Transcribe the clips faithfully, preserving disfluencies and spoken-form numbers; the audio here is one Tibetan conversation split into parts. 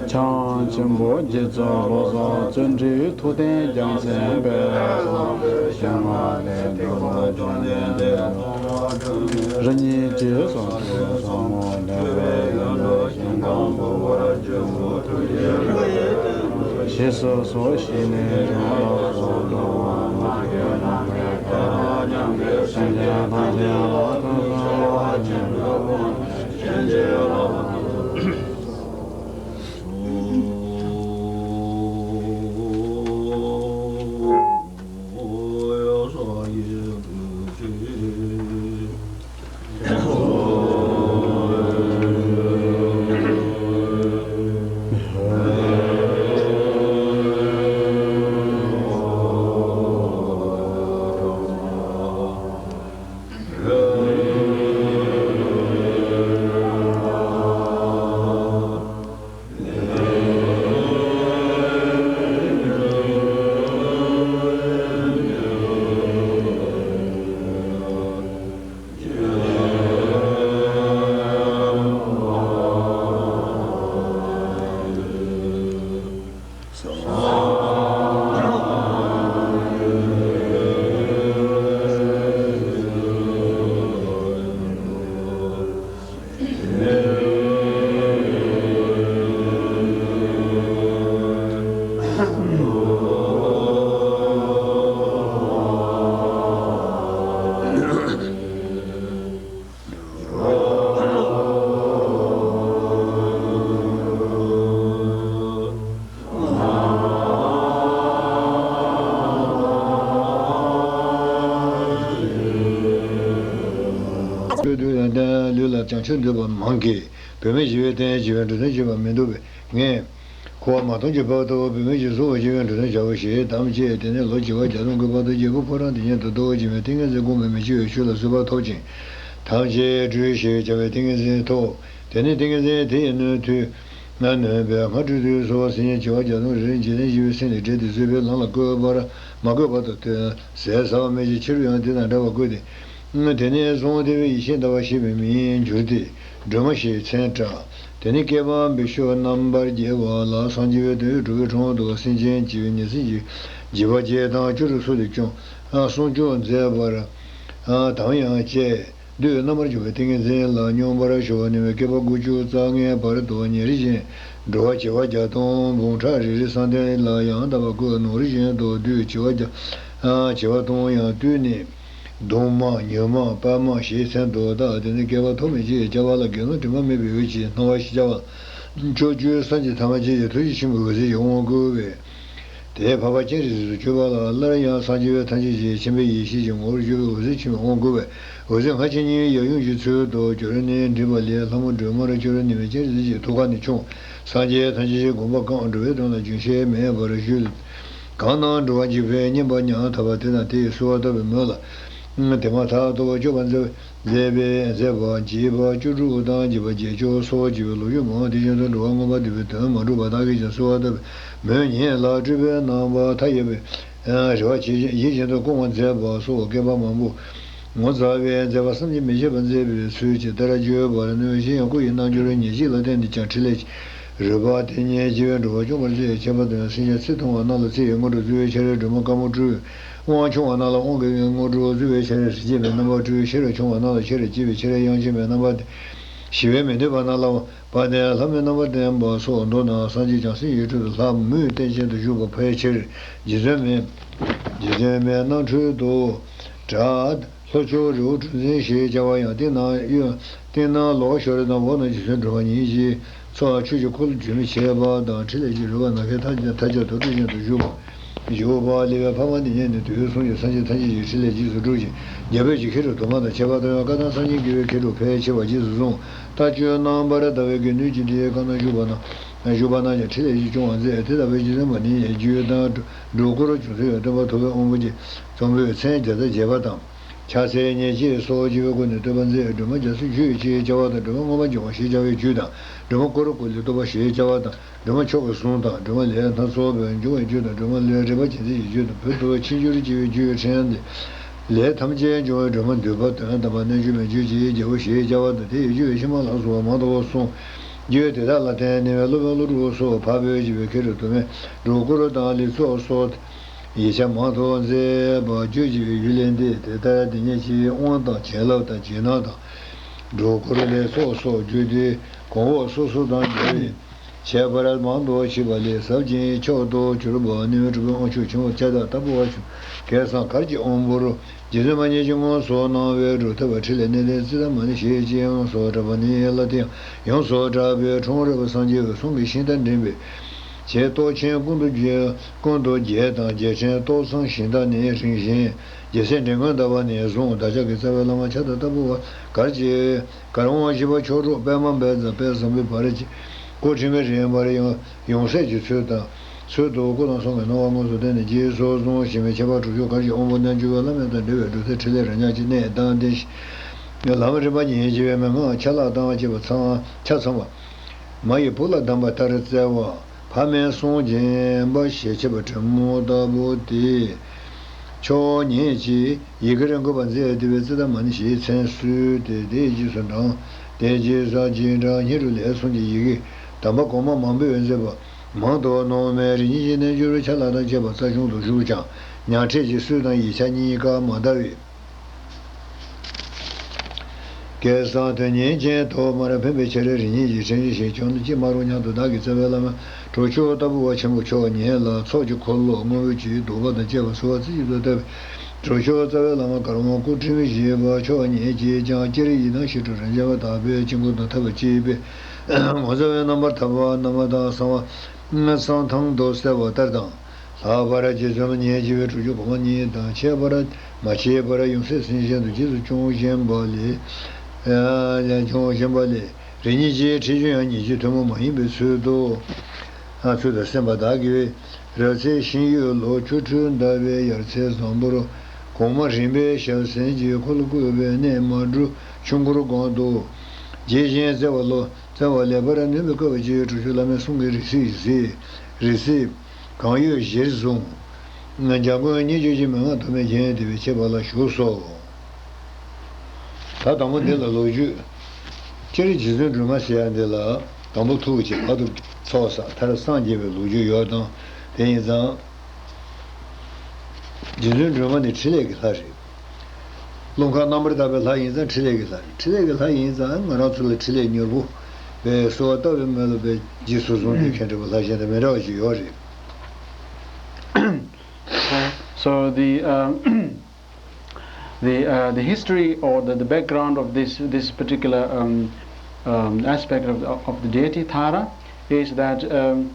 བྱང་ཆེན་པོ་རྗེ་བཙུན་བློ་བཟང་བརྩོན་འགྲུས་ཐུབ་བསྟན་རྒྱལ་མཚན་དཔལ་བཟང་པོའི་ཞལ་སྔ་ནས་འདུལ་བ་འབྱུང་ལྡན་འདས་རིམ་གཉིས་ཀྱི་གསུང་ཐོས་ཟབ་མོ་ལེགས་པར་ཡོན་ཏན་ཞིང་ཁམས་ཕུང་པོར་བཅུ་པོ་ཐུགས་རྗེའི་ཕ་ཡུལ་སྟོན་པ་ཞེས་སུ་གསོལ་ཞིང་ནས་ཀྱང་ལགས་སོ། འགྲོ་བ་མ་གྱུར་ནམ་མཁའི་མཐའ་དང་མཉམ་པའི་སེམས་ཅན་ཐམས་ཅད་ལ་ཐུགས་བསམ་བློ་ཆེན་པོའི་དབང་ཕྱིན་ཅི་ལོག་ལུས་ལ་བྱང་ཆུབ་འདོད་པ་མང་གིས། བུད་མེད་ཞི་བའི་སྟེང་ཞི་བའི་འགྲོ་དོན་བྱེད་པ་མི་འདུག་པས་ངས། འཁོར་བ་མ་སྟོངས་ཀྱི་བར་དུ་བུད་མེད་ཀྱིས་བཟུང་བ་ཞི་བའི་འགྲོ་དོན་བྱའོ་ཞེས་དམ་བཅས། དེ་ནས་ལོ་བྱེ་བ་བརྒྱ་སྟོང་གི་བར་དུ་རྒྱལ་པོ་ཕོ་བྲང་དེ་ཉིད་དུ་རྡོ་བ་འཇིགས་མེད་ཏིང་ངེ་འཛིན་དགོངས་པའི་མི་འཆི་བའི་ཆོས་ལ་བཟོད་པ་ཐོབ་ཅིང་། ཐམས་ཅད་སྤྲུལ་ཞེས་བྱ་བའི་ཏིང་ངེ་འཛིན་ཐོབ། དེ་ནས་ཏིང་ངེ་འཛིན་དེ་ཡི་སྣོད་དུ་ང་ནོན་པས་སྔར་སྤྲུལ་དུས་སུ་སེམས་ཅན་བྱེ་བ་བརྒྱ་སྟོང་རེ་རེ་འཇིག་རྟེན་ཞི་བའི་སེམས་ལས་བསྒྲལ་ཏེ་བཟོད་པའི་ལམ་ལ་བཀོད་པར་མ་བཀོད་པ་དང་དོན་ཟད་ཟ་བ་མེད་ཅིང་ཕྱི་རུ་ཡང་དེ་དང་འདྲ་བར་བཀོད་དེ། དེ་ནས་བཟུང་བདེ་བའི་ཡེ་ཤེས་ཟླ་བ་ཞེས་པའི་མིང་གྱུར་ཏེ། སྒྲོལ་མ་ཞེས་མཚན་གྲགས། དེ་ནས་བསྐལ་པ་བི་ཤྭ་རྣམ་པར་རྒྱལ་བ་ལ་སངས་རྒྱས་པའི་དོན་ཡོད་གྲུབ་པའི་དྲུང་དུ་སེམས་ཅན་བྱེ་བའི་ཉེར་འཚོ་གི་བྱེ་བ་བརྒྱད་དང་བཅུ་དྲུག་སོགས་ལས་སྐྱོང་། སྲུང་སྐྱོབ་མཛད་པར་དམ་ཡང་བཅས། བདུད་རྣམ་པར་འཇོམས་པའི་ཏིང་ངེ་འཛིན་ལ་སྙོམས་པར་ཞུགས་པ་ནས་བསྐལ་པ་དགུ་བཅུ་རྩ་ལྔའི་བར་དུ་ཉེ་རིང་ཅན། འགྲོ་བ་བྱེ་བ་བརྒྱ་སྟོང་འབུམ་ཕྲག་རེ་རེའི་བསམ་གཏན་ལ་ཡང་དག་པར་བཀོད། ནོར་བཞིན་དུ་བསྡུས་བྱེ་བ་བརྒྱ། བྱེ་བ་སྟོང་ཡང་བཏུལ་ནས། གདུང་མ་ཉོན་མ་པདྨ་ཞེས་མཚན་དུ་བཏགས། དེ་ནས་བསྐལ་པ་ཐོག་མེད་ཅེས་བྱ་བ་ལ། དགེ་སློང་དྲི་མ་མེད་པའི་འོད་ཀྱིས་སྣང་བ་ཞེས་བྱ་བ་ལ། ཕྱོགས་བཅུའི་སངས་རྒྱས་ཐ་མལ་ཆེན་པོའི་ཐུགས་རྗེ་ཆེན་པོའི་འོད་ཟེར་གྱིས་དབང་བསྐུར་བས། དེས་འཕགས་པ་སྤྱན་རས་གཟིགས་སུ་གྱུར་པ་ལ། སླར་ཡང་སངས་རྒྱས་པའི་ཐམས་ཅད་ཀྱི་མཁྱེན་པའི་ཡེ་ཤེས་ཀྱི་ངོ་བོར་གྱུར་པའི་འོད་ཟེར་ཆེན་པོས་དབང་བསྐུར་བས། འོད་ཟེར་སྔ་ཕྱི་གཉིས་ཡབ་ཡུམ་གྱི་ཚུལ་དུ་གྱུར་ནས་འགྲིབ་པ་ལས། ལྷ་མོ་སྒྲོལ་མར་གྱུར་ནུས་པས་སྤྱན་རས་གཟིགས་ཀྱི་ཐུགས་ཀ་ནས་ཕྱུང་། སངས་རྒྱས་ཐམས་ཅད་ཀྱི་དགོངས་པ་བསྐང་། འགྲོ་བའི་དོན་ལ་རྒྱུན་ཆད་མེད་པར་བཞུད། གང་རྣམས་འགྲོ་བ་འཇིགས་པས་བསྙེན་པར་སྙམ། ཐར་པ་དེ་དང་དེ་ཡི་གསོལ་བ་བཏབ་པའི་མོད་ལ། དེ་མ་ཐག་ཏུ་སྐྱོབ་པར་མཛད། མཛད་པའི་མཛད་པ་བྱེད་པ་བཅུ་དྲུག་དང་། བྱེད་པ་བརྒྱད་ཅུ་སོགས་བྱེད་པའི་ལོ་རྒྱུས་མང་། དེ་བཞིན་དུ་འགྲོ་བ་མངོན་པར་འདུལ་བའི་དོན་མ་འགྲུབ་པ་དག་གིས་ཀྱང་གསོལ་བ་བཏབ་པའི་མོད་ཉིད་ལ། སྤྲུལ་པའི་རྣམ་པ་མཐའ་ཡས་པའི་རེ་བ་ཇི་བཞིན་དུ་སྐོང་བར་མཛད་པ་སོགས་བསྐལ་པ་མང་པོ་ངོ་མཚར་བའི་མཛད་པ་བསམ་གྱིས་མི་ཁྱབ་པ་མཛད་པའི་ཚུལ་གྱི་ལྟར་བརྗོད་པར་ནུས་ཤིང་། སྐུ་ཡི་རྣལ་འབྱོར་ཉེར་གཅིག་ལ་བརྟེན་ནས་ཀྱང་ཕྲིན་ལས་རོལ་པ་དེ་ཉིད་བགྱིས་པས་འགྲོ་བ་སྐྱོབ་པར་མཛད། ཁྱད་པར་དུ་ཡང་སེམས་ཅན་ཚེ་ཐུང་བ་རྣམས་ལ་ཚེ་ཡི་དངོས་གྲུབ་སྩོལ་བའི་ཕྱིར་སྒྲོལ་མ་དཀར་མོ་སྤྲུལ། དབང་ཆུང་བ་རྣམས་ལ་དབང་དགེ་བའི་དངོས་གྲུབ་སྩོལ་བའི་ཕྱིར་རིན་ཆེན་པའི་རྣམ་པ་སྤྲུལ། ཤེས་རབ་ཆུང་བ་རྣམས་ལ་ཤེས་རབ་བསྐྱེད་པའི་ཕྱིར་དབྱངས་ཅན་མའི་རྣམ་པ་སྟོན། ཞི་བས་མི་འདོད་པ་རྣམས་ལ་དཔལ་ལྡན་ལྷ་མོའི་རྣམ་པ་བསྟན་པ་སོགས། མདོར་ན་སངས་རྒྱས་བྱང་སེམས་ཡུལ་དྲུག་ཏུ་ལྷ་མིའི་རྟེན་ཅན་དུ་བཞུགས་པ་ཕལ་ཆེར་རྗེ་བཙུན་མའི། རྗེ་བཙུན་མའི་རྣམ་འཕྲུལ་དུ་གྲགས། ལྷོ་ཕྱོགས་རི་བོ་གྲུ་འཛིན་ཞེས་བྱ་བ་ཡང་། སྟེང་ན་གཡོན། སྟེང་ན་ལོགས་ཤར་དང་། འོག་ན་རྗེ་བཙུན་སྒྲོལ་མ་ཉིད་ཀྱི་ཚོགས། ཆོས་ཀྱི་འཁོར་ལོ་རྒྱུན་མི་འཆད་པ་དང་། ཕྲིན་ལས་ཀྱི་རོལ་པ་ནམ་མཁའི་མཐའ་མཐའ་ཁྱབ་ཏུ་སྤྲོ་བཞིན་དུ་བཞུགས་པ། བཞུགས་པ་ལེགས་པའི་འཕགས་མ་འདི་ཉིད་ནི་དུས་གསུམ་གྱི་སངས་རྒྱས་ཐམས་ཅད་ཀྱི་ཕྲིན་ལས་རྗེས་སུ་སྒྲུབ་ཅིང་། རྒྱལ་པོས་ཀྱང་ཤེས་རབ་དུ་མ་དང་ཁྱད་པར་དུ་ཡང་བཀའ་དང་སངས་རྒྱས་དགེ་བའི་མཁས་གྲུབ་ཕལ་ཆེ་བ་རྗེས་སུ་བཟུང་། ལྟ་སྤྱོད་རྣམ་པར་དག་པའི་དགེ་འདུན་གྱི་སྡེ་གང་ན་བཞུགས་པ་ན། བཞུགས་པ་རྣམས་ཀྱང་ཕྲིན་ལས་ཀྱིས་སྐྱོང་བར་མཛད། དེ་ལྟ་བུའི་རྗེ་བཙུན་མ་ནི་རྒྱུད་དང་སྒྲོ་སྐུར་ཅུང་ཟད་ཡང་སྟོན་པ་ཐུབ་པའི་དབང་པོ་རྗེ་ཙོང་པུའི་མཚན་བརྒྱ་རྩ་བརྒྱད་པ་དང་། ཕྱག་འཚལ་ཉེར་གཅིག་སོགས་བགྱི་བའི་སྒོ་ནས་བསྟོད་པར་མཛད། སྒྲོལ་མ་རྒྱ་མཚོའི་རྒྱུད་ཅེས་བྱ་བ་དང་། སྒྲོལ་མ་མངོན་པར་འབྱུང་བ་ཞེས་བྱ་བའི་རྒྱུད་དང་། སྒྲོལ་མ་ཀུ་རུ་ཀུ་ལེའི་བསྟོད་པ་ཞེས་བྱ་བ་དང་། སྒྲོལ་མ་མཆོག་གི་གཟུངས་དང་། སྒྲོལ་མ་ལས་སྣ་ཚོགས་པའི་འབྱུང་བའི་རྒྱུད་དང་། སྒྲོལ་མ་ལས་རིག་པ་བྱིན་རྩེ་ཡི་རྒྱུད་དང་། བོད་དུ་ཕྱི་འགྱུར་བགྱི་བའི་རྒྱུད་ཕྲན་ཏེ། ལས་ཐམས་ཅད་འབྱུང་བའི་སྒྲོལ་མ་འདུས་པ་དོན་དམ་པ་རྣལ་འབྱོར་མའི་རྒྱུད་ཀྱི་རྒྱལ་པོ་ཞེས་བྱ་བ་དང་། དེ་ཡི་རྒྱུད་པའི་ཕྱི་མ་ལ་སོགས་པ་མང་དུ་གསུངས། རྒྱུད་དེ་དག་ལ་བརྟེན་ནས་སློབ་དཔོན་ཀླུ་སྒྲུབ་སོགས་འཕགས་བོད་ཀྱི་མཁས་གྲུབ་དུ་མས་སྒྲོ་སྐུར་དང་ལེགས་ཚོགས་སོགས། ཡིག་ཆ་མང་དུ་མཛད་པ་བརྗོད་བྱེད་པའི་ཡུལ་ལས་འདས། དེ་ལྟར་དེ་ཉིད་ཀྱི་དབང་དང་བྱིན་རླབས་དང་རྗེས་གནང་དང་། སྒྲོ་སྐུར་ལེགས་ཚོགས་སོགས་རྒྱུད་སྡེ་གོང་འོག་སོ་སོ་དང་འབྲེལ་བའི་ཁྱད་པར་མང་དུ་མཆིས་པ་ལས་ཟབ་ཅིང་མཆོག་ཏུ་གྱུར་པ་ནི་གྲུབ་པའི་དབང་ཕྱུག་ཆེན་པོ་ཁྱབ་བདག་ལྟ་བུ་བ་ཆུ་སྐལ་བཟང་གར་གྱི་དབང་པོར་རྗེ་བཙུན་མ་ཉིད་ཀྱིས་དངོས་སུ་གནང་བའི་སྒྲུབ་ཐབས་ཕྲིན་ལས་གནད་དོན་ཙིཏྟ་མ་ཎི་ཞེས་བྱའི་ཡོངས་སུ་གྲགས་པ་ནི་ལ་དེའང་ཡོངས་སུ་གྲགས་པའི་འཁྲུངས་རབས་སངས་རྒྱས་འོད་སྲུང་གི་ཤིང་རྟ་འདྲེན་པའི་ཆེ་སྟོབས་ཆེན་ཀུན་ཏུ་རྒྱས་ཀུན་ཏུ་རྒྱས་དང་རྒྱལ་ཕྲན་སྟོབས་བཟང་ཤིང་རྟ་ནི་རིང་བཞིན་རྒྱལ་སྲས་འདྲེན་མགོན་ཟླ་བ་ནས་བཟུང་བདག་ཅག་གི་རྩ་བའི་བླ་མ་ཁྱབ་བདག་ལྟ་བུ་བ་གར་གྱི་གར་དབང་བཞི་པ་མཆོག་གྲུབ་པདྨ་དཔལ་བཟང་དཔལ་བཟང་པོའི་བར་གྱི་སྐུ་ཕྲེང་བའི་རིམ་པར་ཡང་ཡུམ་སྲས་ཀྱི་ཚུལ་དང་ཚུལ་དུ་སྐུ་དང་གསུང་གི་སྣང་བ་དངོས་སུ་བསྟན་ནས་རྗེས་སུ་བཟུང་ཞིང་མི་ཁྱད་པར་དྲུག་ཅུ་གར་གྱི་དབང་པོ་རྣལ་འབྱོར་པའི་བླ་མེད་དང་འབྲེལ་བའི་སྒྲུབ་ཐབས་ཕྲིན་ལས་རབ་ཉག་གི་གནས་དང་ལྡན་ཞིང་། ལམ་རིམ་པ་ཉིད་ཀྱི་མན་ངག་ཆ་ལག་དང་བཅས་པ་ཚང་ཆ་ཚང་བ། མ་ཡི་བུ་ལ་གདམས་པ་ལྟར་བསྩལ་བ། ཕ་མའི་གསུང་སྦྱིན་པ་ཞེས་བྱ་བ་དྲི་མོ་ལྟ་བུ་སྟེ། མཆོག་ཉིད་ཀྱི་ཡི་གེ་རིང་བཀོད་པ་མཛད་དེ་བས་ཙིཏྟ་མ་ཎི་ཞེས་མཚན་གསོལ་ཏེ་དེའི་རྗེས་སུ་འབྲང་། དེའི་རྗེས་སུ་རྗེས་འབྲང་སྙིང་རུས་ལས་གསུངས་ཀྱི་ཡི་གེ་གདམས་པ་གོང་མ་མང་པོས་མཛད་པ་མང་དུ་གནང་བས་རིམ་གཉིས་ཀྱི་རྣལ་འབྱོར་ཆ་ལག་དང་བཅས་པ་རྩ་ཆུང་དུ་བཞུགས་ཀྱང་ཉག་ཕྲད་ཀྱི་སྲོལ་དང་ཡིག་ཆ་གཉིས་ཀ་མ་འདའ་བས། སྐལ་བཟང་དོན་གཉེར་ཅན་ཐོག་མར་ཕན་པའི་ཕྱིར་རིམ་གཉིས་ཀྱི་ཕྲིན་ལས་ཞེས་བྱ་ནི་ཅི་མ་རུང་སྙམ་དུ་བདག་གི་རྩ་བའི་བླ་མ་གྲུབ་མཆོག་ལྟ་བུ་བ་ཆེན་པོ་མཆོག་ཉིད་ལ་ཚོགས་ཀྱི་འཁོར་ལོ་དངོས་པོའི་ཀྱི་བདུག་པ་དང་བཅས་པ་གསོལ་བ་རྩེ་གཅིག་ཏུ་བཏབ་པས། གྲུབ་མཆོག་རྩ་བའི་བླ་མ་གར་དབང་སྐུ་ཕྲེང་བཞི་པ་མཆོག་ཉིད་ཀྱིས་ཀྱང་སྤྱིར་ཡི་དམ་ཞི་ཁྲོ་རབ་འབྱམས་པ་དག་པའི་དཀྱིལ་འཁོར་དང་ཐབས་ཅིག་པའི་ངོ་མཚར་བའི་རྣམ་པར་ཐར་པ་རྣམ་པ་དང་གསང་བ་གསང་ཐང་དུ་གསལ་བ་ལྟར་དང་། ལྷག་པར་རྗེ་བཙུན་མ་ཉིད་ཀྱི་སྒྲུབ་མཆོད་གོང་མ་གཉིས་དང་ཁྱད་པར་མ་ཕྱེད་པར་ཡུམ་སྲས་སེང་བཞིན་དུ་རྗེས་སུ་སྐྱོང་བཞིན་པ་ལས། སྐྱོང་བཞིན་པ་ལས་རིམ་གཉིས་ཀྱི་ཁྲིད་རྒྱུན་ཡང་ཉིད་ཀྱི་ཐུན་མོང་མ་ཡིན་པའི་ཚུལ་དུ། ཚུལ་དུ་གསན་པ་བདག་གིས་རབ་ཚེས་ཤིང་ཡོས་ལོ་ཆུ་སྦྲུལ་ཟླ་བའི་ཡར་ཚེས་བཟང་པོར་གོང་མ་རིམ་པས་ཞབས་སེན་གྱི་འཁོར་ལོ་བསྐོར་བའི་གནས་མ་གྲུ་ཆུ་འཁོར་སྒང་དུ་དགྱེས་བཞིན་བརྩེ་བ་ལོ། བརྩེ་བ་ལེགས་པར་ནོན་པའི་སྐབས་ཀྱི་གྲུབ་མཆོག་བླ་མའི་གསུང་གི་རིགས་གཟིགས་གཟིགས་རིགས་གཟིགས་གང་ཡོད་གཞིར་བཟུང་། འཇམ་མགོན་སྙན་བརྒྱུད་ཀྱི་མན་ངག་ཐོགས་མེད་རྒྱན་དེ་བས་ཁྱད་པར་ལ་བཞུགས་སོ། ད་དང་པོ་འདི་ལ་ལོ་རྒྱུས། སྤྱིར་རྗེ་བཙུན་སྒྲོལ་མ་ཟེར་ཡ་འདི་ལ་དང་པོ་ཐུགས་ཀྱི་བར་དུ་ཚོགས་བསགས་མཐར་སངས་རྒྱས་པའི་ལོ་རྒྱུས་ཡོད་དང་དེ་ཡིན་ཙང་། རྗེ་བཙུན་སྒྲོལ་མ་ནི་ཕྲིན་ལས་ཀྱི་ལྷ་རེད། རླུང་ཁམས་རྣམ་པར་དག་པའི་ལྷ་ཡིན་ཙང་ཕྲིན་ལས་ཀྱི་ལྷ་རེད། ཕྲིན་ལས་ཀྱི་ལྷ་ཡིན་ཙང་ང་རང་ཚོ་ལ་ཕྲིན་ལས་མྱུར་པོ་ པའི་གསོལ་བ་བཏབ་པའི་མོད་ལ་པའི་རྗེས་སུ་བཟུང་སྟེ་མཁན་དྲི་བ་ལྷ་གཞན་དང་མི་འདྲ་བ་ཞིག་ཡོད་རེད། So the um, the uh, the history or the, the background of this this particular um, um, aspect of, of the deity Tara is that um,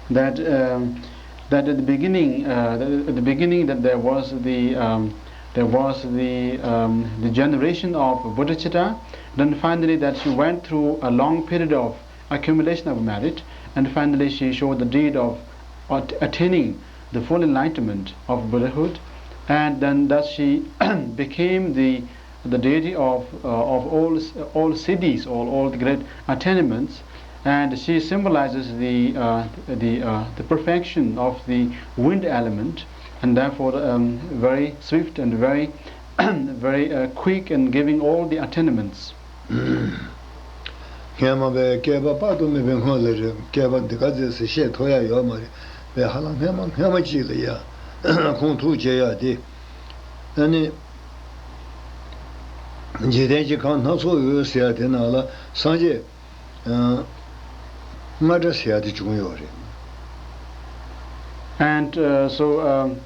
that um, that at the beginning uh, at the beginning that there was the um, there was the um, the generation of Buddhachita. Then finally that she went through a long period of accumulation of merit, and finally she showed the deed of at- attaining the full enlightenment of Buddhahood, and then thus she became the the deity of uh, of all all siddhis, all all the great attainments, and she symbolizes the uh, the uh, the perfection of the wind element, and therefore um, very swift and very very uh, quick in giving all the attainments. སྔས་མ་བའི་བསྐལ་པ་དཔག་ཏུ་མེད་པའི་སྔོན་ལ་རེད། བསྐལ་པ་འདི་ག་ཚོད་ཟེར་བཤད་ཐུབ་ཡ་ཡོད་མ་རེད། བའི་ཧ་ལམ་སྔས་མ་སྔས་མ་གཅིག་ལ་ཡ་ཁོང་ཐུགས་བསྐྱེད་ཡ་དེ། ཨ་ནི། འཇིག་རྟེན་གྱི་ཁམས་སྣ་ཚོགས་འོད་ཟེར་ཡ་དེ་ནང་ལ་སངས་རྒྱས་རྔ་སྒྲ་ཟེར་ཡ་དེ་བྱུང་ཡོད་རེད། And uh, so um,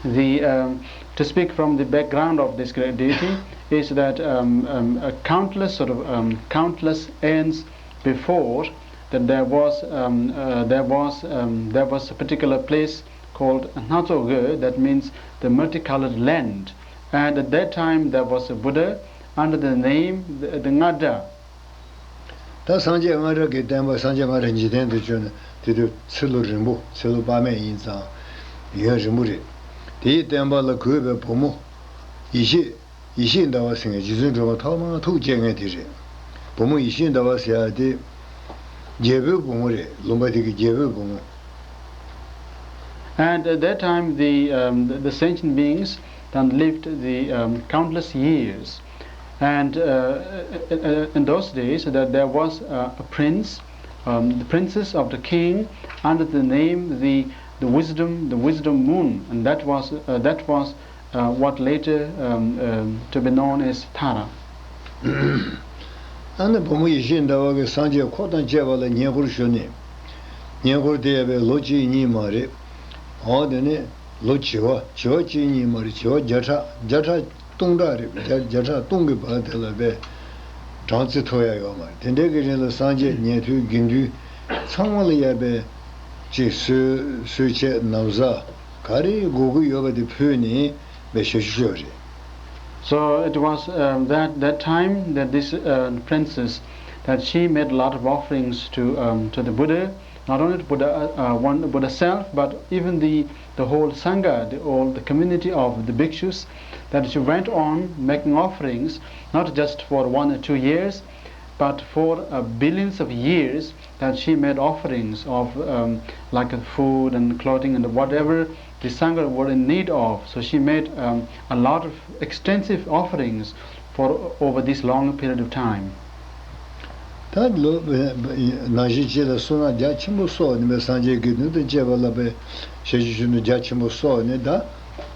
the um, to speak from the background of this great deity is that um, um, uh, countless sort of um, countless aeons before that there was um, uh, there was um, there was a particular place called Hnatsogö, that means the multicolored land. And at that time there was a Buddha under the name the, the Ngada. ད་སངས་རྒྱས་རྔ་སྒྲ་གི་བསྟན་པ། སངས་རྒྱས་རྔ་སྒྲ་འཇིག་རྟེན་དུ་བྱོན་ནས་དེ་དུས་ཚེ་ལོ་རིང་པོ། ཚེ་ལོ་དཔག་མེད་ཡིན་ཙང་ཡུན་རིང་པོ་རེད། དེའི་བསྟན་པ་ལ་གུས་པའི་བུ་མོ་ཡེ་ཤེས། ཡེ་ཤེས་ཟླ་བ་ཟེར་མཁན་རྗེ་བཙུན་སྒྲོལ་མ་ཐོག་མར་ཐུགས་བསྐྱེད་མཁན་དེ་རེད། བུ་མོ་ཡེ་ཤེས་ཟླ་བ་ཟེར་ཡ་དེ་རྒྱལ་པོའི་བུ་མོ་རེད། ལུང་པ་དེ་གི་རྒྱལ་པོའི་བུ་མོ། And at that time, the, um, the, the sentient beings then lived the um, countless years. And uh, uh, uh, in those days, that there was uh, a prince, um, the princess of the king, under the name the, the wisdom, the wisdom moon, and that was uh, that was uh, what later um, um, to be known as Tara. ཨ་ནི་བུ་མོ་ཡེ་ཤེས་ཟླ་བ་གིས་སངས་རྒྱས་འཁོར་དང་བཅས་པ་ལ་བསྙེན་བཀུར་ཞུས་ནས། བསྙེན་བཀུར་དེ་ཡང་བའི་ལོ་གཅིག་གཉིས་མ་རེད། འོ་དེ་ནས་ལོ་བྱེ་བ་བྱེ་བ་གཅིག་གཉིས་མ་རེད། བྱེ་བ་བརྒྱ་ཕྲག་བརྒྱ་ཕྲག་སྟོང་ཕྲག་རེད། བརྒྱ་བརྒྱ་ཕྲག་སྟོང་གི་བར་དེ་ལ་བའི་གྲངས་བརྩི་ཐུབ་ཡ་ཡོད་མ་རེད། དེ་འདྲའི་གི་རིང་ལ་སངས་རྒྱས་ཉན་ཐོས་དགེ་འདུན་ཚང་མ་ལ་ཡ་བའི་ཅིག་གསོལ་གསོལ་ཆས་ན་བཟའ་ག་རེ་དགོས་ཀྱི་ཡོད་པ་དེ་ཕུལ་ནས། བའི་ཞབས་ཞུ་ཞུས་པ་རེད། So it was um, that that time that this uh, princess that she made a lot of offerings to um, to the Buddha, not only to Buddha uh, uh, one Buddha self, but even the the whole sangha, the all the community of the bhikshus, that she went on making offerings not just for one or two years, but for uh, billions of years that she made offerings of um, like uh, food and clothing and whatever the Sangha were in need of. So she made um, a lot of extensive offerings for over this long period of time. ད་ལོ་ནང་བཞིན་བྱེད་ལ་བསོད་ནམས་རྒྱ་ཆེན་པོ་གསོག་ནས་སངས་རྒྱས་དགེ་འདུན་དང་བཅས་པ་ལ་པའི་ཞབས་ཞུ་ཞུ་ནས་རྒྱ་ཆེན་པོ་གསོག་ནས། ད་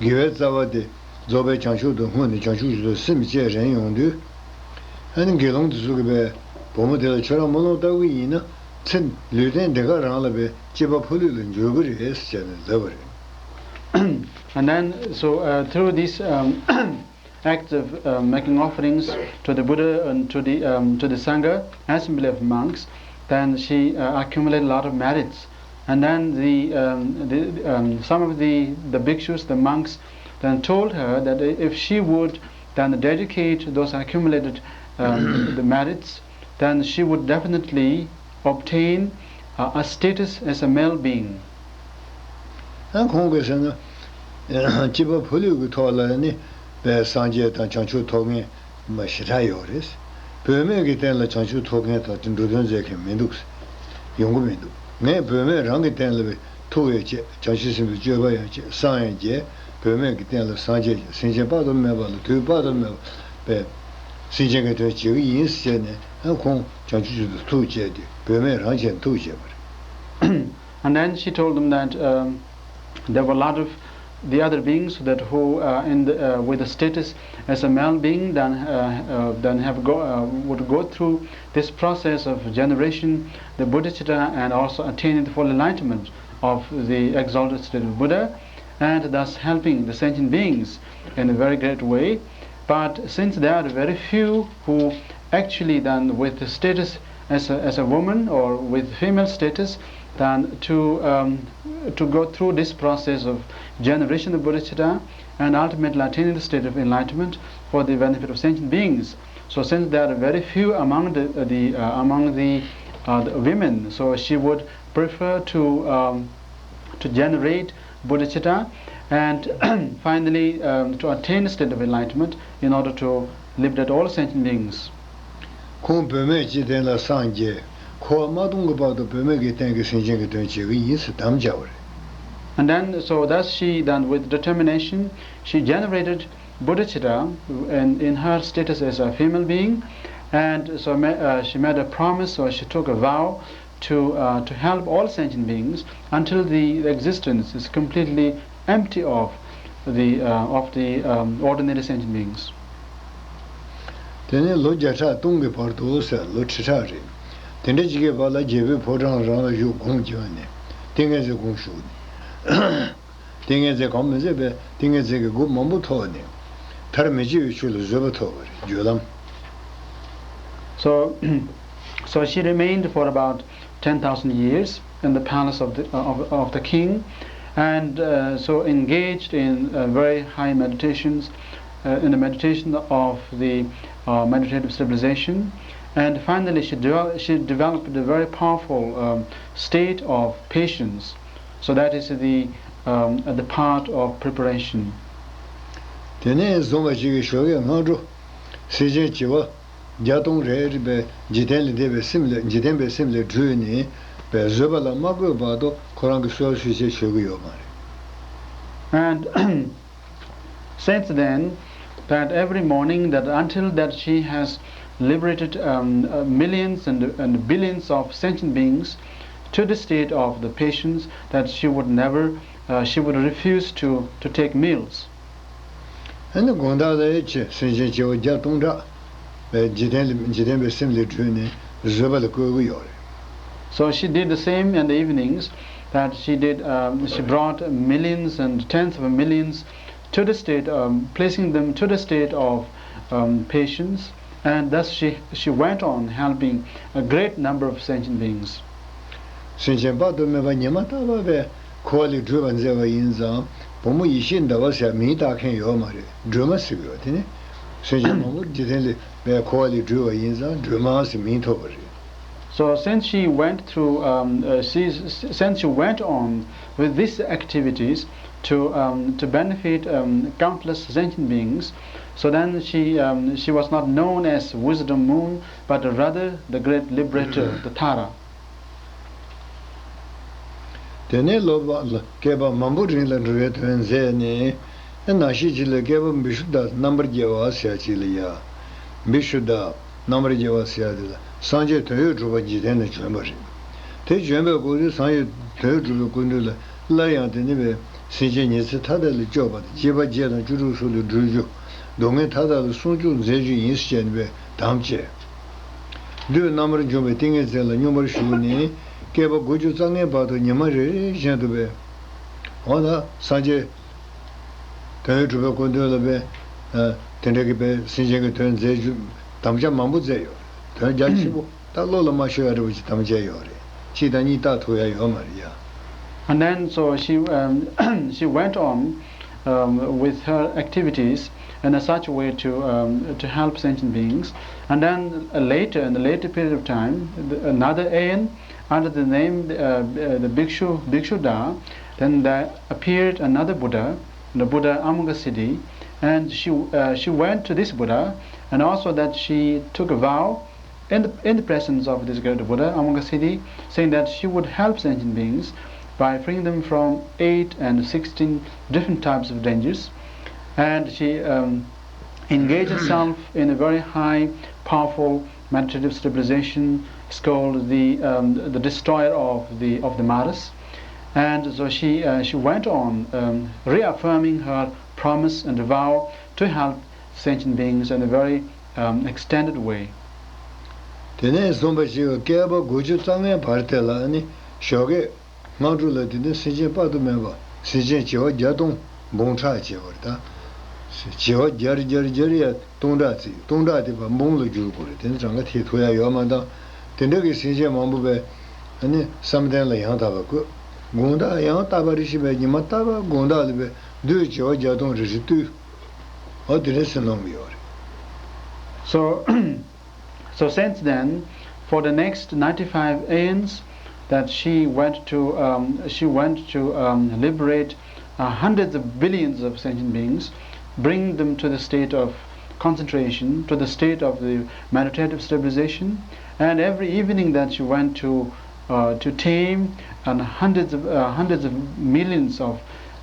དགེ་བའི་རྩ་བ་དེ་རྫོགས་པའི་བྱང་ཆུབ་ཏུ་བསྔོས་ནས་བྱང་ཆུབ་ཏུ་སེམས་བསྐྱེད་རན་ཡོང་དུས། ཨ་ནི་དགེ་སློང་དེ་ཚོ་གིས་པའི་བུ་མོ་དེ་ལ་ཁྱོད་རང་མོ་ལོང་ལྟ་གི་ཡིན་ན་ཚེ་ལུས་རྟེན་འདི་ག་རང་ལ་པའི་སྐྱེས་པ་ཕོ་ལུས་ལ་འགྱུར་གི་རེད་ཟེར་ནས་ལབ་པ་རེད། And then, so uh, through this um, act of uh, making offerings to the Buddha and to the um, to the Sangha, assembly of monks, then she uh, accumulated a lot of merits. And then the, um, the um, some of the the bhikshus, the monks, then told her that if she would then dedicate those accumulated um, the merits, then she would definitely obtain uh, a status as a male being. ཨ་ཁོང་གིས་ཟེར་ན། སྐྱེས་པ་ཕོ་ལུས་ཀྱི་ཐོག་ལ་ནི་པའི་སངས་རྒྱས་དང་བྱང་ཆུབ་ཐོབ་མཁན་མ་ཞེ་དྲག་ཡོད་རེད། བུད་མེད་ཀྱི་སྟེང་ལ་བྱང་ཆུབ་ཐོབ་མཁན་དང་དེ་འགྲོ་དོན་མཛད་མཁན་མི་འདུག་ཡོང་གི་མི་འདུག་ངས་བུད་མེད་རང་གི་སྟེང་ལ་པའི་ཐུགས་ཡང་བསྐྱེད། བྱང་ཆུབ་སེམས་དཔའི་སྤྱོད་པ་ཡང་བསྐྱེད། སངས་ཡང་རྒྱས། བུད་མེད་ཀྱི་སྟེང་ལ་སངས་རྒྱས་ཀྱི་སེམས་ཅན་དཔག་ཏུ་མེད་པ་ལ་དུས་དཔག་ཏུ་མེད་པའི་སེམས་ཅན་གྱི་དོན་བྱེད་ཀྱི་ཡིན་ཟེར་ནས་ཁོང་བྱང་ཆུབ་ཏུ་ཐུགས་བསྐྱེད་དེ་བུད་མེད་རང་བྱས་ཐུགས་བསྐྱེད་པ་རེད། And then she told them that um, there were a lot of the other beings that who uh, in the, uh, with the status as a male being then uh, uh, then have go, uh, would go through this process of generation the bodhicitta and also attaining the full enlightenment of the exalted state of Buddha, and thus helping the sentient beings in a very great way. But since there are very few who actually then with the status as a, as a woman or with female status, then to um, to go through this process of generation of bodhicitta and ultimately attaining the state of enlightenment for the benefit of sentient beings. So since there are very few among the, the uh, among the, uh, the women, so she would prefer to um, to generate bodhicitta and finally um, to attain the state of enlightenment in order to liberate all sentient beings. ཁོང་བུད་མེད་ཅིག་སྟེང་ལ་སངས་རྒྱས། འཁོར་བ་མ་སྟོངས་ཀྱི་བར་དུ་བུད་མེད་ཀྱི་སྟེང་གི་སེམས་ཅན་གྱི་དོན་བྱེད་ཀྱི་ཡིན་ཟེར་དམ་བཅའ་བ་རེད། And then, so thus she, then with determination, she generated bodhicitta in, in her status as a female being, and so ma- uh, she made a promise, or she took a vow to uh, to help all sentient beings until the existence is completely empty of the uh, of the um, ordinary sentient beings. དེ་ནས་ལོ་བརྒྱ་ཕྲག་སྟོང་གི་བར་དུ་ཟེར་ལོ་ཁྲི་ཕྲག་རེད། དེ་འདྲ་ཅིག་གི་བར་ལ་རྒྱལ་པོའི་ཕོ་བྲང་རང་ལ་བཞུགས་དགོངས་བཞེས་ནས་ཏིང་ངེ་འཛིན་དགོངས་ཞུས་ནས། ཏིང་ངེ་འཛིན་གང་མི་མཛད་པའི་ཏིང་ངེ་འཛིན་གྱི་སྒོ་མང་པོ་ཐོབ་ནས་མཐར་མི་འཆི་བའི་ཆོས་ལ་བཟོད་པ་ཐོབ་པ་རེད། སྦྱོར་ལམ། So, so she remained for about ten thousand years in the palace of the, of, of the king, and uh, so engaged in uh, very high meditations, uh, in the meditation of the uh, meditative stabilization. And finally, she, devel- she developed a very powerful um, state of patience. So that is the, um, the part of preparation. དེ་ནས་བཟུང་བ་ཞིག་གིས་ཞོགས་ཀས་སྔ་དྲོ་སེམས་ཅན་བྱེ་བ་བརྒྱ་སྟོང་རེ་རེ་བའི་འཇིག་རྟེན་ལས་འདས་པའི་སེམས་ལས་འཇིག་རྟེན་པའི་སེམས་ལས་སྒྲོལ་ནས་པའི་བཟོད་པ་ལ་མ་བཀོད་བར་དུ་ཁོ་རང་གི་གསོལ་ཞུ་ཆེད་བྱེད་ཀྱི་ཡོད་མ་རེད། And since then, that every morning, that until that she has liberated um, uh, millions and, and billions of sentient beings to the state of the patience, that she would never, uh, she would refuse to, to take meals. ཨ་ནི་དགོང་དག་ལ་ཡི་ཆེ་སེམས་ཅན་བྱེ་བ་བརྒྱ་སྟོང་ཕྲག་པའི་འཇིག་རྟེན་ལས་འཇིག་རྟེན་པའི་སེམས་ལས་སྒྲོལ་ནས་བཟོད་པ་ལ་བཀོད་ཀྱི་ཡོད་རེད། So she did the same in the evenings, that she did, um, she brought millions and tens of millions to the state, um, placing them to the state of um, patience, and thus she, she went on helping a great number of sentient beings. སེམས་ཅན་དཔག་ཏུ་མེད་པ་ཉི་མ་རྟག་པར་པའི་འཁོར་བ་ལས་སྒྲོལ་བར་མཛད་པ་ཡིན་ཙང་བུ་མོ་ཡེ་ཤེས་ཟླ་བ་ཟེར་མིང་བཏགས་མཁན་ཡོད་མ་རེད། སྒྲོལ་མ་ཟེར་གི་ཡོད། དེ་ནི་སེམས་ཅན་མང་པོ་འཇིག་རྟེན་ལས་པའི་འཁོར་བ་ལས་སྒྲོལ་བ་ཡིན་ཙང་སྒྲོལ་མ་ཟེར་མིང་ཐོབ་པ་རེད། So since she went through, um, uh, she, since she went on with these activities to um, to benefit um, countless sentient beings, so then she um, she was not known as Wisdom Moon, but rather the great liberator, the Tara. དེ་ནས་ལོ་བ་ལ་བསྐལ་པ་མང་པོ་རིང་ལ་འགྲོ་བའི་དོན་མཛད་ནས། ཨེ་ནང་ཤེས་ཅིག་ལ་བསྐལ་པ་བི་ཤུ་ད་རྣམ་པར་རྒྱལ་བ་ཟེར་ཡ་ཅིག་ལ་ཡ། བི་ཤུ་ད་རྣམ་པར་རྒྱལ་བ་ཟེར་ཡ་དེ་ལ་སངས་རྒྱས་དོན་ཡོད་གྲུབ་པ་འཇིག་རྟེན་ལ་བྱོན་པ་རེད། དེ་བྱོན་པའི་སྐུ་དུས་སངས་རྒྱས་དོན་ཡོད་གྲུབ་པའི་སྐུ་མདུན་ལ་སླར་ཡང་དེ་ནི་བའི་སེམས་ཅན་ཉི་ཚེ་མཐའ་དག་ལས་སྐྱོབ་པ་དང་སྐྱེ་བ་བརྒྱད་དང་བཅུ་དྲུག་སོགས་ལས་སྒྲོལ་རྒྱུ། སྡུག་བསྔལ་མཐའ་དག་ལས་སྲུང་སྐྱོབ་མཛད་རྒྱུ་ཡིན་ཟེར་བྱས་ནས་བའི་དམ་བཅས། བདུད་རྣམ་པར་འཇོམས་པའི་ཏིང་ངེ་འཛིན་ལ་སྙོམས་པར་ཞུགས་ནས་བསྐལ་པ་དགུ་བཅུ་རྩ་ལྔའི་བར་དུ་ཉི་མ་རེ་རེ་བཞིན་དུ་བས། འོ་ན་སངས་རྒྱས་དོན་ཡོད་གྲུབ་པའི་སྐུ་མདུན་ལ་བས། དེ་འདྲ་གི་བས་སེམས་ཅན་གྱི་དོན་མཛད་རྒྱུ་དམ་བཅའ་མང་པོ་མཛད་ཡོད། དོན་རྒྱ་ཆེན་པོ་ད་བློ་ལ་མ་ཤོར་ཡ་འདྲ་བོ་ཅིག་དམ་བཅའ་ཡོད་རེད། གཅིག་དང་གཉིས་བཏགས་ཐུབ་ཡ་ཡོད་མ་རེད་ཡ། And then so she um, she went on um, with her activities in a such way to um, to help sentient beings. And then uh, later, in the later period of time, the- another aeon under the name uh, uh, the Bhikshu Bhikshuddha, then there appeared another Buddha, the Buddha Amoghasiddhi, and she uh, she went to this Buddha, and also that she took a vow in the, in the presence of this great Buddha, Amoghasiddhi, saying that she would help sentient beings by freeing them from eight and sixteen different types of dangers. And she um, engaged herself in a very high, powerful meditative stabilization. It's called the, um, the destroyer of the, of the Maras. And so she, uh, she went on, um, reaffirming her promise and vow to help sentient beings in a very, um, extended way. དེ་ནས་བཟུང་བ་ཞིག་བསྐལ་པ་དགུ་བཅུ་རྩ་ལྔའི་བར་དེ་ལ་ནི་ཞོགས་ཀས་སྔ་དྲོ་ལ་དེ་ནི་སེམས་ཅན་དཔག་ཏུ་མེད་པ་སེམས་ཅན་བྱེ་བ་བརྒྱ་སྟོང་འབུམ་ཕྲག་བྱེ་བ་རེད་ད། བྱེ་བ་བརྒྱར་བརྒྱར་བརྒྱར་ཡ་སྟོང་ཕྲག་བརྩིས་སྟོང་ཕྲག་དེ་བ་འབུམ་ལ་འགྱུར་དགོས་རེད། དེ་ནི་གྲངས་ཀ་དེ་ཐུབ་ཡ་ཡོད་མ་དང་། དེ་འདྲ་གི་སེམས་ཅན་མང་པོ་བས་ཨ་ནི་བསམ་གཏན་ལ་ཡང་དག་པར་བཀོད། དགོང་དག་ཡང་རྟག་པ་རེ་ཞིག་བས་ཉི་མ་རྟག་པ་དགོང་དག་ལ་བས་བདུད་བྱེ་བ་བརྒྱ་སྟོང་རེ་རེ་བཏུལ། འོ་དེ་འདྲ་སེམས་སྣང་གི་ཡོད་རེད། So, so since then, for the next ninety-five aeons, that she went to, um, she went to, um, liberate, uh, hundreds of billions of sentient beings, bring them to the state of concentration, to the state of the meditative stabilization. And every evening that she went to, uh, to tame and hundreds of, uh, hundreds of millions of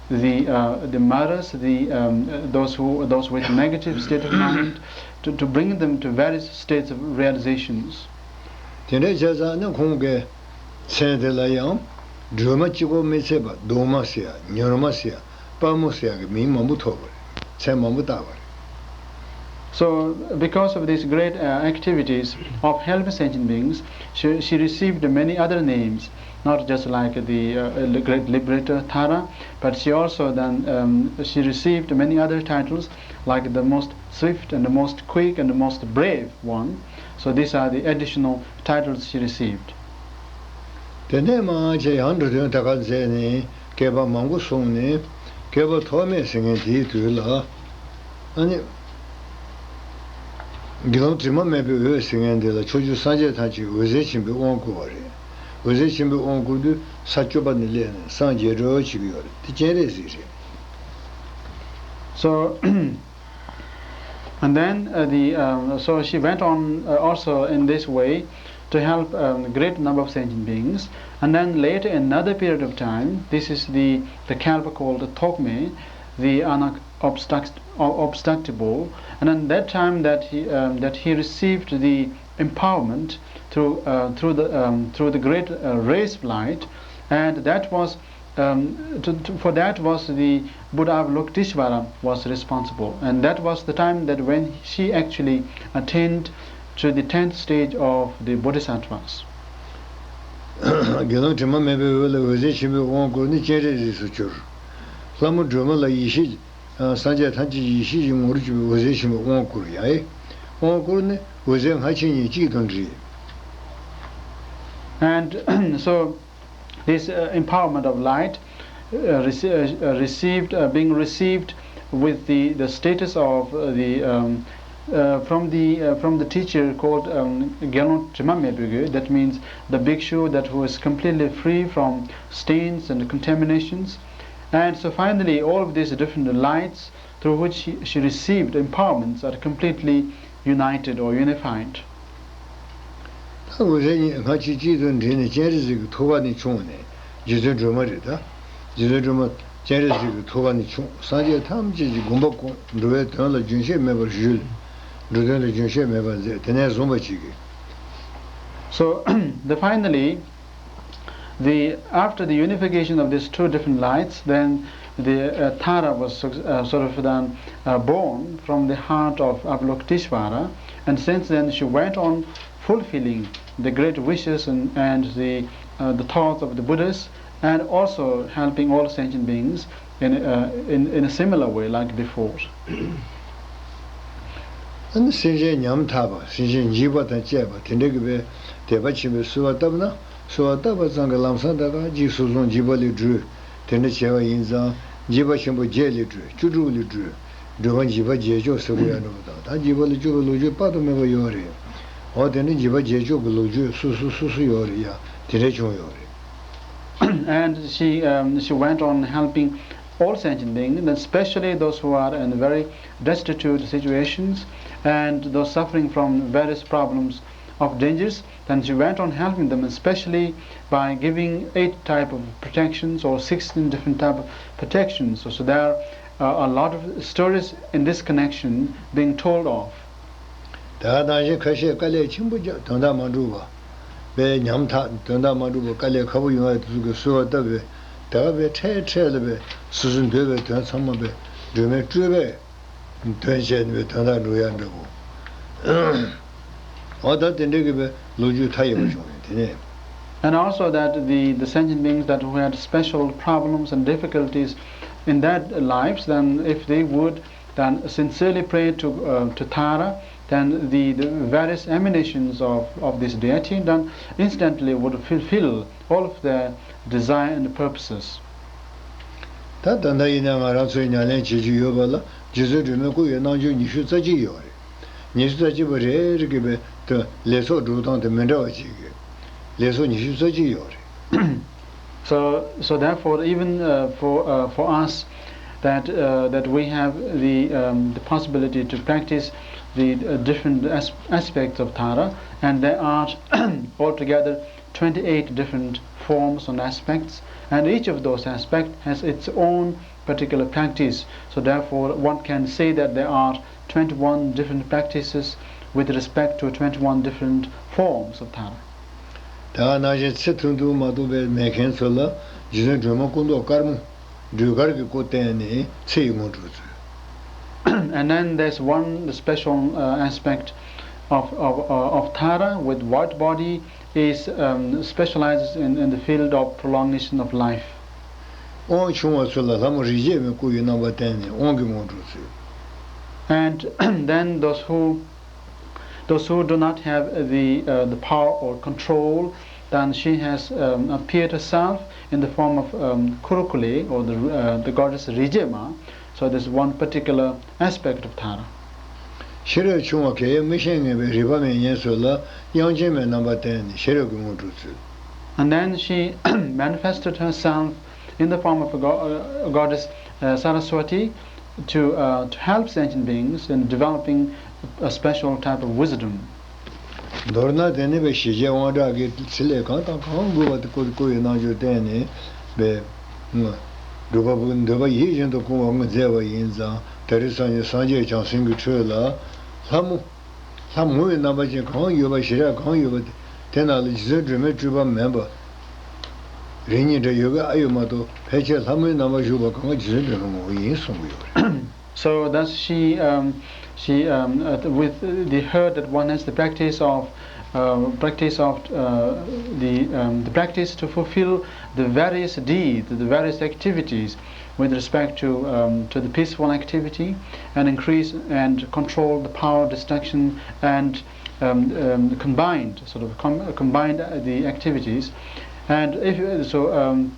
the, uh, the martyrs, the, um, uh, those who, those with negative state of mind, to, to bring them to various states of realizations. དེ་འདྲ་བྱས་ཙང་ནི་ཁོང་གིས་མཚན་དེ་ལ་ཡང་སྒྲོལ་མ་གཅིག་པོ་མི་ཚད་པ་གདུང་མ་ཟེར་ཡ་མྱུར་མ་ཟེར་ཡ་དཔའ་མོ་ཟེར་ཡ་གི་མིང་མང་པོ་ཐོབ་པ་རེད། མཚན་མང་པོ་བཏགས་པ་རེད། So, because of these great, uh, activities of helping sentient beings, she, she received many other names, not just like the, uh, the great liberator Tara, but she also then, um, she received many other titles, like the most swift and the most quick and the most brave one. So these are the additional titles she received. དེ་ནས་མར་བྱས་ཡང་འགྲོ་དོན་ད་ག་མཛད་ནས་བསྐལ་པ་མང་པོ་སོང་ནས་བསྐལ་པ་ཐོགས་མེད་ཟེར་མཁན་དེའི་དུས་ལ་ཨ་ནི་དགེ་སློང་དྲི་མ་མེད་པའི་འོད་ཟེར་མཁན་དེ་ལ་ཕྱོགས་བཅུའི་སངས་རྒྱས་ཐམས་ཅད་འོད་ཟེར་ཆེན་པོའི་དབང་བསྐུར་བ་རེད། འོད་ཟེར་ཆེན་པོའི་དབང་བསྐུར་དུས་ས་བཅུ་པ་ནས་སླེབས་ནས་སངས་རྒྱས་འགྲོ་བྱེད་ཀྱི་ཡོད་རེད། དེ་སྤྱན་རས་གཟིགས་རེད། So, and then, uh, the, um, so she went on, uh, also in this way to help, um, a great number of sentient beings. And then later, another period of time, this is the, the kalpa called the Tokme, the unobstruct-, obstructible. And then that time that he, um, that he received the empowerment through, uh, through the, um, through the great, uh, rays of light, and that was, um, to, to, for that was the Buddha Avalokiteshvara was responsible, and that was the time that when she actually attained to the tenth stage of the Bodhisattvas. དགེ་སློང་དྲི་མ་མེད་པའི་འོད་ལ་འོད་ཟེར་ཆེན་པོའི་དབང་བསྐུར་ནས་སྤྱན་རས་གཟིགས་སུ་གྱུར། ལྷ་མོ་སྒྲོལ་མ་ལ་ཡེ་ཤེས། ཨ། སངས་རྒྱས་ཐམས་ཅད་ཡེ་ཤེས་ཀྱི་ངོ་བོར་གྱུར་པའི་འོད་ཟེར་ཆེན་པོའི་དབང་བསྐུར་ཡང་ཨེ། དབང་བསྐུར་ནས་འོད་ཟེར་སྔ་ཕྱི་གཉིས་གཅིག་ཏུ་འདྲེས། And so this, uh, empowerment of light, uh, rece- uh, received, uh, being received with the, the status of, uh, the, um, uh, from the, uh, from the teacher called, um, Gelon Trima Mebege, that means the bhikshu that who is completely free from stains and contaminations. And so finally, all of these different lights through which she, she received empowerments are completely united or unified. ད་འོད་ཟེར་གཉིས་སྔ་ཕྱི་གཅིག་ཏུ་འདྲེས་ནས་སྤྱན་རས་གཟིགས་ཀྱི་ཐུགས་ཀ་ནས་ཕྱུང་ནས། རྗེ་བཙུན་སྒྲོལ་མ་རེད་ད། རྗེ་བཙུན་སྒྲོལ་མ་སྤྱན་རས་གཟིགས་ཀྱི་ཐུགས་ཀ་ནས་ཕྱུང་། སངས་རྒྱས་ཐམས་ཅད་ཀྱི་དགོངས་པ་སྐོང་། འགྲོ་བའི་དོན་ལ་རྒྱུན་ཆད་མེད་པར་གཞོལ། འགྲོ་དོན་ལ་རྒྱུན་ཆད་མེད་པར་མཛད། དེ་ནས་བཟུང་བ་ཞིག་གིས། So, the finally, the, after the unification of these two different lights, then the, uh, Tara was, uh, sort of then, uh, born from the heart of Avalokiteshvara, and since then she went on fulfilling the great wishes and, and the, uh, the thoughts of the Buddhas, and also helping all sentient beings in, uh, in, in a similar way like before. ཨ་ནི་སེམས་ཅན་ཉམ་ཐག་པ། སེམས་ཅན་འཇིགས་པ་དང་བཅས་པ་དེ་འདྲ་གི་བའི་དད་པ་ཆེན་པོས་གསོལ་བ་བཏབ་ན། གསོལ་བ་བཏབ་པ་ཙམ་གྱིས་ལམ་སང་ད་ག་འཇིགས་སོ་སོ་འཇིགས་པ་ལས་གྲོལ། དེ་འདྲ་བྱས་པ་ཡིན་ཙང་། འཇིགས་པ་ཆེན་པོ་བརྒྱད་ལས་གྲོལ། བཅུ་དྲུག་ལས་གྲོལ། སྒྲོལ་མ་འཇིགས་པ་བརྒྱད་སྐྱོབ་ཟེར་དགོས་ཡ་འགྲོ་བ་དང་། ད་འཇིགས་པ་ལས་སྐྱོབ་པའི་ལོ་རྒྱུས་དཔག་ཏུ་མེད་པ་ཡོད་རེད། འོ་དེ་འདྲ་འཇིགས་པ་བརྒྱད་སྐྱོབ་ཀྱི་ལོ་རྒྱུས་སོ་སོ་སོ་སོ་ཡོད་རེད་ཡ། དེ་འདྲ་བྱུང་ཡོད་རེད། And she, um, she went on helping all sentient beings, and especially those who are in very destitute situations and those suffering from various problems of dangers. Then she went on helping them, especially by giving eight type of protections or sixteen different type of protections. So, so there are a lot of stories in this connection being told of. ད་ག་ནང་བཞིན་ཁ་ཤས་དཀའ་ལས་ཆེན་པོ་བརྒྱབ། དོན་དག་མ་འགྲུབ་པ། དཔེ་ཉམ་ཐག་དོན་དག་མ་འགྲུབ་པ་དཀའ་ལས་ཁག་པོ་ཡོང་ཡ་དེ་ཚོ་གི་གསོལ་བ་བཏབ་པའི་ བྱ་བའི་འཕྲལ་འཕྲལ་ལ་བའི་སོ་སོའི་འདོད་པའི་དོན་ཚང་མ་བའི་སྒྲོན་མེའི་སྤྲུལ་པས་དོན་བྱས་ནས་བའི་དོན་དག་འགྲུབ་ཡ་འདྲ་བོ། འོ་ད་དེ་འདྲའི་གི་བའི་ལོ་རྒྱུས་མཐའ་ཡས་པ་བྱུང་ཡོད་དེ་ནས། And also that the, the sentient beings that who had special problems and difficulties in their lives, then if they would then sincerely pray to, uh, to Tara, then the, the various emanations of, of this deity then instantly would fulfill all of their desire and purposes. ད་ད་ལྟ་ཡིན་ན་ང་རང་ཚོས་ཉམས་ལེན་བྱེད་ཀྱི་ཡོད་པ་ལ་རྗེ་བཙུན་སྒྲོལ་མའི་སྐུ་ཡི་རྣལ་འབྱོར་ཉི་ཤུ་རྩ་གཅིག་ཡོད་རེད། ཉི་ཤུ་རྩ་གཅིག་པ་རེ་རེ་གི་བའི་དོན་ལས་ཚོགས་སྒྲུབ་སྟངས་དེ་མི་འདྲ་བ་ཅིག་གི་ལས་ཚོགས་ཉི་ཤུ་རྩ་གཅིག་ཡོད་རེད། So, so therefore, even, uh, for, uh, for us, that, uh, that we have the, um, the possibility to practice the, uh, different as- aspects of Tara, and there are altogether twenty-eight different forms and aspects, and each of those aspects has its own particular practice. So therefore, one can say that there are twenty-one different practices with respect to twenty-one different forms of Tara. ད་ནང་བཞིན་ཚེ་ཐུང་ཐུང་མ་གཏོགས་པའི་མེད་མཁན་ཚོ་ལ་རྗེ་བཙུན་སྒྲོལ་མ་སྐུ་མདོག་དཀར་མོ་སྦྲུལ་དཀར་གྱི་སྐུ་བསྟན་ནས་ཚེ་ཡི་དངོས་གྲུབ་སྩོལ། And then there's one special, uh, aspect of, of, uh, of Tara with white body is, um, specializes in, in the field of prolongation of life. དབང་ཆུང་བ་ཚོ་ལ་ལྷ་མོ་རིག་བྱེད་མའི་སྐུ་ཡི་རྣམ་པ་བསྟན་ནས་དབང་གི་དངོས་གྲུབ་སྩོལ། And then those who, those who do not have the, uh, the power or control, then she has, um, appeared herself in the form of, um, Kurukuli or the, uh, the goddess Rijema. So this is one particular aspect of Tara. ཤེས་རབ་ཆུང་བ་གལ་ཡང་མི་ཤེས་ངེས་པའི་རིག་པ་མེད་མཁན་ཚོ་ལ་དབྱངས་ཅན་མའི་རྣམ་པ་བསྟན་ནས་ཤེས་རབ་ཀྱི་དངོས་གྲུབ་སྩོལ། And then she manifested herself in the form of a, go- a goddess, uh, Saraswati to, uh, to help sentient beings in developing a special type of wisdom. མདོར་ན་དེ་ནི་བའི་ཞི་རྒྱས་དབང་དྲག་གི་ཚིག་ལས་གང་དང་གང་དགོས་པ་དེ་སྐུ་སྐུ་ཡི་རྣལ་འབྱོར་བསྟན་ནས་བའི་སྒྲུབ་པ་པོའི་འདོད་པ་ཡིད་བཞིན་དུ་སྐོང་བ་ངོས་མཛད་པ་ཡིན་ཙང་། དེ་རིང་སང་ཉིན་སངས་རྒྱས་བྱང་སེམས་ཀྱི་ཁྲོད་ལ་ལྷ་མོ། ལྷ་མོ་ཡི་རྣམ་པ་ཅན་གང་ཡོད་པ་ཞི་རགས་གང་ཡོད་པ་དེ་ནང་ལ་རྗེ་བཙུན་སྒྲོལ་མའི་སྤྲུལ་པ་མིན་པ་རེ་གཉིས་འདྲ་ཡོད་པའི་ཨ་ཡོད་མ་གཏོགས་ཕལ་ཆེར་ལྷ་མོའི་རྣམ་པ་བཞུགས་པ་གང་ག་རྗེ་བཙུན་སྒྲོལ་མའི་ངོ་བོ་ཡིན་གསུང་གི་ཡོད་རེད། So thus she, um, she, um, uh, with the heard that one has the practice of, uh, practice of, uh, the, um, the practice to fulfill the various deeds, the various activities with respect to, um, to the peaceful activity and increase and control the power destruction and, um, um, combined, sort of com- combined, uh, the activities. And if, so, um,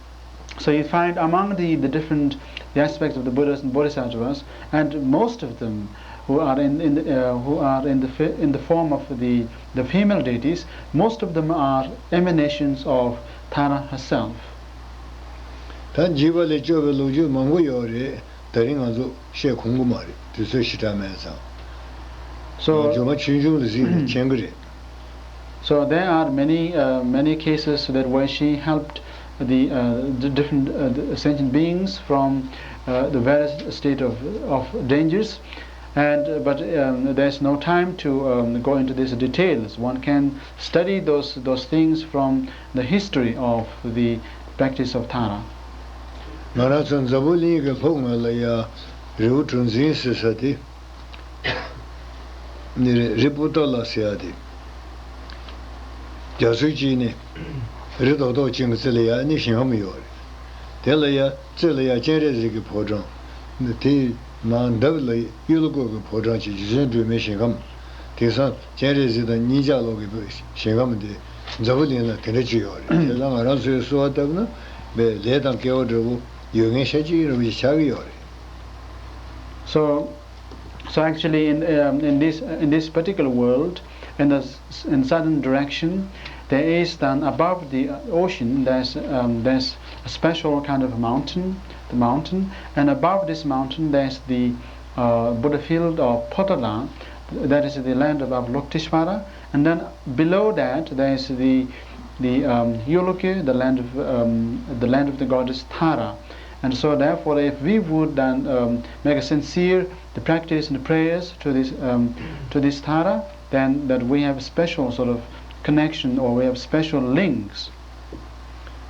so you find among the, the different the aspects of the Buddhas and Bodhisattvas, and most of them who are in, in the, uh, who are in the, in the form of the, the female deities, most of them are emanations of Tara herself. ད་འཇིགས་པ་ལས་སྐྱོབ་པའི་ལོ་རྒྱུས་མང་པོ་ཡོད་རེད། དེ་རིང་ང་ཚོ་བཤད་ཁོམ་གི་མ་རེད། དུས་ཚོད་ཞེ་དྲག་མེད་ཙང་། So སྒྲོལ་མ་ཆུང་ཆུང་ལ་གཟིགས་ནས་མཁྱེན་གི་རེད། So there are many, uh, many cases that where she helped the, uh, the different, uh, the sentient beings from, uh, the various state of, of dangers. And, uh, but, um, there's no time to, um, go into these details. One can study those, those things from the history of the practice of Tara. ང་རང་ཚོ་འཛམ་བུ་གླིང་གི་ལྷོ་ངོས་ལ་ཡ་རི་བོ་གྲུ་འཛིན་ཟེར་ས་དེ། ནི་རི་རི་པུ་ཏ་ལ་ཟེར་ཡ་དེ། རྒྱ་མཚོའི་དཀྱིལ་ནས་རི་རྡོག་རྡོག་ཅན་གྱི་རྩེ་ལ་ཡ་ནི་ཞིང་ཁམས་ཡོད་རེད། དེ་ལ་ཡ་རྩེ་ལ་ཡ་སྤྱན་རས་གཟིགས་ཀྱི་ཕོ་བྲང་། ནི་དེའི་ནང་འདབས་ལ་གཡུ་ལོ་ཀོ་གི་ཕོ་བྲང་བཅས་རྗེ་བཙུན་སྒྲོལ་མའི་ཞིང་ཁམས། དེང་སང་སྤྱན་རས་གཟིགས་དང་གཉིས་ཆ་ལོ་གི་ཞིང་ཁམས་དེ་འཛམ་བུ་གླིང་ལ་དེ་འདྲ་ཅིག་ཡོད་རེད། དེ་ལ་ང་རང་ཚོས་གསོལ་བ་བཏབ་ན་བའི་ལས་དང་སྐལ་བ་འདྲ་བོ་ཡོད་མཁན་ཤ་གཅིག་རེ་བ་ཞིག་ཆགས་ཀྱི་ཡོད་རེད། So, so actually, in, um, in this, in this particular world, in the s- in southern direction, there is then above the ocean, there's, um, there's a special kind of mountain, the mountain, and above this mountain, there's the, uh, Buddha field of Potala, that is the land of Avalokiteshvara, and then below that, there is the, the, um, Yuluke, the land of, um, the land of the goddess Tara. And so, therefore, if we would then, um, make a sincere the practice and the prayers to this, um, to this Tara, then that we have special sort of connection, or we have special links.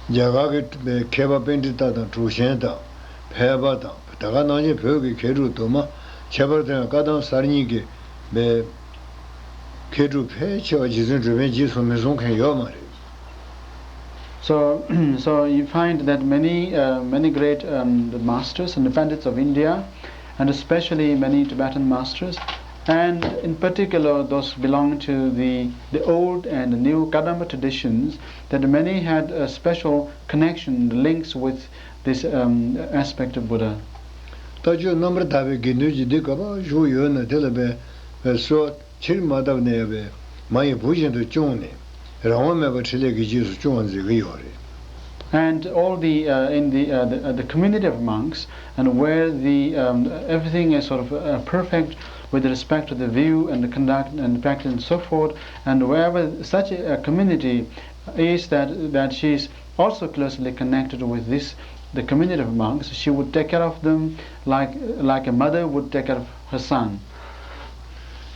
རྒྱ་གར་གྱི་མཁས་པ་པཎྜི་ཏ་དང་གྲུབ་ཆེན་དང་ཕལ་པ་དང་ད་ག་ནང་བཞིན་བོད་ཀྱི་མཁས་གྲུབ་དུ་མ། ཁྱད་པར་དུ་ཡང་བཀའ་གདམས་གསར་རྙིང་གི་མཁས་གྲུབ་ཕལ་ཆེ་བ་རྗེ་བཙུན་སྒྲོལ་མའི་རྗེས་སུ་མི་བཟུང་མཁན་ཡོད་མ་རེད། So, so you find that many, uh, many great um, the masters and the pundits of India, and especially many Tibetan masters, and in particular those belonging to the, the old and the new Kadamba traditions, that many had a special connection, links with this um, aspect of Buddha. ད་ཆོས་རྣམ་པར་དག་པའི་དགེ་འདུན་གྱི་འདི་ག་པར་བཞུགས་ཡོད་ན་དེ་ལ་བས་བས་སོ། ཕྱིར་མ་བཏབ་ནས་ཡོད་པས་མ་ཡི་བུ་བཞིན་དུ་སྐྱོང་ནས་རང་དབང་མེད་པར་འཕྲིན་ལས་ཀྱི་རྗེས་སུ་སྐྱོང་བ་མཛད་ཀྱི་ཡོད་རེད། And all the uh, in the, uh, the uh, the community of monks, and where the um, everything is sort of uh, perfect with respect to the view and the conduct and practice and so forth, and wherever such a community is, that that she's also closely connected with this the community of monks, she would take care of them like like a mother would take care of her son.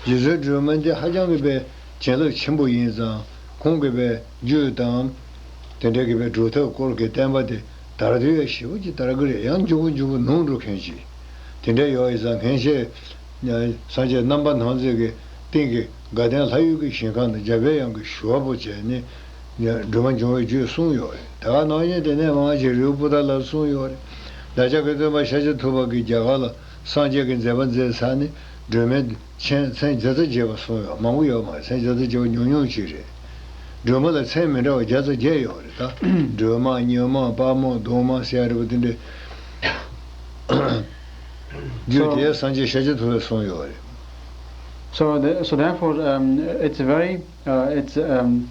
རྗེ་བཙུན་སྒྲོལ་མ་འདི་ཧ་ཅང་གི་པའི་བྱིན་རླབས་ཆེན་པོ་ཡིན་ཙང་ཁོང་གི་པའི་རྒྱུད་དང་དེ་འདྲའི་གི་པའི་སྒྲུབ་ཐབས་སྐོར་གྱི་བསྟན་པ་དེ་དར་དུས་ཡ་ཞེ་པོ་ཅིག་དར་གི་རེད། ཡང་མགྱོགས་པོ་མགྱོགས་པོ་ནོར་འགྲོ་མཁན་ཅིག་དེ་འདྲ་ཡོད་ཡིན་ཙང་མཁན་ཆེན་སངས་རྒྱས་རྣམ་པར་སྣང་མཛད་ཀྱི་སྟེང་གི་དགའ་ལྡན་ལྷ་ཡུལ་གྱི་ཞིང་ཁམས་དང་འཇམ་པའི་དབྱངས་ཀྱི་ཞུ་བ་པོ་བྱས་ནས། སྒྲོལ་མ་འབྱུང་བའི་རྒྱུད་གསུངས་ཡོད་རེད། ད་ག་ནང་བཞིན་དེ་ནས་མང་ཆེ་རི་བོ་པོ་ཏ་ལ་གསུངས་ཡོད་རེད། བདག་ཅག་གི་སྟོན་པ་ཤཱཀྱ་ཐུབ་པ་གིས་རྒྱ་གར་ལ་སངས་རྒྱས་ཀྱི་མཛད་པ་མཛད་ཚར་ནས་སྒྲོལ་མའི་མཚན་མཚན་བརྒྱ་རྩ་བརྒྱད་པ་གསུངས་ཡོད། མང་པོ་ཡོད་མ་རེད། མཚན་བརྒྱ་རྩ་བརྒྱད་པ་ཉུང་ཉུང་ཅིག་རེད། སྒྲོལ་མ་ལ་མཚན་མི་འདྲ་བ་བརྒྱ་རྩ་བརྒྱད་ཡོད་རེད་ད། སྒྲོལ་མ་ཉི་མ་དཔའ་མོ་གདོང་མ་ཟེར་ཡ་རེད་པ་དེ་འདྲའི། རྒྱུད་དེ་སངས་རྒྱས་ཤཱཀྱ་ཐུབ་པས་གསུངས་ཡོད་རེད། So, the, so therefore, um, it's very, uh, it's um,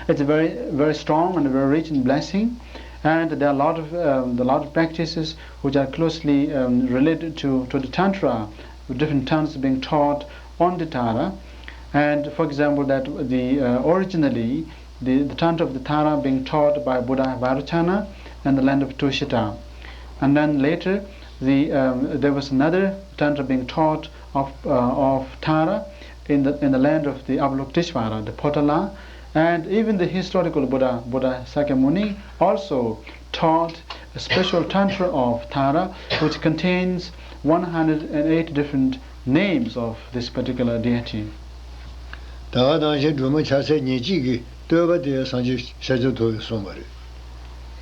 it's very, very strong and very rich in blessing, and there are a lot of um, a lot of practices which are closely um, related to to the tantra, with different tantras being taught on the Tara, and for example, that the uh, originally the, the tantra of the Tara being taught by Buddha Vairocana in the land of Tushita, and then later the um, there was another tantra being taught of, uh, of Tara in the, in the land of the Avalokiteshvara, the Potala, and even the historical Buddha, Buddha Sakyamuni, also taught a special tantra of Tara, which contains one hundred and eight different names of this particular deity. ད་ག་ནང་བཞིན་སྒྲོལ་མ་ཕྱག་འཚལ་ཉེར་གཅིག་གི་བསྟོད་པ་དེ་སངས་རྒྱས་ཤཱཀྱ་ཐུབ་པས་གསུངས་པ་རེད།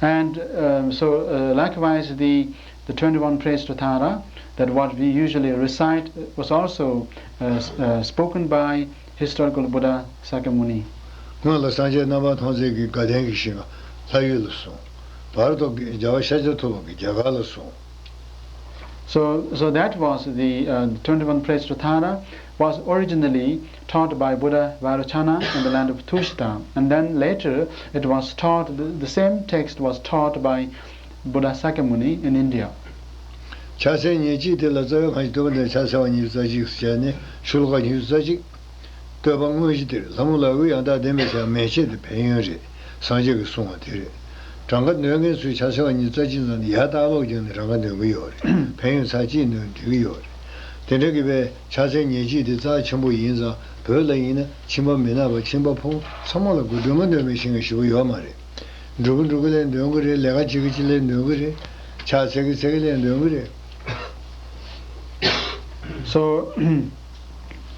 And um, so, uh, likewise, the the twenty-one praise to Tara, that what we usually recite, was also uh, uh, spoken by historical Buddha Sakyamuni. སྔོན་ལ་སངས་རྒྱས་རྣམ་པར་སྣང་མཛད་ཀྱིས་དགའ་ལྡན་གྱི་ཞིང་ཁམས་ལྷ་ཡུལ་ལ་གསུངས། བར་དུ་རྒྱལ་བ་ཤཱཀྱ་ཐུབ་པ་གིས་རྒྱ་གར་ལ་གསུངས། So, so that was the uh, twenty-one praise to Tara was originally taught by Buddha Vairocana in the land of Tushita, and then later it was taught, the, the same text was taught by Buddha Sakyamuni in India. ཕྱག་འཚལ་ཉེར་གཅིག་དེ་ལ་རྩ་བའི་གང་ཞིག་བསྟོད་པ་འདི་ཕྱག་འཚལ་བ་ཉི་ཤུ་རྩ་གཅིག་ཟེར་ནས་ཤོ་ལོ་ཀ་ཉི་ཤུ་རྩ་གཅིག་བསྟོད་པ་དངོས་གཞི་དེར་ལྷ་མོ་ལ་དབུ་ཡང་དག་ལྡན་པའི་ཕྱག་མན་ཆད་དེ་ཕན་ཡོན་རེད། སངས་རྒྱས་ཀྱིས་གསུངས་པ་དེ་རེད། གྲངས་ཀ་འདོན་མཁན་ཚོས་ཕྱག་འཚལ་བ་ཉི་ཤུ་རྩ་གཅིག་ཙམ་ནས་ཡར་ལྟ་ལོག་བརྒྱབ་ནས་གྲངས་ཀ་འདོན་གྱི་ཡོད་རེད། ཕན་ཡོན་ཚར་གཅིག་འདོན་འགྲིག་གི་ཡོད་རེད། དེ་འདྲ་གི་བས་ཕྱག་འཚལ་ཉེར་གཅིག་དེ་རྩ་ཆེན་པོ་ཡིན་ཙང་བོད་ལ་ཡིན་ན་ཁྱིམ་པ་མི་ནག་པ་ཁྱིམ་པ་ཕོ་ཚང་མ་ལ་དགོས། སྒྲོལ་མ་འདོན་པའི་ཞིང་ཞེ་པོ་ཡོད་མ་རེད། འགྲོ་གི་འགྲོ་གི་ལས་འདོན་གི་རེད། ལས་ཀ་བྱེད་གི་བྱེད་ལས་འདོན་གི་རེད། ཕྱག་འཚལ་གི་འཚལ་གི་ལས་འདོན་གི་རེད། So,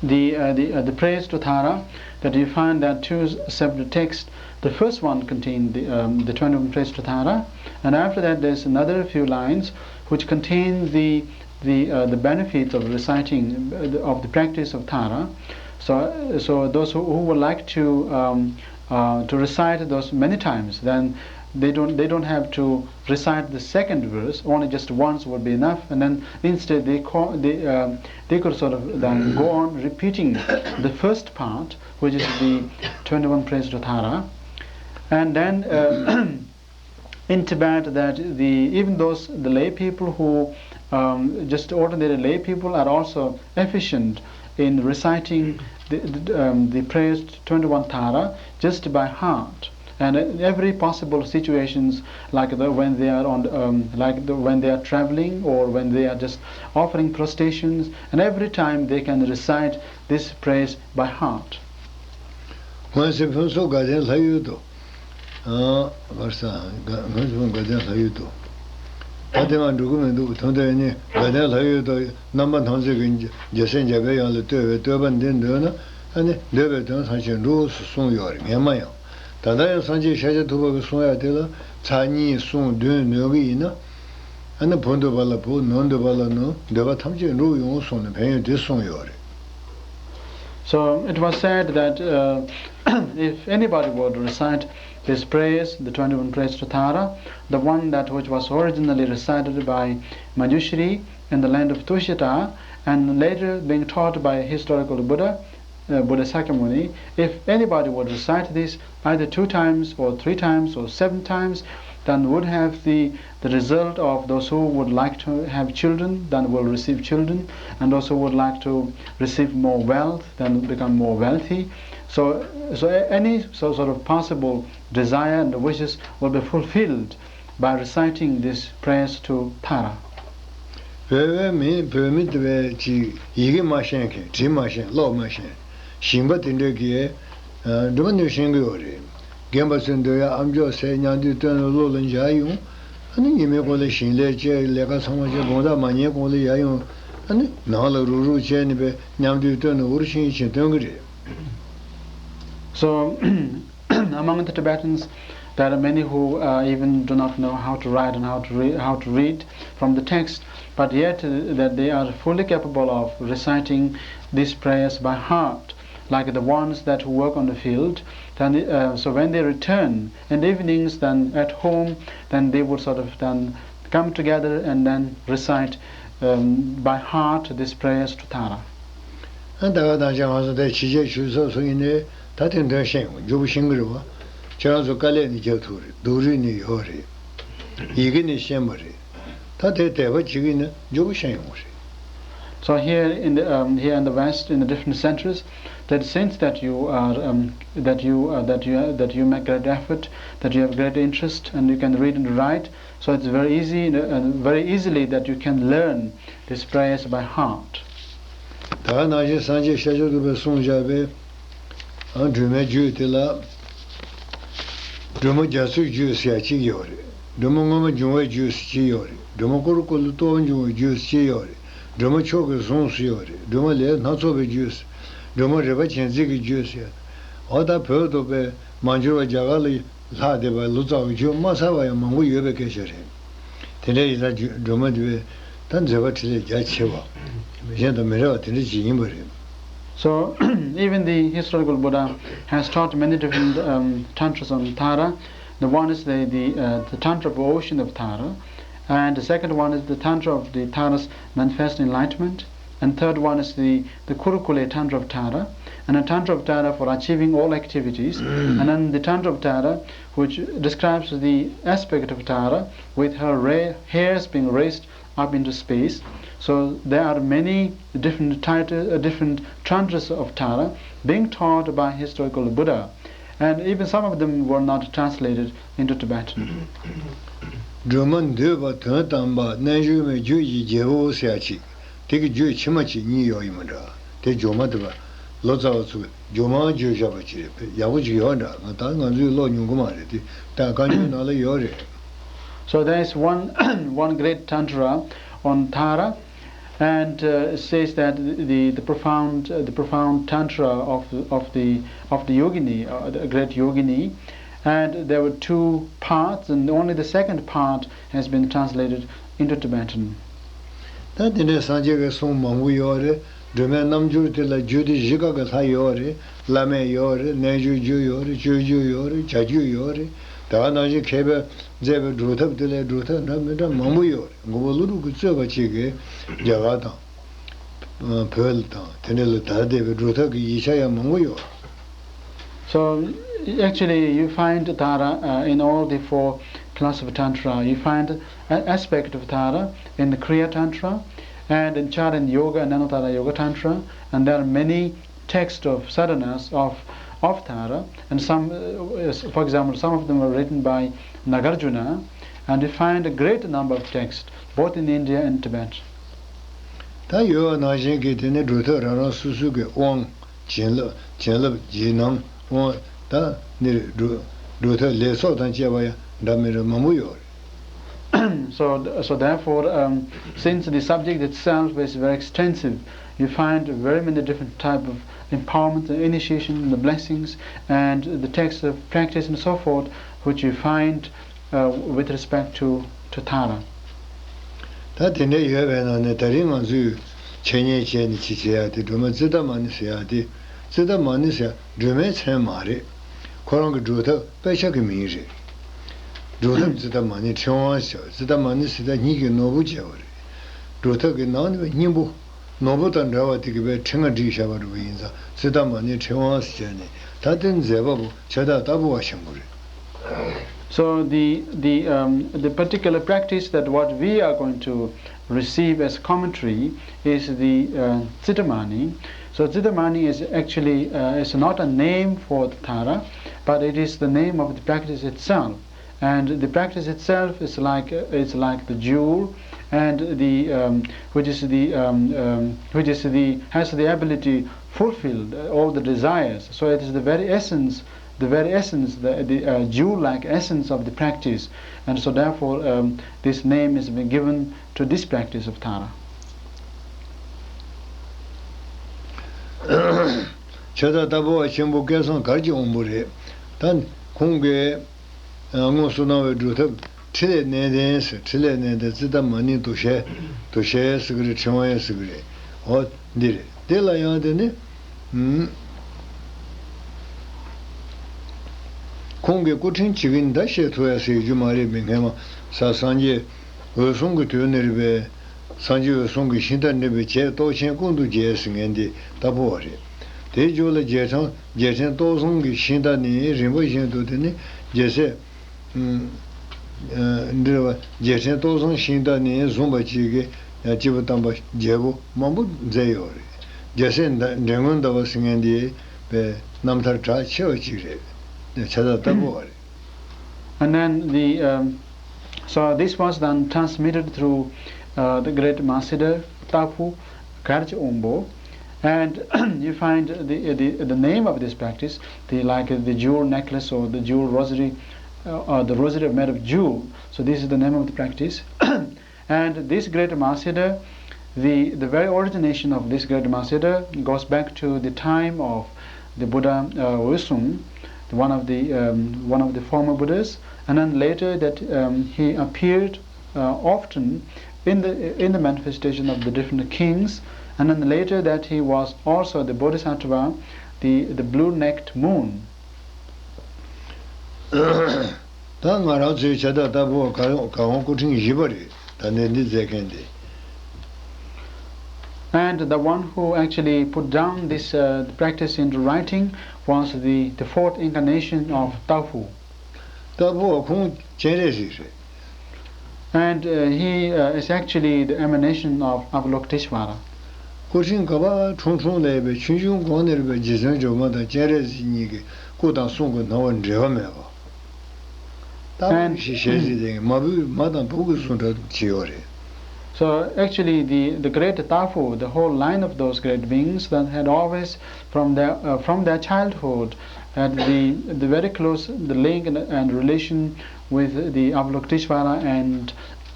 the, uh, the, uh, the praise to Tara, that you find that two separate texts. The first one contained the, um, the twenty-one praise to Tara, and after that there's another few lines which contain the, the, uh, the benefits of reciting, uh, the, of the practice of Tara. So, so those who, who would like to, um, uh, to recite those many times, then they don't, they don't have to recite the second verse, only just once would be enough, and then instead they, call, they, um, they could sort of then go on repeating the first part, which is the twenty-one praise to Tara. And then uh, in Tibet, that the, even those, the lay people who, um, just ordinary lay people, are also efficient in reciting the, the, um, the prayers twenty-one Tara just by heart. And in every possible situations, like the, when they are on, um, like the, when they are traveling or when they are just offering prostrations, and every time they can recite this praise by heart. སྔོན་ཚེ་ཕུན་ཚོགས་དགའ་ལྡན་ལྷ་ཡུལ་དུ། ཨ། གར་ས། ག་ང་ཚོ་དགའ་ལྡན་ལྷ་ཡུལ་དུ། ད་དེ་ང་འགྲོ་གི་མི་འདུག་ཐོན་དུས་ནི་དགའ་ལྡན་ལྷ་ཡུལ་དུ་རྣམ་པ་སྣང་མཛད་ཀྱི་རྒྱལ་སྲས་འཇམ་པའི་དབྱངས་ལ་བསྟོད་པའི་བསྟོད་པ་འདི་འདོན་ན། ཨ་ནི་འདོད་པའི་དོན་ཐམས་ཅད་འགྲུབ་གསུངས་ཡོད་རེད། སྔས་མ་ཡང་། ད་ལྟ་ཡང་སངས་རྒྱས་ཤཱཀྱ་ཐུབ་པ་གི་གསུང་ཡག་དེ་ལ་ཚར་གཉིས་གསུམ་བདུན་ནོད་གི་ཡིན་ན། ཨ་ནི་བུ་འདོད་པ་ལ་བུ། ནོར་འདོད་པ་ལ་ནོར། འདོད་པ་ཐམས་ཅད་འགྲུབ་ཡོང་གསུངས་ནས་ཕན་ཡོན་དེ་གསུངས་ཡོད་རེད། So it was said that uh, if anybody would recite these prayers, the twenty-one prayers to Tara, the one that which was originally recited by Manjushri in the land of Tushita and later being taught by historical Buddha, uh, Buddha Sakyamuni, if anybody would recite this either two times or three times or seven times, then would have the, the result of those who would like to have children, then will receive children, and those who would like to receive more wealth, then become more wealthy. So, so a- any so, sort of possible desire and wishes will be fulfilled by reciting these prayers to Tara. བོད་པའི་མི་བོད་མི་དེ་བས་ཅིག་ཡི་གེ་མ་ཤེས་མཁན། བྲིས་མ་ཤེས། ཀློག་མ་ཤེས། ཞིང་པ་དེ་འདྲ་གིས་ཨ་སྒྲོལ་མ་འདོན་ཤེས་ཀྱི་ཡོད་རེད། རྒན་པ་ཚོས་འདོན་ཡག་ཨ་མཆོག་ཟེར་མཉམ་དུ་བཏོན་ནས་བློ་ལ་འཇགས་ཡོང་། ཨ་ནི་ཉི་མའི་གུང་ལ་ཞིང་ལས་བྱས། ལས་ཀ་ཚང་མ་བྱས། དགོང་དག་མ་ཉལ་གོང་ལ་ཡར་ཡོང་། ཨ་ནི་ནང་ལ་རུག་རུག་བྱས་ནས་པས་མཉམ་དུ་བཏོན་ནས་འུར་ཤིང་ཤིང་བཏོན་གྱི་རེད། So, among the Tibetans, there are many who uh, even do not know how to write and how to, re- how to read from the text, but yet uh, that they are fully capable of reciting these prayers by heart, like the ones that who work on the field. Then, uh, so when they return in the evenings, then at home, then they would sort of then come together and then recite um, by heart these prayers to Tara. ཨ། ད་ག་ནང་བཞིན་ང་ཚོ་དེ་ཕྱི་རྒྱལ་ཆོས་ཚོགས་སུ་ཡིན་ནའི་ད་དེ་འདོན་ཤེས་ཡོང་། མགྱོགས་པོ་ཤེས་ཀྱི་རེད་བ། ཁྱེད་རང་ཚོ་དཀའ་ལས་ནི་རྒྱག་ཐུབ་རེད། སྡུག་རུས་ནི་ཡོད་རེད། ཡི་གེ་ནི་ཤེས་པ་རེད། ད་དེ་དད་པ་བྱེད་ཀྱི་ན་མགྱོགས་པོ་ཤེས་ཡོང་བ་རེད། So here in the um, here in the West, in the different centers, that since that you are um, that you uh, that you that you make great effort, that you have great interest, and you can read and write, so it's very easy uh, very easily that you can learn these prayers by heart. ད་ག་ནང་བཞིན་སངས་རྒྱས་ཤཱཀྱ་ཐུབ་པས་གསུངས་བཞག་པའི་ཨ་སྒྲོལ་མའི་རྒྱུད་དེ་ལ། སྒྲོལ་མ་རྒྱ་མཚོའི་རྒྱུད་ཟེར་ཡག་གཅིག་ཡོད་རེད། སྒྲོལ་མ་སྔོན་མ་འབྱུང་བའི་རྒྱུད་ཟེར་གཅིག་ཡོད་རེད། སྒྲོལ་མ་ཀུ་རུ་ཀུ་ལུ་ཏོག་འབྱུང་བའི་རྒྱུད་ཟེར་གཅིག་ཡོད་རེད། སྒྲོལ་མ་མཆོག་གི་གཟུངས་ཟེར་ཡོད་རེད། སྒྲོལ་མ་ལས་སྣ་ཚོགས་པའི་རྒྱུད་ཟེར། སྒྲོལ་མ་རིག་པ་བྱིན་ཚིག་གི་རྒྱུད་ཟེར། འོ་ད་བོད་དུ་པའི་མ་འགྱུར་བ་རྒྱ་གར་ལ་ལྷག་བསྡད་པ་ལོ་ཙཱ་བའི་རྒྱུད་མ་ཚར་བ་ཡང་མང་པོ་ཡོད་པའི་སྐད་ཆ་རེད། དེ་འདྲ་ཡིན་ཙང་རྒྱུད་སྒྲོལ་མ་འདི་བས་ད་མཛད་པ་འཕྲིན་ལས་རྒྱ་ཆེ་བ། གཞན་དང་མི་འདྲ་བ་དེ་འདྲ་ཅིག་ཡིན་པ་རེད། So, even the historical Buddha has taught many different um, tantras on Tara. The one is the, the, uh, the tantra of ocean of Tara, and the second one is the tantra of the Tara's manifest enlightenment, and third one is the, the Kurukule Tantra of Tara, and a Tantra of Tara for achieving all activities, and then the Tantra of Tara, which describes the aspect of Tara with her ra- hairs being raised up into space. So there are many different titles, uh, different tantras of Tara being taught by historical Buddha, and even some of them were not translated into Tibetan. སྒྲོལ་མ་འདུས་པ་དོན་དམ་པ། རྣལ་འབྱོར་མའི་རྒྱུད་ཀྱི་རྒྱལ་པོ་ཟེར་ཡག་ཅིག་དེ་གི་རྒྱུད་ཕྱི་མ་གཅིག་གཉིས་ཡོད་ཡིན་མ་འདྲ། དེ་སྒྲོལ་མ་དེ་བ་ལོ་ཙཱ་བ་ཚོས་སྒྲོལ་མ་བརྗོད་བཞག་པ་ཅིག་རེད། ཡག་པོ་ཅིག་ཡོད་འདྲ། ང་ད་ང་ཚོས་ཀློག་མྱོང་གི་མ་རེད་དེ། ད་བཀའ་འགྱུར་ནང་ལ་ཡོད་རེད། So there is one one great tantra on Tara, and uh, it says that the the profound uh, the profound tantra of of the of the yogini, uh, the great yogini, and there were two parts, and only the second part has been translated into Tibetan. ད་དེ་འདྲའི་སངས་རྒྱས་ཀྱི་གསུང་མང་པོ་ཡོད་རེད། སྒྲོལ་མའི་རྣམ་འགྱུར་དེ་ལ་རྒྱུད་སྡེ་བཞི་ཀ་གི་ལྷ་ཡོད་རེད། བླ་མེད་ཡོད་རེད། རྣལ་འབྱོར་རྒྱུད་ཡོད་རེད། སྤྱོད་རྒྱུད་ཡོད་རེད། བྱ་རྒྱུད་ཡོད་རེད། ད་ག་ནང་བཞིན་མཁས་པས་མཛད་པའི་སྒྲུབ་ཐབས་དེ་ལས་སྒྲུབ་ཐབས་འདྲ་མི་འདྲ་མང་པོ་ཡོད་རེད། མགོན་པོ་ཀླུ་སྒྲུབ་ཀྱིས་གཙོས་པ་བཅས་ཀྱི་རྒྱ་གར་དང་། བོད་དང་དེ་འདྲ་ལ་དར་བསྡད་པའི་སྒྲུབ་ཐབས་ཀྱི་ཡིག་ཆ་ཡང་མང་པོ་ཡོད། So, actually, you find Tara uh, in all the four class of Tantra. You find an aspect of Tara in the Kriya Tantra, and in Charan Yoga and Anatara Yoga Tantra, and there are many texts of sadhanas of, of Tara, and some, uh, for example, some of them were written by Nagarjuna, and you find a great number of texts, both in India and Tibet. ད་ཡོད་པ་ནང་བཞིན་གྱི་དེ་ནི་སྒྲུབ་ཐབས་རང་རང་སོ་སོའི་གི་དབང་། བྱིན་རླབས། བྱིན་རླབས་ཀྱི་ནང་དབང་། ད་ནི་སྒྲུབ་ སྒྲུབ་ཐབས་ལས་ཚོགས་དང་བཅས་པ་ཡང་འདྲ་མི་འདྲ་མང་པོ་ཡོད་རེད། So, so therefore, um, since the subject itself is very extensive, you find very many different type of empowerment, the initiation, the blessings, and the texts of practice and so forth, which you find uh, with respect to, to Tara. ད་དེ་འདྲ་ཡོད་པའི་ནང་ནས་ད་རིང་ང་ཚོས་འཆད་ཉན་བྱས་ནས་ཅི་བྱེད་ཡ་དེ་སྒྲོལ་མ་ཙིཏྟ་མ་ཎི་ཟེར་ཡ་དེ། ཙིཏྟ་མ་ཎི་ཟེར་ཡ་སྒྲོལ་མའི་མཚན་མ་རེད། ཁོ་རང་གི་སྒྲུབ་ཐབས་དཔེ་ཆ་གི་མིང་རེད། སྒྲུབ་ཐབས་ཙིཏྟ་མ་ཎི་ཕྲེང་བ་ཟེར་བ། ཙིཏྟ་མ་ཎི་ཟེར་ཡ་སྙིང་གི་ནོར་བུ་བྱས་པ་རེད། སྒྲུབ་ཐབས་ཀྱི་ནང་ནས་སྙིང་པོ། ནོར་བུ་དང་འདྲ་བ་དེ་གི་བའི་ཕྲེང་བ་བསྒྲིགས་བཞག་པ་རེད་པ། ཡིན་ཙང་ཙིཏྟ་མ་ཎི་ཕྲེང་བ་ཟེར་ནས། ད་དེ་མཛད་པ་པོ་ཁྱབ་བདག་ལྟ་བུ་བ་ཆེན་པོ་རེད། So the the um, the particular practice that what we are going to receive as commentary is the uh, Tsitamani. So Tsitamani is actually uh, is not a name for the Tara, but it is the name of the practice itself. And the practice itself is like is like the jewel, and the um, which is the um, um, which is the has the ability fulfilled uh, all the desires. So it is the very essence, the very essence, the, the uh, jewel-like essence of the practice, and so therefore um, this name is being given to this practice of Tara. ཁྱབ་བདག་ལྟ་བུ་བ་ཆེན་པོ་སྐལ་བཟང་གར་གྱི་དབང་པོ་རེད། ད་ཁོང་གིས། དངོས་སུ་གནང་བའི་སྒྲུབ་ཐབས་ཕྲིན་ལས་གནས་བརྟན་ཟེར། ཕྲིན་ལས་གནས་བརྟན་ཙིཏྟ་མ་ཎི་དུ་ཞལ། དུ་ཞལ་ཟེར་གི་རེད། ཕྲེང་བ་ཡང་ཟེར་གི་རེད། འོ་འདི་རེད། འདི་ལ་ཡང་དེ་ནི། ཨུམ། ཁོང་གི་སྐུ་ཕྲེང་བྱེད་ཀྱིན་ད་བཤད་ཐུབ་ཡ་ཟེར་རྒྱུ་མ་རེད་པས། སྔས་མ་ས་སངས་རྒྱས་འོད་སྲུང་གི་དུས་ནས་རེད་པས། སངས་རྒྱས་འོད་སྲུང་གི་ཤིང་རྟ་འགྲིམ་པའི་བྱད་སྟོབས་ཆེན་ཀུན་ཏུ་རྒྱས་ཟེར་མཁན་འདི་ལྟ་བུ་བ་རེད། དེའི་མཇུག་ལ་རྒྱལ་ཕྲན་རྒྱལ་ཕྲན་སྟོབས་བཟང་གི་ཤིང་རྟ་ནི་རིམ་པ་བཞིན་དུ་དེ་ནི་རྒྱལ་སྲས། ཨ། འདྲི་བ། རྒྱལ་ཕྲན་སྟོབས་བཟང་ཤིང་རྟ་ནི་བཟུང་བ་གཅིག་གིས་ཡང་སྐྱེས་བུ་དམ་པ་རྒྱལ་པོ་མང་པོ་མཛད་ཡོད་རེད། རྒྱལ་སྲས་འདྲེ་སྔོན་ཟླ་བ་ཟེར་མཁན་འདི་པའི་རྣམ་ཐར་གྲགས་ཆེ་བ་གཅིག་རེད། ཁྱབ་བདག་ལྟ་བུ་བ་རེད། And then the um, so this was then transmitted through uh, the great Mahasiddha Tapu Karchi Ombo. And you find the, the, the name of this practice, the like the jewel necklace or the jewel rosary, uh, or the rosary made of jewel. So this is the name of the practice. And this great Mahasiddha, the, the very origination of this great Mahasiddha goes back to the time of the Buddha uh, Wusung, one of the um, one of the former Buddhas, and then later that um, he appeared uh, often in the in the manifestation of the different kings, and then later that he was also the Bodhisattva, the the blue-necked moon. ད་ང་རང་ཚོའི་ཁྱབ་བདག་ལྟ་བུ་བ་གར་གར་དབང་སྐུ་ཕྲེང་བཞི་པ་རེད། ད་ནི་འདི་མཛད་མཁན་དེ། And the one who actually put down this uh, practice into writing was the, the fourth incarnation of Tapu. ལྟ་བུ་བ་ཁོང་སྤྱན་རས་གཟིགས་རེད། And uh, he uh, is actually the emanation of Avalokiteshvara. སྐུ་ཕྲེང་ག་པར་ཁྲུང་ཁྲུང་ལས་པའི་ཆུང་ཆུང་གོང་ནས་རེད་པའི་རྗེ་བཙུན་སྒྲོལ་མ་དང་སྤྱན་རས་གཟིགས་གཉིས་ཀྱི་སྐུ་དང་གསུང་གི་སྣང་བ་འབྲལ་བ་མེད་པ། ལྟ་བུ་ཞེས་ཞལ་གཟིགས་དེ་མ་བུ་མ་དང་བུ་གི་གསུང་སྒྲ་ཅི་ཡོད་རེད། So actually, the, the great Tapu, the whole line of those great beings that had always, from their uh, from their childhood, had the, the very close the link and, and relation with the Avalokiteshvara and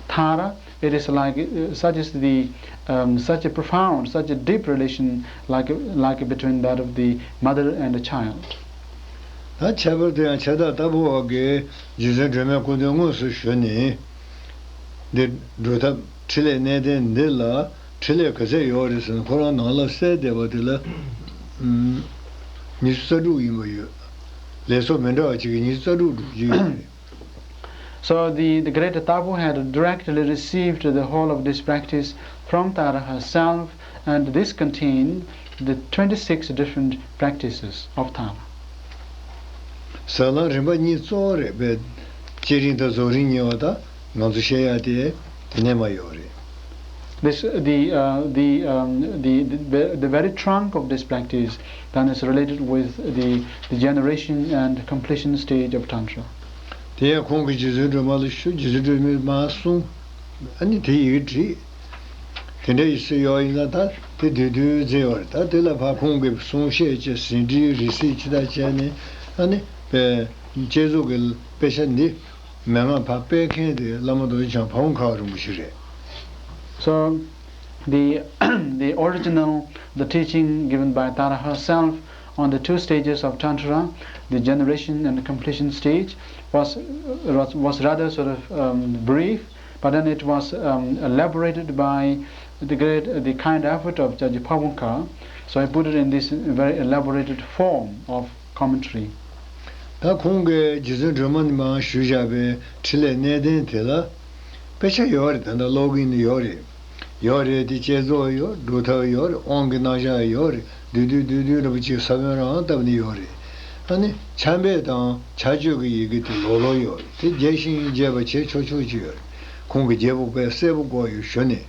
Tara. It is like uh, such is the um, such a profound, such a deep relation like like between that of the mother and the child. ད་ཁྱད་པར་དུ་ཡང་ཁྱབ་བདག་ལྟ་བུ་བ་གིས་རྗེ་བཙུན་སྒྲོལ་མའི་སྐུ་མདུན་དངོས་སུ་ཞུས་ནས། འདི་སྒྲུབ་ཐབས་ཕྲིན་ལས་གནས་བརྟན་འདི་ལ་ཕྲིན་ལས་ག་ཚད་ཡོད་རེད་ཟེར་ན། ཁོ་རང་ནང་ལ་གསལ་བསྡད་པ་དེ་ལ་ཉི་ཤུ་རྩ་དྲུག་ཡིན་པ་ཡོད། ལས་ཚོགས་མི་འདྲ་བ་གཅིག་གིས་ཉི་ཤུ་རྩ་དྲུག་སྒྲུབ་རྒྱུ་ཡོད་རེད། So the, the great Tapu had directly received the whole of this practice from Tara herself, and this contained the twenty-six different practices of Tara. ཟབ་ལམ་རིམ་པ་གཉིས་གཙོ་བོ་རེད་པས། བསྐྱེད་རིམ་དང་རྫོགས་རིམ་གཉིས་པ་དག་ང་ཚོ་བཤད་ཡ་དེ་དེ་ནས་མར་ཡོད་རེད། This the uh, the um, the, the the very trunk of this practice then is related with the the generation and completion stage of Tantra. དེ་ཡང་ཁོང་གིས་རྗེ་བཙུན་སྒྲོལ་མ་ལ་ཞུ། རྗེ་བཙུན་སྒྲོལ་མས་མར་གསུངས། ཨ་ནི་དེ་ཡི་གེ་བྲིས། དེ་འདྲ་ཡི་སྲིད་ཡོད་ཡིན་ན་ད་དེ་དུས་དུས་མཛད་ཡོད་རེད། ད་དེ་ལ་ཕར་ཁོང་གིས་གསུང་བཤད་བྱས། ཟིན་བྲིས་རིས་སྲིད་ཅི་ལྟར་བྱས་ནས། ཨ་ནི་པའི་ བསྐྱེད་རྫོགས་ཀྱི་དཔེ་ཆ་འདི་མན་ངག་ཕར་སྤེལ་མཁན་དེ་བླ་མ་རྡོ་རྗེ་འཆང་ཕ་བོང་ཁ་བ་རིན་པོ་ཆེ་རེད། So, the the original, the teaching given by Tara herself on the two stages of Tantra, the generation and the completion stage, was was, was rather sort of um, brief, but then it was um, elaborated by the great, the kind effort of Jaji Pabunka. So he put it in this very elaborated form of commentary. ད་ཁོང་གིས་རྗེ་བཙུན་སྒྲོལ་མ་ནས་མར་ཞུས་བཞག་པའི་འཕྲིན་ལས་གནད་དོན་དེ་ལ་དཔེ་ཆ་ཡོད་རེད། ད་ལྟ་ཀློག་གིན་ཡོད་རེད། ཡོད་རེད་དེ། བསྐྱེད་རྫོགས་ཡོད། སྒྲུབ་ཐབས་ཡོད་རེད། དབང་གི་རྣམ་གཞག་ཡོད་རེད། བསྡུས་བསྡུས་བསྡུས་བསྡུས་འདྲ་པོ་ཅིག་ས་བོན་རང་བཏབ་ནས་ཡོད་རེད། ཨ་ནི་ཆ་འབེབས་དང་བྱ་སྤྱོད་ཀྱི་ཡི་གེ་དེ་ལོག་ལོག་ཡོད་རེད། དེ་རྒྱས་ཤིང་རྒྱས་པ་བྱེད་ཆོག་ཆོག་ཅིག་ཡོད་རེད། ཁོང་གིས་རྒྱས་པོ་དཔེ་གསལ་པོ་བཀོད་ཡོད་ཞུ་ནས།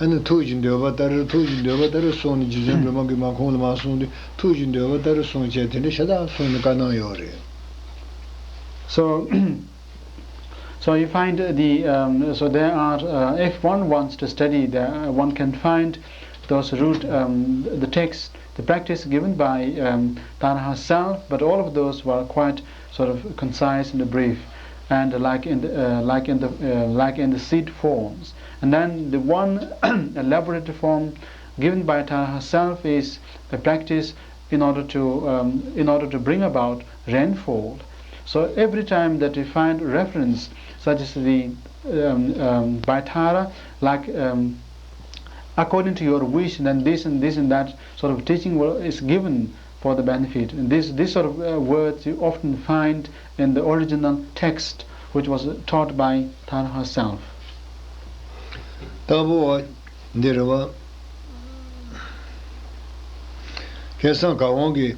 ཨ་ནི་ཐུགས་ཀྱི་འདོད་པ་ལྟར། ཐུགས་ཀྱི་འདོད་པ་ལྟར་གསུངས་ནས། རྗེ་བཙུན་སྒྲོལ་མ་གིས་མ་ཁོང་ལ་མ་གསུངས་ཏེ། ཐུགས་ཀྱི་འདོད་པ་ལྟར་གསུངས་བྱས་དེ་འདྲ་ཤ་སྟག་གསུངས་ནས་བཀའ་གནང་ཡོད་རེད། So, so you find the um, so there are uh, if one wants to study, there one can find those root um, the text, the practice given by um, Tara herself, but all of those were quite sort of concise and brief, and like in the uh, like in the uh, like in the seed forms. And then the one elaborate form given by Tara herself is a practice in order to um, in order to bring about rainfall. So every time that we find reference such as the um, um, by Tara, like um, according to your wish, then this and this and that sort of teaching is given for the benefit. And this, this sort of uh, words you often find in the original text which was taught by Tara herself. ལྟ་བུ་བ་འདི་རེད་བ། སྐལ་བཟང་དགའ་དབང་གིས་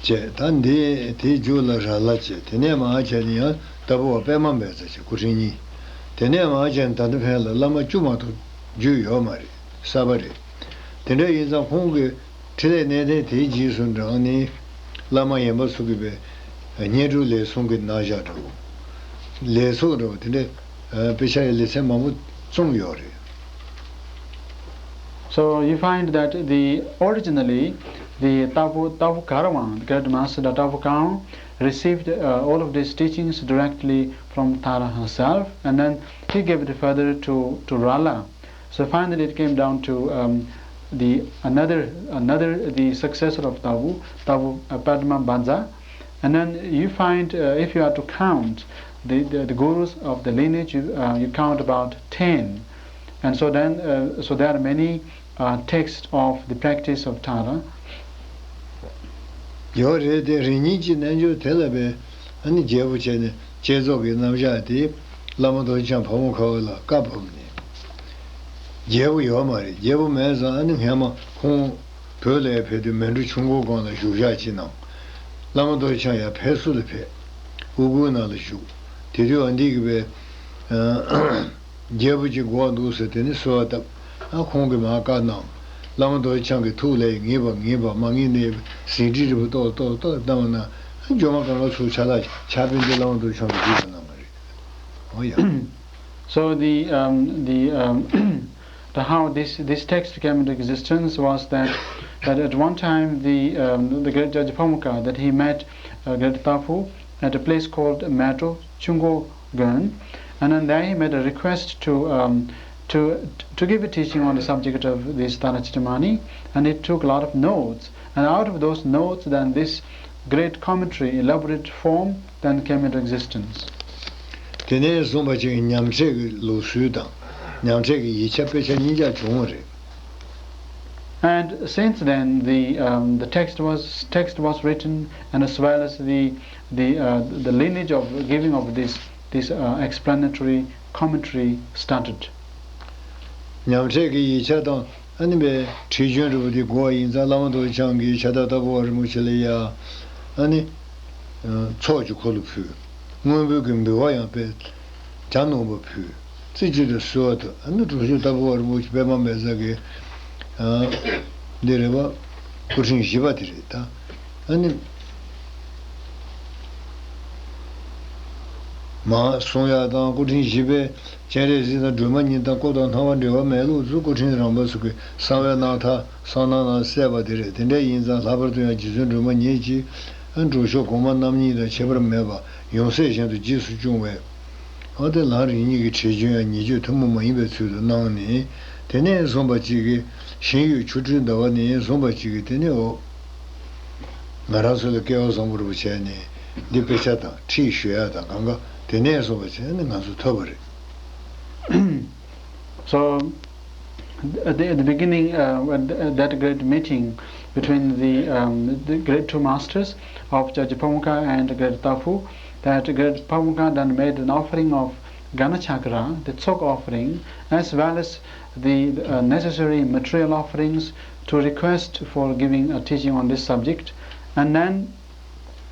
བྱས། ད་འདི་དེའི་མཇུག་ལ་ར་ལ་བྱས། དེ་ནས་མར་བྱས་ནས་ཡང་ལྟ་བུ་བ་པད་མ་བཛྲ་བྱས། སྐུ་ཕྲེང་གཉིས། དེ་ནས་མར་བྱས་ནས་ད་ལྟ་ཕན་ལ་བླ་མ་བཅུ་མ་གཏོགས་བརྒྱུད་ཡོད་མ་རེད། གསར་པ་རེད། དེ་འདྲ་ཡིན་ཙང་ཁོང་གི་འཕྲིན་ལས་གནད་དོན་དེའི་རྗེས་སུ་འབྲངས་ནས་བླ་མ་གཞན་པ་ཚོ་གིས་པའི་བསྙེན་སྒྲུབ་ལས་གསུམ་གྱི་རྣམ་གཞག་འདྲ་བོ། ལས་ཚོགས་འདྲ་བོ་དེ་འདྲ་དཔེ་ཆ་ཡི་ལེ་ཚན་མང་པོ་རྩོམ་ཡོད་རེད། So you find that the originally the Tapu Tapu Karawang, the great master, the Tapu Karawang, received uh, all of these teachings directly from Tara herself, and then he gave it further to to Rala. So finally, it came down to um, the another another the successor of Tapu, Tapu uh, Padma Banza, and then you find uh, if you are to count the, the, the gurus of the lineage, you, uh, you count about ten, and so then uh, so there are many uh, texts of the practice of Tara. ཡོད་རེད་དེ། རིམ་གཉིས་ཀྱི་རྣལ་འབྱོར་དེ་ལ་བས་ཨ་ནི་རྒྱས་པོ་བྱས་ནས་བསྐྱེད་རྫོགས་ཀྱི་རྣམ་གཞག་དེ་བླ་མ་རྡོ་རྗེ་འཆང་ཕ་བོང་ཁ་བ་ལ་བཀའ་ཕབ་ནས། རྒྱས་པོ་ཡོད་མ་རེད། རྒྱས་པོ་མེད་ཙང་ཨ་ནི་སྔས་མ་ཁོང་བོད་ལ་ཡར་ཕེབས་དུས་མལ་གྲོ་ཆུ་འགོ་སྒང་ལ་བཞུགས་ཞག་ཅིག་གནང་། བླ་མ་རྡོ་རྗེ་འཆང་ཡར་ཕེབས་བསུ་ལ་ཕེབས། དབུ་གུར་ནང་ལ་བཞུགས། དེ་དུས་ཨ་འདི་གི་བས། རྒྱལ་པོ་ཅིག་དགོས་འདུག་ཟེར། དེ་ནས་གསོལ་བ་བཏབ། ཨ་ཁོང་གིས་མར་བཀའ་གནང་། བླ་མ་རྡོ་རྗེ་འཆང་གི་ཐུགས་ལ་ངེས་པ་ངེས་པ་མ་ངེས་ནས་ཟིན་བྲིས་རིལ་བུ་ཏོག་ཏོག་ཏོག་བཏང་བ་ན། ཨ་འཇོལ་མོ་གང་ག་ཚུར་ཕྱག་ལ་ཕྱག་དཔེ་འདི་བླ་མ་རྡོ་རྗེ་འཆང་གིས་བྲིས་པ་གནང་བ་རེད། འོ་ཡ། So the um, the um, the how this this text came into existence was that that at one time the um, the great Jaji Pamukkha, that he met uh, great Tapu at a place called Metro Chungo Gun, and then there he made a request to um, to to give a teaching on the subject of this Tarachitamani, and he took a lot of notes, and out of those notes, then this great commentary, elaborate form, then came into existence. དེ་ནས་བཟུང་བ་ཅིག་ཉམས་ཆག་གི་ལུགས་སྲོལ་དང་ཉམས་ཆག་གི་ཡིག་ཆ་དཔེ་ཆ་གཉིས་ཆ་བྱུང་བ་རེད། And since then, the um, the text was text was written, and as well as the the uh, the lineage of giving of this this uh, explanatory commentary started. ཉམས་ཆག་གི་ཡིག་ཆ་དང་ཨ་ནི་བའི་ཁྲིད་རྒྱུན་རིལ་བུ་དེ་གོ་བ་ཡིན་ཙང་། བླ་མ་རྡོ་རྗེ་འཆང་གིས་ཕྱག་བདག་ལྟ་བུ་བ་རིན་པོ་ཆེ་ལ་ཡ་ཨ་ནི་ཚོགས་ཀྱི་འཁོར་ལོ་ཕུལ། དངོས་འབུལ་གྱི་འབུལ་བ་ཡང་དཔེ་གྱ་ནོམ་པ་ཕུལ། རྩེ་གཅིག་ཏུ་གསོལ་བ་བཏབ། ཨ་ནི་གྲུབ་ཐོབ་ལྟ་བུ་བ་རིན་པོ་ཆེ་པད་མ་མེ་བཟའ་གི་འདི་རེད་པ། སྐུ་ཕྲེང་བཞི་པ་དེ་རེད་ད། ཨ་ནི། མར་གསུང་ཡག་དང་། སྐུ་ཕྲེང་བཞི་པའི་སྤྱན་རས་གཟིགས་དང་སྒྲོལ་མ་གཉིས་དང་སྐུ་དང་སྣང་བ་འབྲལ་བ་མེད་ལུགས་སུ། སྐུ་ཕྲེང་རིམ་པ་སོགས་ཀྱི་གསང་བའི་རྣམ་ཐར་གསང་སྔགས་ནང་གསལ་བ་དེ་རེད། དེ་འདྲ་ཡིན་ཙང་ལྷག་པར་དུ་ཡང་རྗེ་བཙུན་སྒྲོལ་མ་ཉིད་ཀྱིས་ ཨ་འགྲོ་ཕྱོགས་གོང་མ་རྣམ་གཉིས་དང་ཁྱད་པར་མེད་པ་ཡོང་སྲིད་བཞིན་དུ་རྗེས་སུ་སྐྱོང་བས། ཨ་དེ་ལམ་རིམ་གཉིས་ཀྱི་ཁྲིད་སྦྱོང་ཡང་ཉེས་སྤྱོད་ཐུན་མོང་མ་ཡིན་པའི་ཚུལ་དུ་གནང་ནས། དེ་ནས་བཟུང་བ་གཅིག་གིས་ཞིང་ཡོད་ཆོ་འཕྲུལ་ཟླ་བ་ནས་བཟུང་བ་གཅིག་གིས་དེ་ནས་འོ། ང་རང་ཚོ་ལ་སྐལ་བ་བཟང་པོ་རུ་བྱས་ནས་འདི་དཔེ་ཆ་དང་ཁྲིད་ཞུ་ཡ་དང་གང་ག་དེ་ནས་བཟུང་བ་བྱས་ནས་ང་ཚོ་ཐོབ་པ་རེད། So, at the, at the beginning, uh, at th- that great meeting between the, um, the great two masters of Judge Pamukkha and great Tafu, that great Pamukkha then made an offering of Ganachakra, the tsok offering, as well as the uh, necessary material offerings to request for giving a teaching on this subject. And then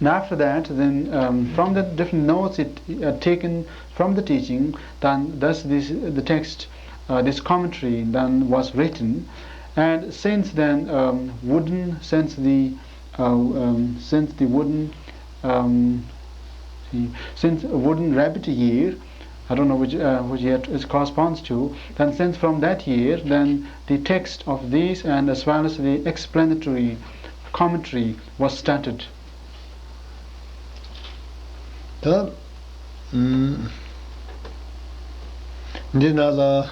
And after that, then um, from the different notes it uh, taken from the teaching, then thus this the text, uh, this commentary then was written, and since then um, wooden since the uh, um, since the wooden um, see, since wooden rabbit year, I don't know which uh, which year it corresponds to. Then since from that year, then the text of these and as well as the explanatory commentary was started. ད། ཨུམ། འདི་ནང་ལ།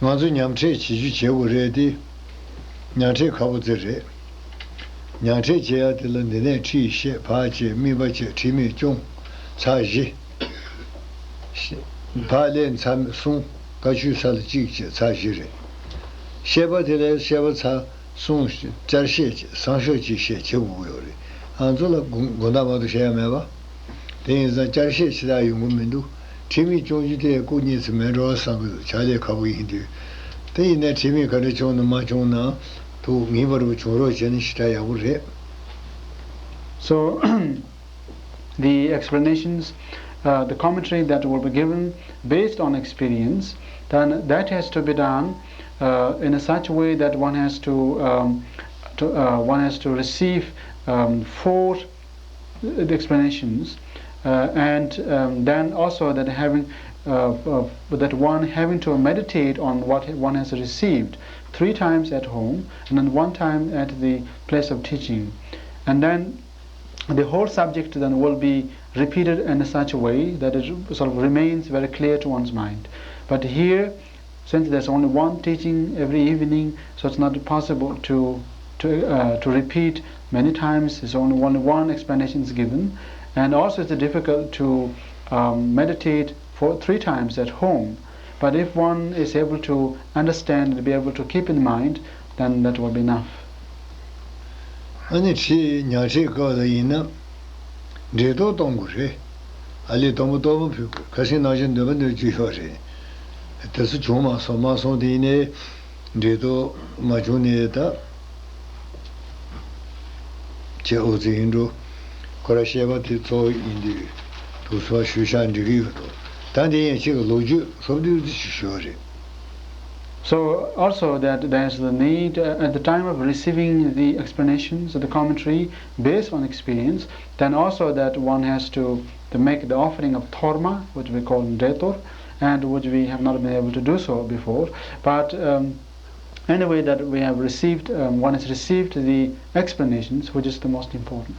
ང་ཚོ་ཉམས་ཁྲིད་བྱེད་རྒྱུ་བྱེད་དགོས་རེད་དེ། ཉམས་ཁྲིད་ཁག་པོ་ཙི་རེད། ཉམས་ཁྲིད་བྱེད་ཡ་དེ་ལ་འདི་ནས་ཁྲིད་བཤད་བག་བྱེད་དམིགས་པ་བྱེད་ཁྲིད་དམིགས་སྐྱོང་། ཚར་བཞི། བག་ལེབ་ཚར་གསུམ། བཀའ་ཆོས་ཚར་ལ་གཅིག་བྱས་ཚར་བཞི་རེད། བཤད་པ་དེ་ལས་བཤད་པ་ཚར་གསུམ་བསྐྱར་བཤད་བྱས་བསང་ཞོག་གཅིག་བཤད་བྱེད་དགོས་ཀྱི་ཡོད་རེད། ང་ཚོ་ལ་དགོངས་དགོངས་དག་མ་གཏོགས་བཤད་ཡ་མེད་པ། དེ་ཡིན་ཙང་བསྐྱར་བཤད་བྱེད་ཡ་ཡོང་གི་མི་འདུག་ཁྲིད་དམིགས་སྐྱོང་རྒྱུ་དེ་སྐུ་ཉིད་ཚེ་མེད་འགྲོ་བསམ་གི་འདུག་ཕྱག་ལས་ཁག་པོ་ཡིན་དུས། དེ་ཡིན་ནའི་ཁྲིད་དམིགས་ག་འདྲ་བྱུང་ན་མ་བྱུང་ན་ཐུགས་ངེས་པར་བྱུང་རོགས་བྱས་ན་ཞེ་དྲག་ཡག་པོ་རེད། So, the explanations, uh, the commentary that will be given based on experience, then that has to be done uh, in a such a way that one has to, um, to uh, one has to receive um, four the explanations, uh, and um, then also that having uh, uh, that one having to meditate on what one has received three times at home and then one time at the place of teaching, and then the whole subject then will be repeated in such a way that it sort of remains very clear to one's mind. But here, since there's only one teaching every evening, so it's not possible to to uh, to repeat many times. It's only only one explanation is given, and also it's difficult to um, meditate for three times at home. But if one is able to understand and be able to keep in mind, then that will be enough. ཨ་ནི་ཁྲིད་ཉག་ཁྲིད་སྐབས་ལ་ཡིན་ན། འབྲེལ་གཏོགས་གཏོང་དགོས་རེད། ཨ་ལས་དང་པོ་གཏོར་མ་ཕུལ་དགོས། ཁ་སང་ནང་བཞིན་འདོན་པ་འདོན་རྒྱུ་ཡོད་རེད། དེ་ཚོ་བྱུང་མ་སོང་མ་སོང་དེ་ཡིན་ནའི། འབྲེལ་གཏོགས་མ་བྱུང་ནའི་ད། ཁྱེད་ཨོ་ཙི་ཡིན་འགྲོ། ཁོ་ར་བཤད་པ་དེ་གཙོ་བོ་ཡིན་དུས། དུ་སོ་ཞུ་ཤག་འགྲིག་གི་ཡོད་འགྲོ། ད་འདི་ཡན་ཆད་ཀྱི་ལོ་རྒྱུས་སོབ་དུས་ཅིག་ཞུ་བ་རེད། So also that there is the need uh, at the time of receiving the explanations of the commentary based on experience, then also that one has to, to make the offering of thorma, which we call ndretor, and which we have not been able to do so before. But um, anyway, that we have received, um, one has received the explanations, which is the most important.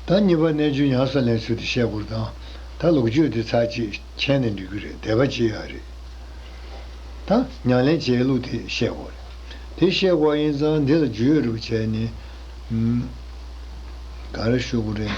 ད་གཉིས་པ་གནས་ཆུང་ཉག་ས་ལེན་ཚུལ་དེ་བཤད་དགོས་དང་། ད་ལོ་རྒྱུས་དེ་ཚར་གཅིག་མཁྱེན་ནས་འགྲིག་གི་རེད། དད་པ་བྱེད་ཡ་རེད། ད་ཉམས་ལེན་བྱེད་ལུགས་དེ་བཤད་དགོས་རེད། དེ་བཤད་དགོས་ཡིན་ཙང་འདི་ལ་རྒྱུས་ཡོད་རུ་བྱས་ནས། ཨུམ། ག་རེ་ཞུ་དགོས་རེད།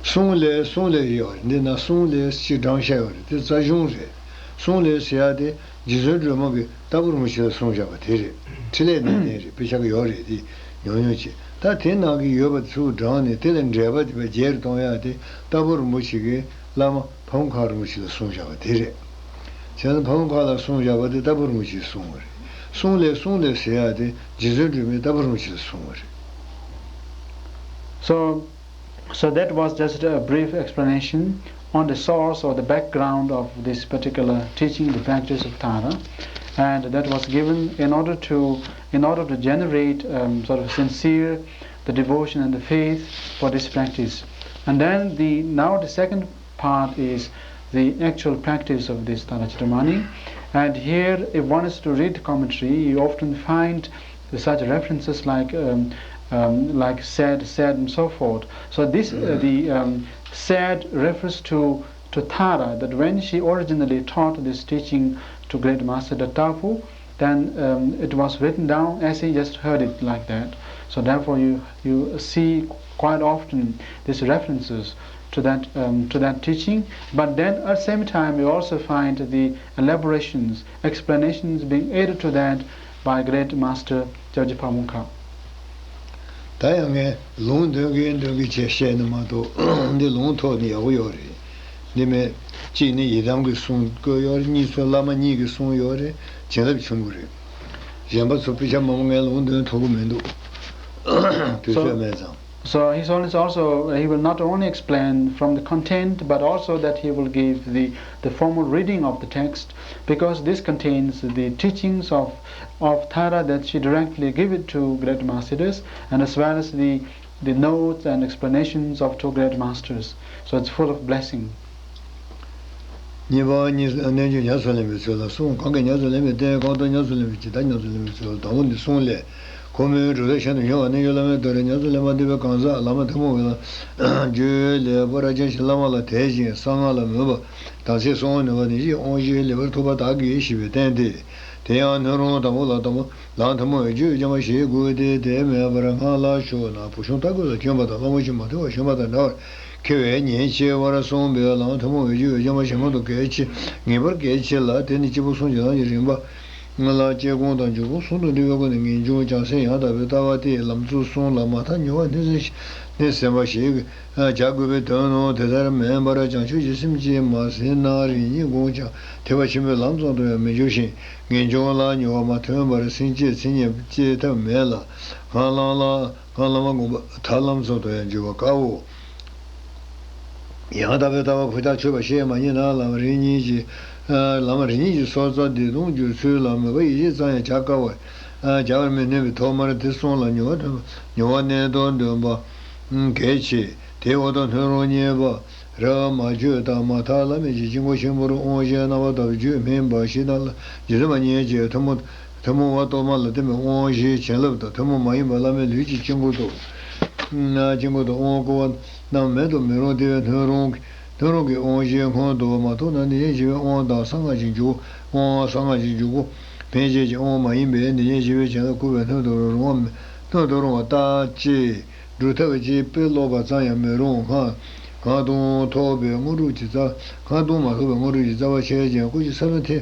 གསུང་ལས་གསུང་ལས་ཡོད་རེད། འདི་ན་གསུང་ལས་ཅིག་བགྲང་བྱ་ཡོད་རེད། དེ་རྩ་གཞུང་རེད། གསུང་ལས་ཟེར་ཡ་དེ་རྗེ་བཙུན་སྒྲོལ་མ་གིས་རྟ་ཕོ་རིན་པོ་ཆེ་ལ་གསུངས་བཞག་པ་དེ་རེད། འཕྲིན་ལས་གནས་བརྟན་རེད། དཔེ་ཆ་གི་ཡོད་རེད་དེ། ཉུང་ཉུང་ཅིག་ད་དེ་ནང་གི་ཡོད་པ་ཚུར་བགྲངས་ནས་དེ་ལ་འགྲེལ་པ་དེ་བ་རྒྱས་རུ་གཏོང་ཡ་དེ་རྟ་ཕོ་རིན་པོ་ཆེ་གི་བླ་མ་ཕ་བོང་ཁ་རིན་པོ་ཆེ་ལ་གསུངས་བཞག་པ་དེ་རེད། བྱས་ན་ཕ་བོང་ཁ་ལ་གསུངས་བཞག་པ་དེ་རྟ་ཕོ་རིན་པོ་ཆེས་གསུངས་པ་རེད། གསུང་ལས་གསུང་ལས་ཟེར་ཡ་དེ་རྗེ་བཙུན་སྒྲོལ་མས་རྟ་ཕོ་རིན་པོ་ཆེ་ལ་གསུངས་པ་རེད། So, so that was just a brief explanation on the source or the background of this particular teaching, the practice of Thara, and that was given in order to in order to generate um, sort of sincere the devotion and the faith for this practice. And then the now the second part is the actual practice of this Tara Chittamani. And here, if one is to read the commentary, you often find such references like um, um, like sad, sad, and so forth. So this, uh, the um, sad refers to to Tara, that when she originally taught this teaching to great master Datta Tapu, then um, it was written down as he just heard it like that. So therefore, you you see quite often these references to that um, to that teaching. But then at the same time, you also find the elaborations, explanations being added to that by great master Jawji Pamukha. ད་ཡང་ངས་ལུང་འདོན་གིན་འདོན་གིན་བྱས་བཤད་ནི་མ་གཏོགས། འདི་ལུང་ཐོག་ནས་ཡག་པོ་ཡོད་རེད། འདི་མེད། གཅིག་ནི་ཡི་དམ་གྱི་གསུང་བཀོད་ཡོད་རེད། གཉིས་སུ་བླ་མ་གཉིས་ཀྱི་གསུང་ཡོད་རེད། བྱིན་རླབས་ཆེན་པོ་རེད། གཞན་པ་ཚོ་དཔེ་ཆ་མང་པོ་ངས་ལུང་འདོན་ཐུབ་ཀྱི་མི་འདུག་དུས་ཚོད་མེད་ཙང་། So his holiness also, he will not only explain from the content, but also that he will give the, the formal reading of the text, because this contains the teachings of, of Tara, that she directly give it to great masters, and as well as the, the notes and explanations of two great masters. So it's full of blessing. གཉིས་པ་གཉིས་སུ་རྣལ་འབྱོར་ཉམས་སུ་ལེན་པའི་ཚུལ་ལ་གསུངས། གང་གིས་ཉམས་སུ་ལེན་པའི་རྟེན། གང་དུ་ཉམས་སུ་ལེན་པའི་ཇི་ལྟར་ཉམས་སུ་ལེན་པའི་ཚུལ། དང་པོ་ནི་གསུང་ལས། ཁོ་མོའི་གྲུབ་མཐའ་གཞན་དུ་འབྱུང་བ་རྣལ་འབྱོར་བླ་མའི་མདོ་རེད། ཉམས་སུ་ལེན་པ་འདི་པའི་གང་ཟག་བླ་མ་ཐལ་མོ་སྦས་པ་རྗེས་སུ་ཡི་རང་བ་རབ་འབྱམས་ཞིང་བླ་མ་ལ་དད་ཅིང་གསང་སྔགས་ལ་མོས་པ་དང་ཚེ་གསང་བ་ནུས་པ་ནི་ཞེས་དབང་བཞིའི་ལེགས་པར་ཐོབ་པ་དག་གིས་ཞེས་པའི་རྟེན་ཏེ། དེ་ཡང་སྣོད་རུང་དང་པོ་ལ་དང་པོ། ལམ་ཐལ་མོ་སྦས་རྗེས་སུ་ཡི་རང་བ་ཞེས་དགོས་ཏེ། དེ་མེད་པར་སྔགས་ལ་ཞུགས་ན་བུ་ཆུང་ལྟ་བུ་ལ་བྱོན་པ་དང་། སློབ་མ་ཞིག་མ་ཐུལ་བར་བྱོན་པ་དང་འདྲ་བར་མཁས་པས་ཉེར་ཆེ་བར་གསུངས་པས། ལམ་ཐལ་མོ་སྦས་རྗེས་སུ་ཡི་རང་བ་ཞེས་མང་དུ་གལ་ཆེ། ངེས་པར་གལ་ཆེ་ལ། དེ་ནི་སྐྱེས་བུ་གསུམ་གྱི་ལམ་གྱི་རིམ་པ་ལ་སྐྱེ་སྒོ་དང་འཇུག་སྒོ་གསུམ་དུ་འདྲེས་པའི་སྒོ་ནས་ངེས་འབྱུང་བྱང་སེམས་ཡང་དག་པའི་ལྟ་བ་སྟེ། ལམ་གཙོ་གསུམ་ལ་མ་མཐའ་མྱུར་བ་སྣེ་ཟིན་སྣེ་ཟིན་པ་ཞིག་བྱ་དགོས་པའི་དོན་ནོ། དེ་ལྟར་མིན་པར་བྱང་ཆུབ་ཀྱི་སེམས་ཀྱིས་མ་ཟིན་ན་རིམ་གཉིས་བསྒོམས་ཀྱང་ཐེག་པ་ཆེན་པོའི་ལམ་ཙམ་དུ་ཡང་མི་འགྱུར་ཞིང་། ངེས་འབྱུང་ལ་མྱུར་བ་མ་ཐོན་པར་སེམས་བསྐྱེད་མཚན་ཉིད་སྐྱེ་ཐབས་མེད་ལ། སྔགས་ལམ་ལ་སྔགས་ལམ་བསྒོམ་པ་ཐར་ལམ་ཙམ་དུ་ཡང་འགྱུར་བ་དཀའོ། ཡང་དག་པའི་ལྟ་བ་ཕུ་ཐག་ཆོད་པ་ཞེས་མ་བགྱིས་ན། ལམ་རིམ་གཉིས་ཀྱི་ལམ་རིམ་གཉིས་ཀྱི་སྲོག་རྩ་བདེ་སྟོང་འགྱུར་ཚུལ་ལ་མོས་པ་ཡིད་ཆེས་ཙམ་ཡང་བྱ་དཀའ་བ། བྱ་བར་མི་ནུས་པས། ཐོག་མར་དེ་གསུམ་ལ་མྱུར་བ་ཐོན་པ་མྱུར་བ་གནད་དུ་འདོན་པ་གལ་ཆེ། དེའི་འོག་ཏུ་སྣོད་རུང་གཉིས་པ་རབ་མ་བརྗོད་དང་མ་ཐག་བླ་མེད་ཀྱི་དཀྱིལ་འཁོར་ཆེན་པོར་དབང་བཞིའི་རྣམ་པ་ལྟ་བུ་བརྗོད་སྨིན་པ་ཞིག་དང་། རྗེ་བཙུན་མ་ཉིད་ཀྱིས་ཐུན་མོང་ཐུན་མོང་བ་གཏོར་མ་ལ་བརྟེན་པའི་དབང་བཞིའི་བྱིན་རླབས་དང་། ཐུན་མོང་མ་ཡིན་པ་བླ་མའི་ལུས་ཀྱི་དཀྱིལ་འཁོར་དུ་དཀྱིལ་འཁོར་དུ་དབང་བསྐུར་བ་རྣམས་མེད་དུ་མི་རུང་སྟེ། སྣོད་རུང་སྣོད་རུང་གི་དབང་བཞི་སྔོན་དུ་མ་ཐོབ་ན་ནི་ཡེ་ཤེས་པའི་དབང་དང་གསང་སྔགས་ཀྱི་འཇུག་དབང་གསང་སྔགས་ཀྱི་འཇུག་སྒོ་འཕེན་བྱེད་ཀྱི་དབང་མ་ཡིན་པས་ནི་ཡེ་ཤེས་པའི་བྱིན་རླབས་བསྐུར་བས་སྣོད་དུ་རུང་བ་སྣོད་དུ་རུང་བ་ལྟ་ཅི། སྒྲུབ་ཐབས་ཀྱི་དཔེ་ཀློག་པ་ཙམ་ཡང་མི་རུང་། སྔགས་སྔགས་དུང་ཐོགས་པའི་དངོས་གྲུབ་ཀྱི་རྩ། སྔགས་དུང་མ་ཐོགས་པའི་དངོས་གྲུབ་ཀྱི་རྩ་བ་ཆད་ཅིང་སྐུ་ཅི་ས་ལ་ཐེ་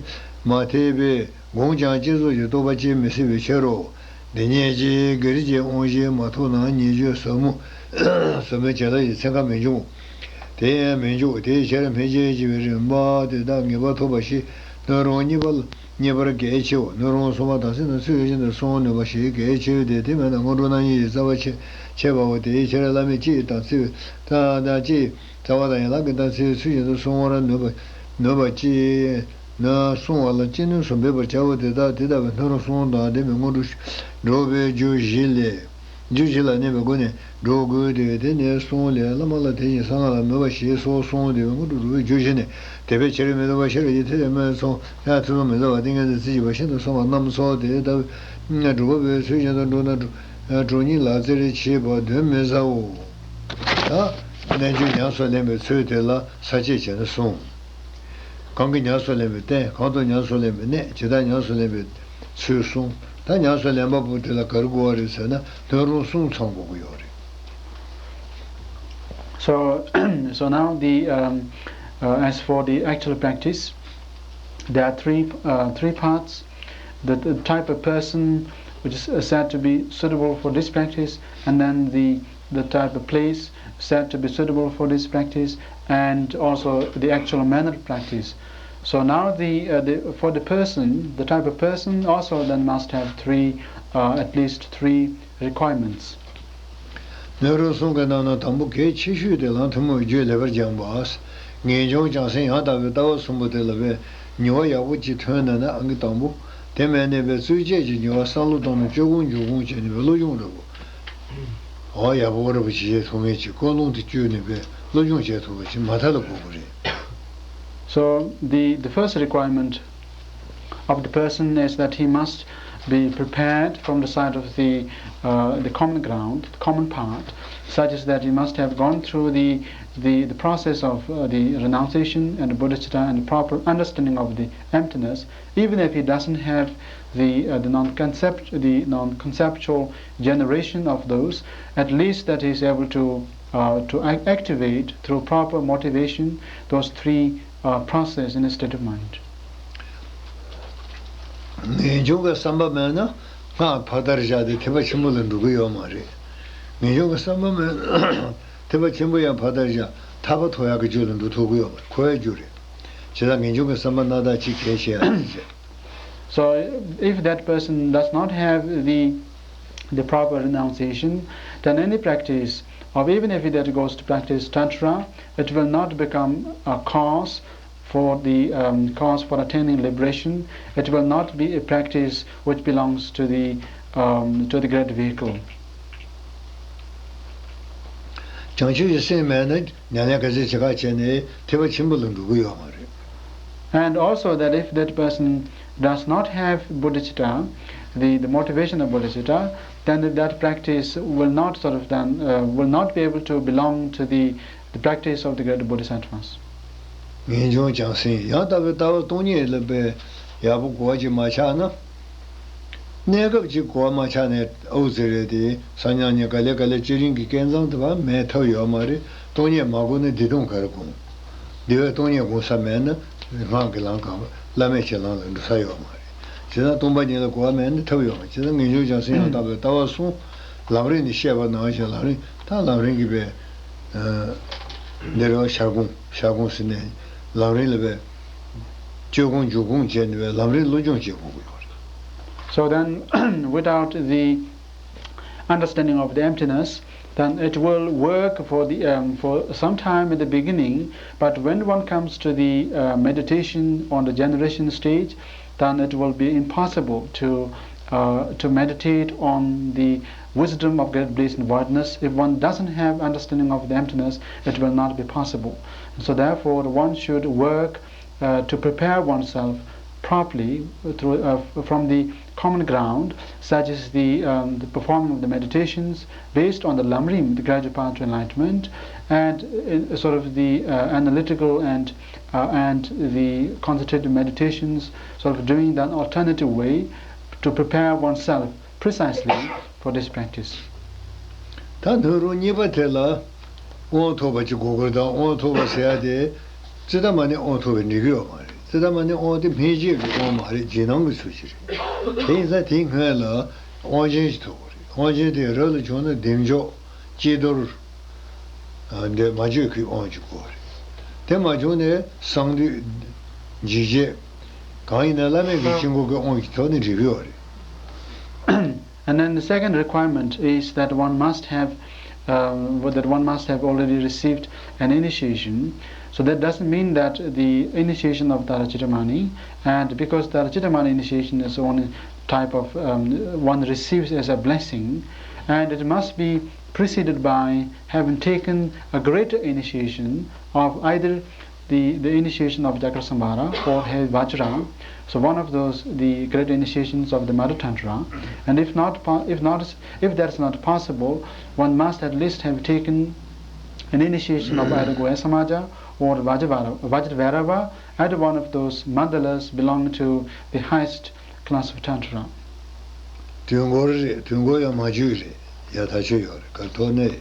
མ་ཐེ་བས། བསྒོམས་ཀྱང་བསྐྱེད་རྫོགས་ཀྱི་རྟོགས་པ་སྐྱེ་མི་སྲིད་པའི་ཕྱིར་རོ། འདི་ཉིད་ཀྱིས་བགེགས་རིགས་ཀྱི་དབང་བཞི་མ་ཐོབ་ན་ཉེས་སྤྱོད་ཟབ་མོ་ཟབ་མོའི་བྱིན་རླབས་ཀྱི་ཚན་ཁ་མི་འབྱུང་། དེ་ཡང་མི་འཇུག་དེའི་ཕྱིར་འཕེན་བྱེད་ཀྱི་རིམ་པ་དེ་དག་ངེས་པར་ཐོབ་པ་ཞིག་སྣོད་རུང་གཉིས་པ་ལ་གཉིས་པར་གལ་ཆེའོ། སྣོད་རུང་གསུམ་པ་དམ་ཚིག་དང་ཚུལ་བཞིན་དུ་བསྲུང་ནུས་པ་ཞིག་གལ་ཆེ་བས་ཏེ། དེ་མེད་ན་དངོས་གྲུབ་རྣམ་གཉིས་ཀྱི་རྩ་བ་ཆད་ཆད་པའོ། དེའི་ཕྱིར་བླ་མའི་སྤྱི་ཡི་དམ་ཚིག་དང་དང་སྤྱི་ཡི་རྩ་བ་དང་ཡན་ལག་གི་དམ་ཚིག་ཚུལ་བཞིན་དུ་བསྲུང་བར་ནུས་པ་ནུས་པ་ཅི། ནི་བསྲུང་བ་ལ་ཅི་ནུས་སུ་འབད་པར་བྱའོ། དེ་ལྟ་དེ་ལྟ་བུའི་སྣོད་རུང་གསུམ་དང་ལྡན་པའི་དངོས་གྲུབ་འགྲུབ་པའི་རྒྱུ་བཞི་ལས། རྒྱུ་བཞི་ལ་གནས་པའི་སྒོ་ནས་འགྲུབ་དགོས་ཏེ། དེ་ནི་གསུང་ལས། བླ་མ་ལ་དད་ཅིང་གསང་སྔགས་ལ་མོས་པ་ཞེས་སོགས་གསུངས་ཏེ། དངོས་གྲུབ་འགྲུབ་པའི་རྒྱུ་བཞི་ནི། དད་པའི་ཕྱིར་མི་ལྡོག་པ་ཤེས་རབ་ཀྱི་ཐེག་པའི་སྨོན་ཚོགས། ཡང་ཐེ་ཚོམ་མི་བཟོད་པ་ཏིང་ངེ་འཛིན་རྩེ་གཅིག་པ་ཤིན་ཏུ་བཟང་བ་རྣམས་སོ། དེ་ལྟ་བུའི་སྒྲུབ་པ་པོས་ཚུལ་བཞིན་དུ་བསྒྲུབས་ན་གྲོགས་གཉིས་ལག་རྩེར་བྱེད་པ་གདོན་མི་ཟའོ། ད་རྣལ་འབྱོར་ཉམས་སུ་ལེན་པའི་ཚུལ་དེ་ལ་ས་བཅད་བྱས་ནས་གསུངས། གང་གིས་ཉམས་སུ་ལེན་པའི་རྟེན། གང་དུ་ཉམས་སུ་ལེན་པའི་གནས། ཇི་ལྟར་ཉམས་སུ་ལེན་པའི་ཚུལ་གསུངས། ད་ཉམས་སུ་ལེན་པ་པོ་དེ་ལ་ག་རེ་དགོས་པ་རེད་ཟེར་ན། སྣོད་རུང་གསུམ་ཚང་དགོས་ཀྱི་ཡོད་རེད། So, so now the um, uh, as for the actual practice, there are three uh, three parts. The, the type of person which is uh, said to be suitable for this practice, and then the the type of place said to be suitable for this practice, and also the actual manner of practice. So now the, uh, the for the person, the type of person also then must have three, uh, at least three requirements. སྣོད་རུང་གསུམ་གྱི་ནང་ན་དང་པོ་གལ་ཆེ་ཤོས་དེ་ལམ་ཐུན་མོང་བའི་རྒྱུད་ལེགས་པར་སྦྱངས་པ། ངེས་འབྱུང་བྱང་སེམས་ཡང་དག་པའི་ལྟ་བ་གསུམ་པོ་དེ་ལ་བས་མྱུར་བ་ཡག་པོ་ཅིག་ཐོན་ན་ནི་ཨང་ཀི་དང་པོ། དེ་མེད་ནས་བས་རྩོལ་བཅས་ཀྱི་མྱུར་བ་བསམ་བློ་བཏང་ནས་སྤྱོད་སྒོམ་འཇུག་སྒོམ་བྱས་ནས་བས་བློ་སྦྱོང་འདྲ་པོ། འོ་ཡག་པོ་འདྲ་པོ་ཅིག་བྱེད་ཐུབ་མཁན་ཅིག་ཀུན་སློང་དེ་བཅོས་ནས་བས་བློ་སྦྱོང་བྱེད་ཐུབ་པ་ཅིག་མ་མཐའ་ལ་དགོས་པ་རེད། So the, the first requirement of the person is that he must be prepared from the side of the, uh, the common ground, the common path, such as that you must have gone through the, the, the process of, uh, the renunciation and the bodhicitta and the proper understanding of the emptiness, even if he doesn't have the, uh, the non-concept-, the non-conceptual generation of those, at least that he is able to, uh, to ac-, activate through proper motivation those three, uh, process in his state of mind. ངེས་འབྱུང་གི་བསམ་པ་མེད་ན་སྔགས་ཕར་བསྟར་བཞག་སྟེ་ཐེག་པ་ཆེན་པོ་ལ་འགྲོ་གི་ཡོད་མ་རེད། ངེས་འབྱུང་གི་བསམ་པ་མེད་ན་ཐེག་པ་ཆེན་པོ་ཡང་ཕར་བསྟར་བཞག་ཐར་པ་ཐོབ་ཡག་གི་རྒྱུ་ལ་འགྲོ་ཐུབ་ཀྱི་ཡོད་མ་རེད། འཁོར་བའི་རྒྱུ་རེད། བྱས་ཙང་ངེས་འབྱུང་གི་བསམ་པ་སྣ་ཐག་གཅིག་གལ་ཆེ་ཡ་རེད། So if that person does not have the, the proper renunciation, then any practice of, even if that goes to practice tantra, it will not become a cause for the, um, cause for attaining liberation. It will not be a practice which belongs to the, um, to the great vehicle. བྱང་ཆུབ་ཀྱི་སེམས་མེད་ན་ཉམས་ལེན་ག་ཚད་བྱེད་ཁ་བྱས་ནས་ཐེག་པ་ཆེན་པོ་ལ་འགྲོ་གི་ཡོད་མ་རེད། And also that if that person does not have bodhicitta, the, the motivation of bodhicitta, then that practice will not sort of then, uh, will not be able to belong to the, the practice of the great bodhisattvas. ངེས་འབྱུང་བྱང་སེམས་ཡང་དག་པའི་ལྟ་བ་སྟོང་ཉིད་ལ་དཔེ་ཡག་པོ་གོ་བ་ཅིག་མ་ཆགས་ན། གནས་སྐབས་ཅིག་གོ་བ་མ་ཆགས་ནས་ཨའུ་ཙི་རེད་དེ་སང་ཉིན་ཉིན་ག་ལེ་ག་ལེ་ཅི་རིང་གི་སྐལ་བཟང་དུ་བ་མེད་ཐབས་ཡོད་མ་རེད། སྟོང་ཉིད་མ་གོ་ན་བདེ་སྟོང་ག་རེ་སྒོམ། བདེ་བའི་སྟོང་ཉིད་སྒོམ་ས་མེད་ན་སྔགས་ཀྱི་ལམ་གང་བླ་མེད་ཀྱི་ལམ་ལ་འགྲོ་ས་ཡོད་མ་རེད། བྱས་ཙང་སྟོང་པ་ཉིད་ལ་གོ་བ་མེད་ན་ཐབས་ཡོད་མ་རེད། བྱས་ཙང་ངེས་འབྱུང་བྱང་སེམས་ཡང་དག་པའི་ལྟ་བ་གསུམ་ལམ་རིམ་ནས་བཤད་པ་ནང་བཞིན་ལམ་རིམ་ད་ལམ་རིམ་གྱི་པའི་འདི་རུ་ཤར་སྒོམ་ཤར་སྒོམ་ཟེར་ནས་ལམ་རིམ་ལ་པའི་སྤྱོད་སྒོམ་འཇུག་སྒོམ་བྱས་ནས་པའི་ལམ་རིམ་སློབ་སྦྱོང་བྱེད་དགོས་ཀྱི་ཡོད་རེད། So then, without the understanding of the emptiness, then it will work for the, um, for some time at the beginning, but when one comes to the, uh, meditation on the generation stage, then it will be impossible to, uh, to meditate on the wisdom of great bliss and voidness. If one doesn't have understanding of the emptiness, it will not be possible. So therefore, one should work, uh, to prepare oneself properly through, uh, from the common ground, such as the, um, the performing of the meditations based on the lamrim, the gradual path to enlightenment, and, uh, sort of the, uh, analytical and, uh, and the concentrated meditations, sort of doing that alternative way to prepare oneself precisely for this practice. ད་སྣོད་རུང་གཉིས་པ་དེ་ལ་དབང་ཐོབ་པ་ཅིག་དགོས་ཀྱི་རེད། ད་དབང་ཐོབ་པ་ཟེར་ཡ་དེ་ཙི་ཏ་མ་ཎི་དབང་ཐོབ་པའི་འགྲིག་གི་ཡོད་མ་རེད། ཙི་ཏ་མ་ཎི་དབང་དེ་སྨིན་བྱེད་ཀྱི་དབང་མ་རེད། རྗེས་གནང་གི་ཚུལ་ཞིག་རེད། དེ་ཡིན་ཙང་དེའི་སྔོན་ལ་དབང་ཆེན་ཞིག་ཐོབ་དགོས་རེད། དབང་ཆེན་དེ་རབ་ལ་བྱུང་ན་བདེ་མཆོག་ཀྱེ་རྡོར། འདི་མ་བརྗོད་ཀྱི་དབང་ཅིག་དགོས་རེད། དེ་མ་བྱུང་ནས་གསང་འདུས་འཇིགས་བྱེད་གང་ཡིན་ན་བླ་མེད་ཀྱི་དཀྱིལ་འཁོར་གྱི་དབང་གི་ཐོག་ནས་འགྲིག་གི་ཡོད་རེད། And then the second requirement is that one must have, um, that one must have already received an initiation. So that doesn't mean that the initiation of Tara Chittamani, and because Tara Chittamani initiation is only type of, um, one receives as a blessing, and it must be preceded by having taken a greater initiation of either the, the initiation of Chakrasambhara or have Vajra. So one of those, the great initiations of the Mother Tantra. And if not, if not, if that's not possible, one must at least have taken an initiation of either Goya Samaja or Vajra Vairava at one of those mandalas belonging to the highest class of Tantra. དུས་འཁོར་རེད། དུས་འཁོར་ཡང་མ་བརྗོད་རེད། ཡ་ཐག་ཆོད་ཡོད་རེད། ག་ཐོག་ནས་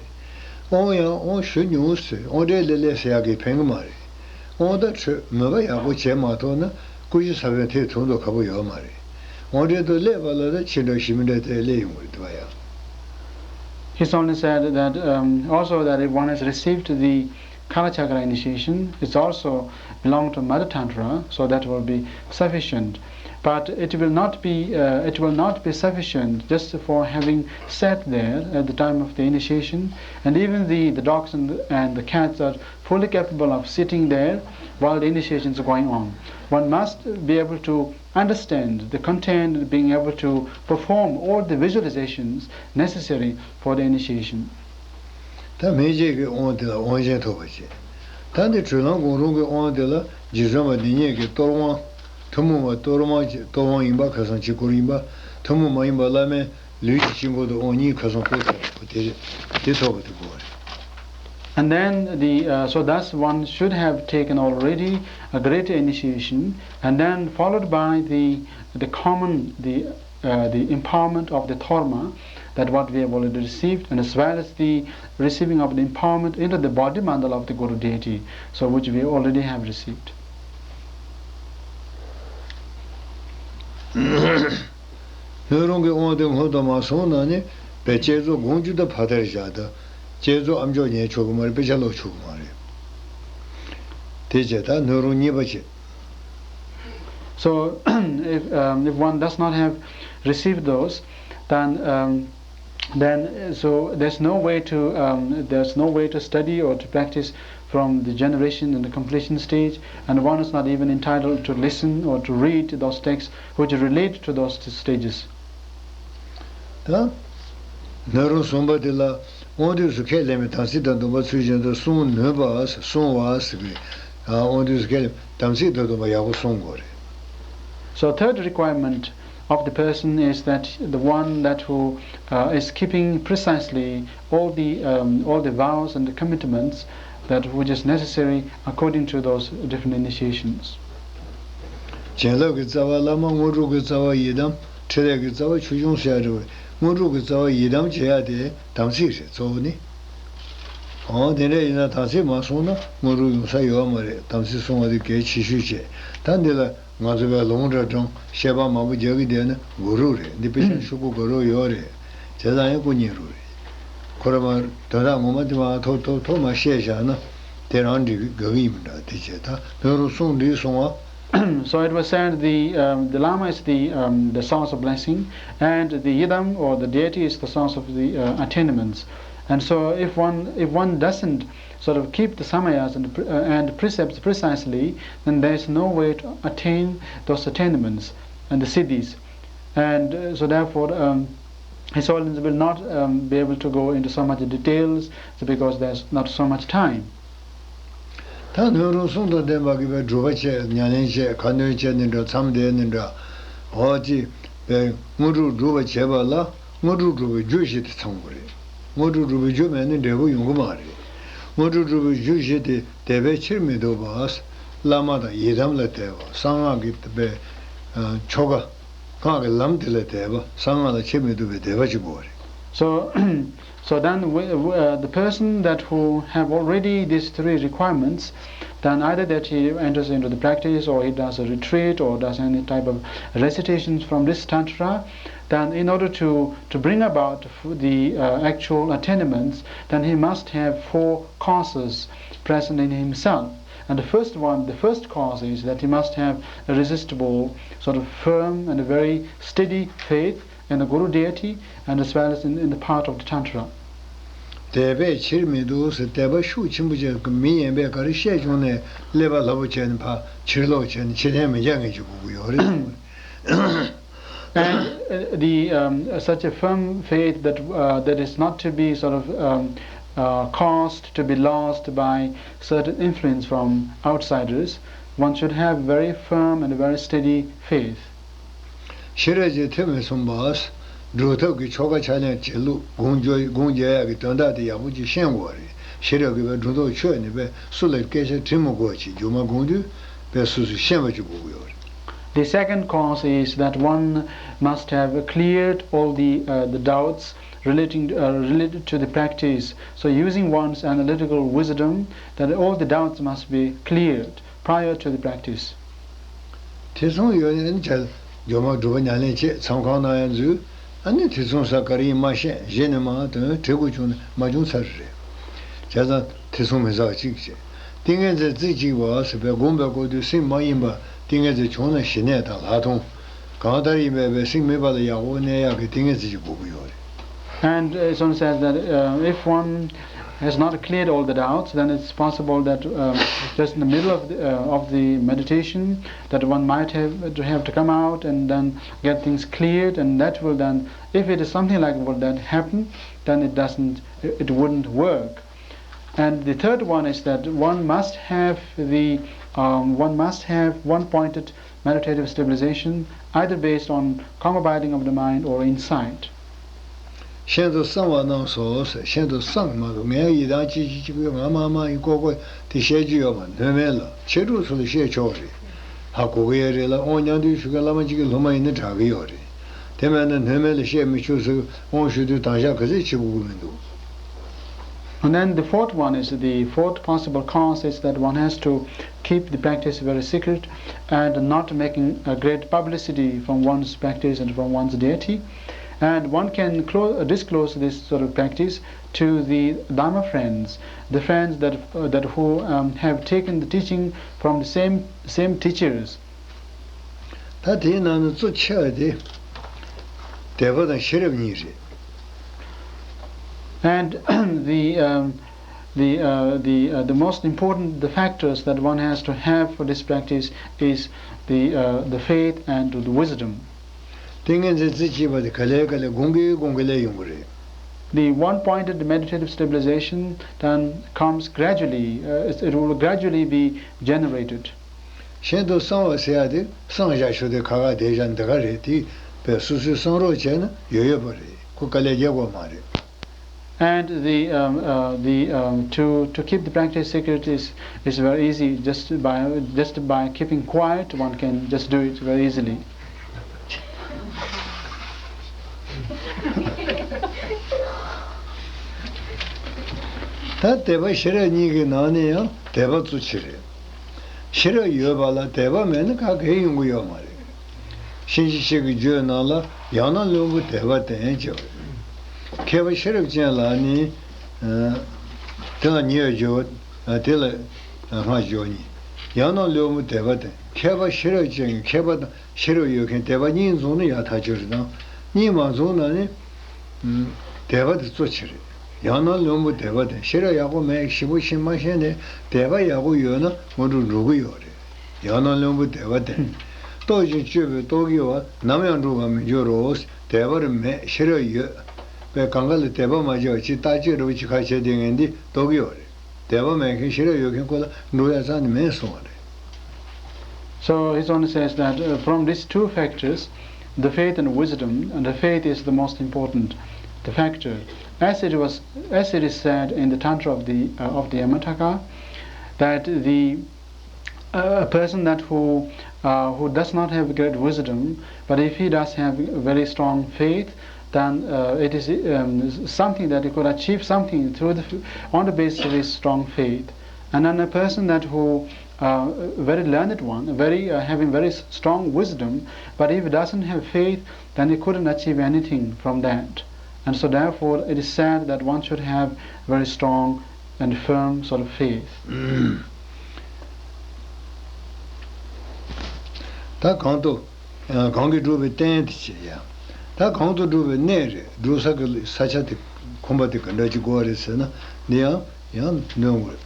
དབང་ཡང་དབང་ཞུ་མྱོང་ཟེར། དབང་གྲལ་ལས་ལས་ཟེར་ཡག་གི་ཕན་གི་མ་རེད། དབང་དང་འཕྲོད་མོས་པ་ཡག་པོ་བྱས་མ་ཐུབ་ན་སྐུ་བཞི་ས་བོན་ཐེག་ཐུབ་མདོག་ཁ་པོ་ཡོད་མ་རེད། དབང་གྲལ་དུ་སླེབས་པ་ལ་ད་ཕྱི་འདྲ་ཞི་མི་འདྲ་དེ་སླེབས་ཡོང་གི་རེད་དེ་བ་ཡ། He's only said that, um, also that if one has received the Kalachakra initiation, it's also belong to Mother Tantra, so that will be sufficient. But it will not be, uh, it will not be sufficient just for having sat there at the time of the initiation, and even the, the dogs and, and the cats are fully capable of sitting there while the initiation is going on. One must be able to understand the content, being able to perform all the visualizations necessary for the initiation. ད་སྨིན་བྱེད་ཀྱི་དབང་དེ་ལ་དབང་ཆེན་ཐོབ་པ་བྱེད། ད་འདི་གྲོལ་ལམ་གང་རུང་གི་དབང་དེ་ལ་རྗེ་བཙུན་མ་འདི་ཉིད་ཀྱི་གཏོར་དབང་། ཐུན་མོང་བ་གཏོར་དབང་གཏོར་དབང་ཡིན་པ་ཁ་སང་གཅིག་སྐོར་ཡིན་པ། ཐུན་མོང་མ་ཡིན་པ་བླ་མའི་ལུས་ཀྱི་དཀྱིལ་འཁོར་དུ་དབང་གཉིས་ཁ་སང་བསྐོར་བྱས་པ་དེ་དེ་ཐོབ་པ་དེ་དགོས་པ་རེད། And then the, uh, so thus one should have taken already a greater initiation, and then followed by the, the common, the, uh, the empowerment of the torma, that what we have already received, and as well as the receiving of the empowerment into the body mandala of the Guru deity, so which we already have received. སྣོད་རུང་གི་དབང་དེ་སྔོན་དུ་མ་སོང་ན་ནི་བས་བསྐྱེད་རྫོགས་དགོངས་རྒྱུ་དང་ཕ་མཐར་བཞག་དང་བསྐྱེད་རྫོགས་ཨ་མཆོག་ཉན་ཆོག་གི་མ་རེད། དཔེ་ཆ་ཀློག་ཆོག་གི་མ་རེད། དེ་བྱས་ད་སྣོད་རུང་གཉིས་པ་བྱེད། So if, um, if one does not have received those, then, um, then, uh, so there's no way to, um, there's no way to study or to practice from the generation and the completion stage, and one is not even entitled to listen or to read those texts which relate to those stages. ད་སྣོད་རུང་གསུམ་པ་དེ་ལ་དབང་དུས་སུ་ཁས་ལེན་པའི་དམ་ཚིག་དང་སྡོམ་པ་ཚུལ་བཞིན་དུ་བསྲུང་ནུས་པ་བསྲུང་བ་ཟེར་བའི་དབང་དུས་སུ་ཁས་ལེན་དམ་ཚིག་དང་སྡོམ་པ་ཡག་པོ་སྲུང་དགོས་རེད། So third requirement of the person is that the one that who, uh, is keeping precisely all the, um, all the vows and the commitments that which is necessary according to those different initiations. བྱིན་རླབས་ཀྱི་རྩ་བ་བླ་མ། དངོས་གྲུབ་ཀྱི་རྩ་བ་ཡི་དམ། ཕྲིན་ལས་ཀྱི་རྩ་བ་ཆོས་སྐྱོང་ཟེར་ཡ་འདྲ་བོ། དངོས་གྲུབ་ཀྱི་རྩ་བ་ཡི་དམ་བྱེད་ཡ་དེ་དམ་ཚིག་རེད་གཙོ་བོ་ནི། འོ་དེ་འདྲ་ཡིན་ན་དམ་ཚིག་མ་བསྲུངས་ན་དངོས་གྲུབ་ཡོང་ས་ཡོད་མ་རེད། དམ་ཚིག་བསྲུང་བ་དེ་གལ་ཆེ་ཤོས་བྱས། ད་འདི་ལ་ང་ཚོ་བས་ལུང་འདྲ་དྲངས་བཤད་པ་མང་པོ་རྒྱག་གི་བསྡད་ན་གུ་རུ་རེད། འདི་དཔེ་ཆ་ཤོག་གུ་གུ་རུ་ཡོད་རེད། བྱས་ཙང་ཡང་སྐུ་ཉིད་རུ་རེད། ཁོ་ར་མ་དོན་དག་ངོ་མ་དེ་མ་ཐོབ་ཐོབ་ཐོབ་མ་བཤད་བཞག་ན་དེ་རང་འགྲིག་གི་དགའ་གི་ཡིན་མི་འདྲ། དེ་བྱས་ད་སྣོད་རུང་བསྲུང་འདི་སོང་བ། So it was said the, um, the Lama is the, um, the source of blessing, and the Yidam or the deity is the source of the, uh, attainments. And so if one, if one doesn't sort of keep the samayas and the pre-, uh, and precepts precisely, then there is no way to attain those attainments and the siddhis. And, uh, so therefore, um, his holiness will not, um, be able to go into so much details, so because there's not so much time. ད་སྣོད་རུང་གསུམ་དང་ལྡན་པ་གིས་བས་སྒྲུབ་པ་བྱས། ཉམས་ལེན་བྱས། ཁ་འདོན་བྱས་ནི་འདྲ། མཚམས་བསྡད་ནི་འདྲ། འོ་ཅི་བས་དངོས་གྲུབ་སྒྲུབ་པ་བྱས་པ་ལ་དངོས་གྲུབ་སྒྲུབ་པའི་རྒྱུ་ཞིག་དེ་ཚང་དགོས་རེད། དངོས་གྲུབ་སྒྲུབ་པའི་རྒྱུ་མེད་ན་འབྲས་བུ་ཡོང་གི་མ་རེད། དངོས་གྲུབ་སྒྲུབ་པའི་རྒྱུ་ཞིག་དེ་དད་པས་ཕྱིར་མི་ལྡོག་པ། བླ་མ་དང་ཡི་དམ་ལ་དད་པ། གསང་སྔགས་ཀྱི་བས་ཆོ་ག་སྔགས་ཀྱི་ལམ་དེ་ལ་དད་པ། གསང་སྔགས་ལ་ཕྱིར་མི་ལྡོག་པའི་དད་པ་ཅིག་དགོས་པ་རེད། So, so then we, we, uh, the person that who have already these three requirements, then either that he enters into the practice or he does a retreat or does any type of recitations from this tantra, then in order to, to bring about f-, the, uh, actual attainments, then he must have four causes present in himself. And the first one, the first cause is that he must have a resistible, sort of firm and a very steady faith in the Guru deity and as well as in, in the path of the Tantra. དད་པས་ཕྱིར་མི་ལྡོག་ཟེར། དད་པ་ཤུགས་ཆེན་པོ་བྱས། མི་གཞན་པས་ག་རེ་བཤད་བྱུང་ནས་ཀླད་པ་སླ་པོ་བྱས་ནས་ཕར་ཕྱིར་ལོག་བྱས་ནས་ཕྱིར་འཐེན་མི་རྒྱག་མཁན་ཅིག་དགོས་ཀྱི་ཡོད་རེད། And, uh, the, um, such a firm faith that, uh, that is not to be sort of, um, uh, caused to be lost by certain influence from outsiders. One should have very firm and very steady faith. ཤེས་རབ་ཀྱི་ཐེ་མི་སོང་བ། སྒྲུབ་ཐབས་ཀྱི་ཆོ་ག་ཕྱག་ལེན་བྱེད་ལུགས་སྒོམ་རྒྱག་སྒོམ་རྒྱག་ཡག་གི་དོན་དག་དེ་ཡག་པོ་ཅིག་ཤེས་དགོས་པ་རེད། ཤེས་རབ་ཀྱི་བས་སྒྲུབ་ཐབས་ཆོས་ནི་བས་སུ་ལ་སྐད་ཆ་དྲི་མི་དགོས་ཅིག་རྒྱུ་མ་སྒོམ་དུས་བས་སོ་སོས་ཤེས་པ་ཅིག་དགོས་ཀྱི་ཡོད་རེད། The second cause is that one must have cleared all the, uh, the doubts relating, uh, related to the practice. So using one's analytical wisdom, that all the doubts must be cleared prior to the practice. ཐེ་ཚོམ་ཡོད་ན་ནི་བྱ། སྒྲོལ་མ་སྒྲུབ་པ་ཉམས་ལེན་བྱེད། མཚམས་ཁང་ནང་ཡང་འཛུལ། ཨ་ནི་ཐེ་ཚོམ་ས་ག་རེ་ཡིན་མ་ཤེས། གཞི་ནས་མ་དོན་དྲི་དགོས་བྱུང་ན་མ་བྱུང་ཚར་རེད། བྱས་ཙང་ཐེ་ཚོམ་མི་ཟ་བ་གཅིག་བྱེད། ཏིང་ངེ་འཛིན་རྩེ་གཅིག་པ་ཟེར་བའི་སྒོམ་པའི་སྐབས་དུས་སེམས་མ་ཡེངས་པ་ཏིང་ངེ་འཛིན་བྱུང་ན་ཞི་གནས་དང་ལྷག་མཐོང་། གང་ལྟར་ཡིན་པའི་བས་སེམས་མེད་པ་ལ་ཡག་པོ་གནས་ཡག་གི་ཏིང་ངེ་འཛིན་ཅིག་དགོས་ཀྱི་ཡོད་རེད། And, uh, Son says that, uh, if one has not cleared all the doubts, then it's possible that, um, just in the middle of the, uh, of the meditation, that one might have to, have to come out and then get things cleared, and that will then, if it is something like what that happened, then it doesn't, it wouldn't work. And the third one is that one must have the, um, one must have one-pointed meditative stabilization either based on calm abiding of the mind or insight. ཤིན་ཏུ་གསང་བ་རྣམས་སོ་ཟེར། ཤིན་ཏུ་གསང་མ་གཏོགས་ངས་ཡི་དམ་ཅི་ཅི་ཅི་གོ་ང་མ་མ་ཡི་ཀོ་ཀོ་དེ་བཤད་རྒྱུ་ཡོད་མ། སྣོད་མེད་ལ་མཆེད་གྲོགས་ཚོ་ལ་བཤད་ཆོག་རེད། ཧ་གོ་གི་ཡོད་རེད་ལ། དབང་མཉམ་འདུས་ཞུ་མཁན་བླ་མ་གཅིག་གི་སློབ་མ་ཡིན་ན་དྲག་གི་ཡོད་རེད། དེ་མེད་ན་སྣོད་མེད་ལ་བཤད་མི་ཆོག་ཟེར། དབང་ཞུ་དུས་དམ་བཞག་ག་ཚད་བྱེད་དགོས་ཀྱི་མི་འདུག And then the fourth one is, the fourth possible cause is that one has to keep the practice very secret and not making a great publicity from one's practice and from one's deity. And one can clo- uh, disclose this sort of practice to the Dharma friends, the friends that, uh, that who um, have taken the teaching from the same, same teachers. ད་དེའི་ནང་ནས་གཙོ་ཆེ་བ་དེ་དད་པ་དང་ཤེས་རབ་གཉིས་རེད། And the um, the uh, the uh, the most important, the factors that one has to have for this practice is the uh, the faith and the wisdom. ཏིང་ངེ་འཛིན་རྩེ་གཅིག་པ་དེ་ག་ལེ་ག་ལེ་གོང་གི་གོང་གི་ལས་ཡོང་གི་རེད། The one-pointed meditative stabilization then comes gradually, uh, it, it will gradually be generated. ཤིན་ཏུ་གསང་བ་ཟེར་ཡ་དེ་གསང་བཞག་ཤོག་དེ་ཁ་ཁ་བསྡད་བཞག་འདི་ག་རེད། དེ་བས་སོ་སོའི་གསང་རོགས་བྱས་ན་ཡོད་ཡོད་པ་རེད། ཁོ་དཀའ་ལས་རྒྱག་དགོས་མ་རེད། And the um, uh, the um, to to keep the practice secret is is very easy. Just by just by keeping quiet, one can just do it very easily. ད་དད་པ་ཤེས་རབ་གཉིས་ཀྱི་ནང་ནས་ཡང་དད་པ་གཙོ་ཆེ་རེད། ཤེས་རབ་ཡོད་པ་ལ་དད་པ་མེད་ན་ག་གེ་ཡོང་གི་ཡོད་མ་རེད། གཤིན་རྗེ་གཤེགས་ཀྱི་རྒྱུད་ནང་ལ་ཡང་ན་བླུན་པོ་དད་པ་བསྟེན་བྱས་པ་རེད། མཁས་པ་ཤེས་རབ་ཅན་ལ་ནི། ཨ། དེ་ལ་ཉེ་བར་སྦྱོར་བ། ཨ། དེ་ལ་སྔར་སྦྱོར་གཉིས། ཡང་ན་བླུན་པོ་དད་པ་བསྟེན། མཁས་པ་ཤེས་རབ་ཅན་གྱི་མཁས་པ་དང་ཤེས་རབ་ཡོད་མཁན་དད་པ་གཉིས་འཛོམས་ན་ཡག་ཐག་ཆོད་རེད་དང་། གཉིས་མ་འཛོམས་ན་ནི། ཨུམ། དད་པ་དེ་གཙོ་ཆེ་རེད། ཡང་ན་བླུན་པོ་དད་པ་བསྟེན། ཤེས་རབ་ཡག་པོ་མེད། ཞིབ་པོ་ཤེས་མ་ཤེས་ནས་དད་པ་ཡག་པོ་ཡོད་ན་སྔོན་འགྲོ་འགྲོ་གི་ཡོད་རེད། ཡང་ན་བླུན་པོ་དད་པ་བསྟེན། རྟོགས་ཤིང་དཔྱོད་པའི་རྟོག་གེ་བ། ནམ་ཡང་འགྲོ་བར་མི་འགྱུར་རོ། དད་པར་མེད་ཤེས་རབ་ཡོད། པས་གང་ག་ལ་དད་པ་མ་བྱས་པ་ཅིག་བརྟག་དཔྱད་འདྲ་བོ་ཅིག་ཁ་བྱས་བསྡད་མཁན་འདི་རྟོག་གེ་བ་རེད། དད་པ་མེད་མཁན་ཤེས་རབ་ཡོད་མཁན་ཁོ་ལ་འགྲོ་ཡ་རྩ་ནས་མེད་གསུང་བ་རེད། So his Holiness says that uh, from these two factors, the faith and wisdom, and the faith is the most important, the factor. As it was, as it is said in the Tantra of the uh, of the Yamataka, that the uh, a person that who uh, who does not have great wisdom, but if he does have very strong faith, then uh, it is um, something that he could achieve something through the on the basis of his strong faith. And then a person that who uh, very learned one, very uh, having very strong wisdom, but if he doesn't have faith, then he couldn't achieve anything from that. And so therefore it is said that one should have very strong and firm sort of faith. ད་གང་དུ་གང་གིས་བསྒྲུབས་པའི་རྟེན་དེ་བྱེད་ཡ། ད་གང་དུ་བསྒྲུབས་པའི་གནས་རེད། བསྒྲུབས་ས་གི་ས་ཆ་དེ་ཁོམ་པ་དེ་ག་འདྲ་ཅིག་དགོས་རེད་ཟེར་ན། འདི་ཡང་ཡང་འདོན་དགོས།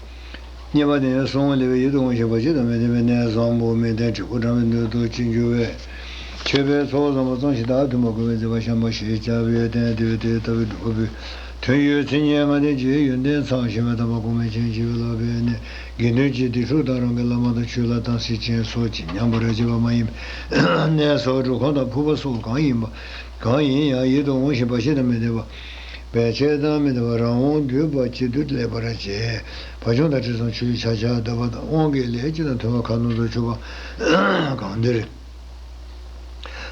གཉིས་པ་ནི་གསང་བ་ལེགས་པའི་ཡིད་དུ་འོང་ཞིང་བར་ཆད་དང་མི་ལྡན་པའི་གནས་བཟང་པོ་མི་ལྡན་བྲིས་སྐུ་འགྲམ་པའི་མདུན་དུ་ཅི་འགྱུར་བས། མཆོད་པའི་ཚོགས་བཟང་པོ་བརྩམས་ཤིང་བདག་མཐུན་པར་བསྐོར་བའི་མཛད་པ་བཤམས་པ་ཞེས་བྱ་བའི་རྟེན་དེ་དེ་ལྟ་བུའི་སྒྲུབ་པའི་དོན་ཡོད་ཚད་སྙན་ངག་དེ་རྗེའི་ཡོན་ཏན་ཚང་ཞིང་བའི་དམ་པ་གོང་མའི་མཚན་ཅིག་ལ་ཕན་ནས་དགེ་འདུན་གྱི་སྡིག་སྲུང་དང་རང་གི་བླ་མ་དང་ཆོས་ལ་དམ་ཚིག་ཅན་སོགས་ཀྱིས་ཉམས་པར་བྱེད་པ་མ་ཡིན་པའི་གནས་སོགས་སྒྲུབ་ཁང་དང་ཕུག་པ་སོགས་གང་ཡིན་པ་གང་ཡིན་ཡང་ཡིད་དུ་འོང་ཞིང་བར་ཆད་དང་མི་ལྡན་པ། བར་ཆད་དང་མི་ལྡན་པ་རང་དབང་འདུས་པ་ཇི་ལྟར་ལེགས་པར་བྱེད། བ་བྱུང་དང་དྲི་བཟང་ཆུ་ཡི་ཆ་བྱད་བརྡབས་པ་དང་དབང་གི་ལས་ཅི་དང་མཐུན་པ་ཁ་ནང་དུ་ཆུད་པ་གང་འདིར།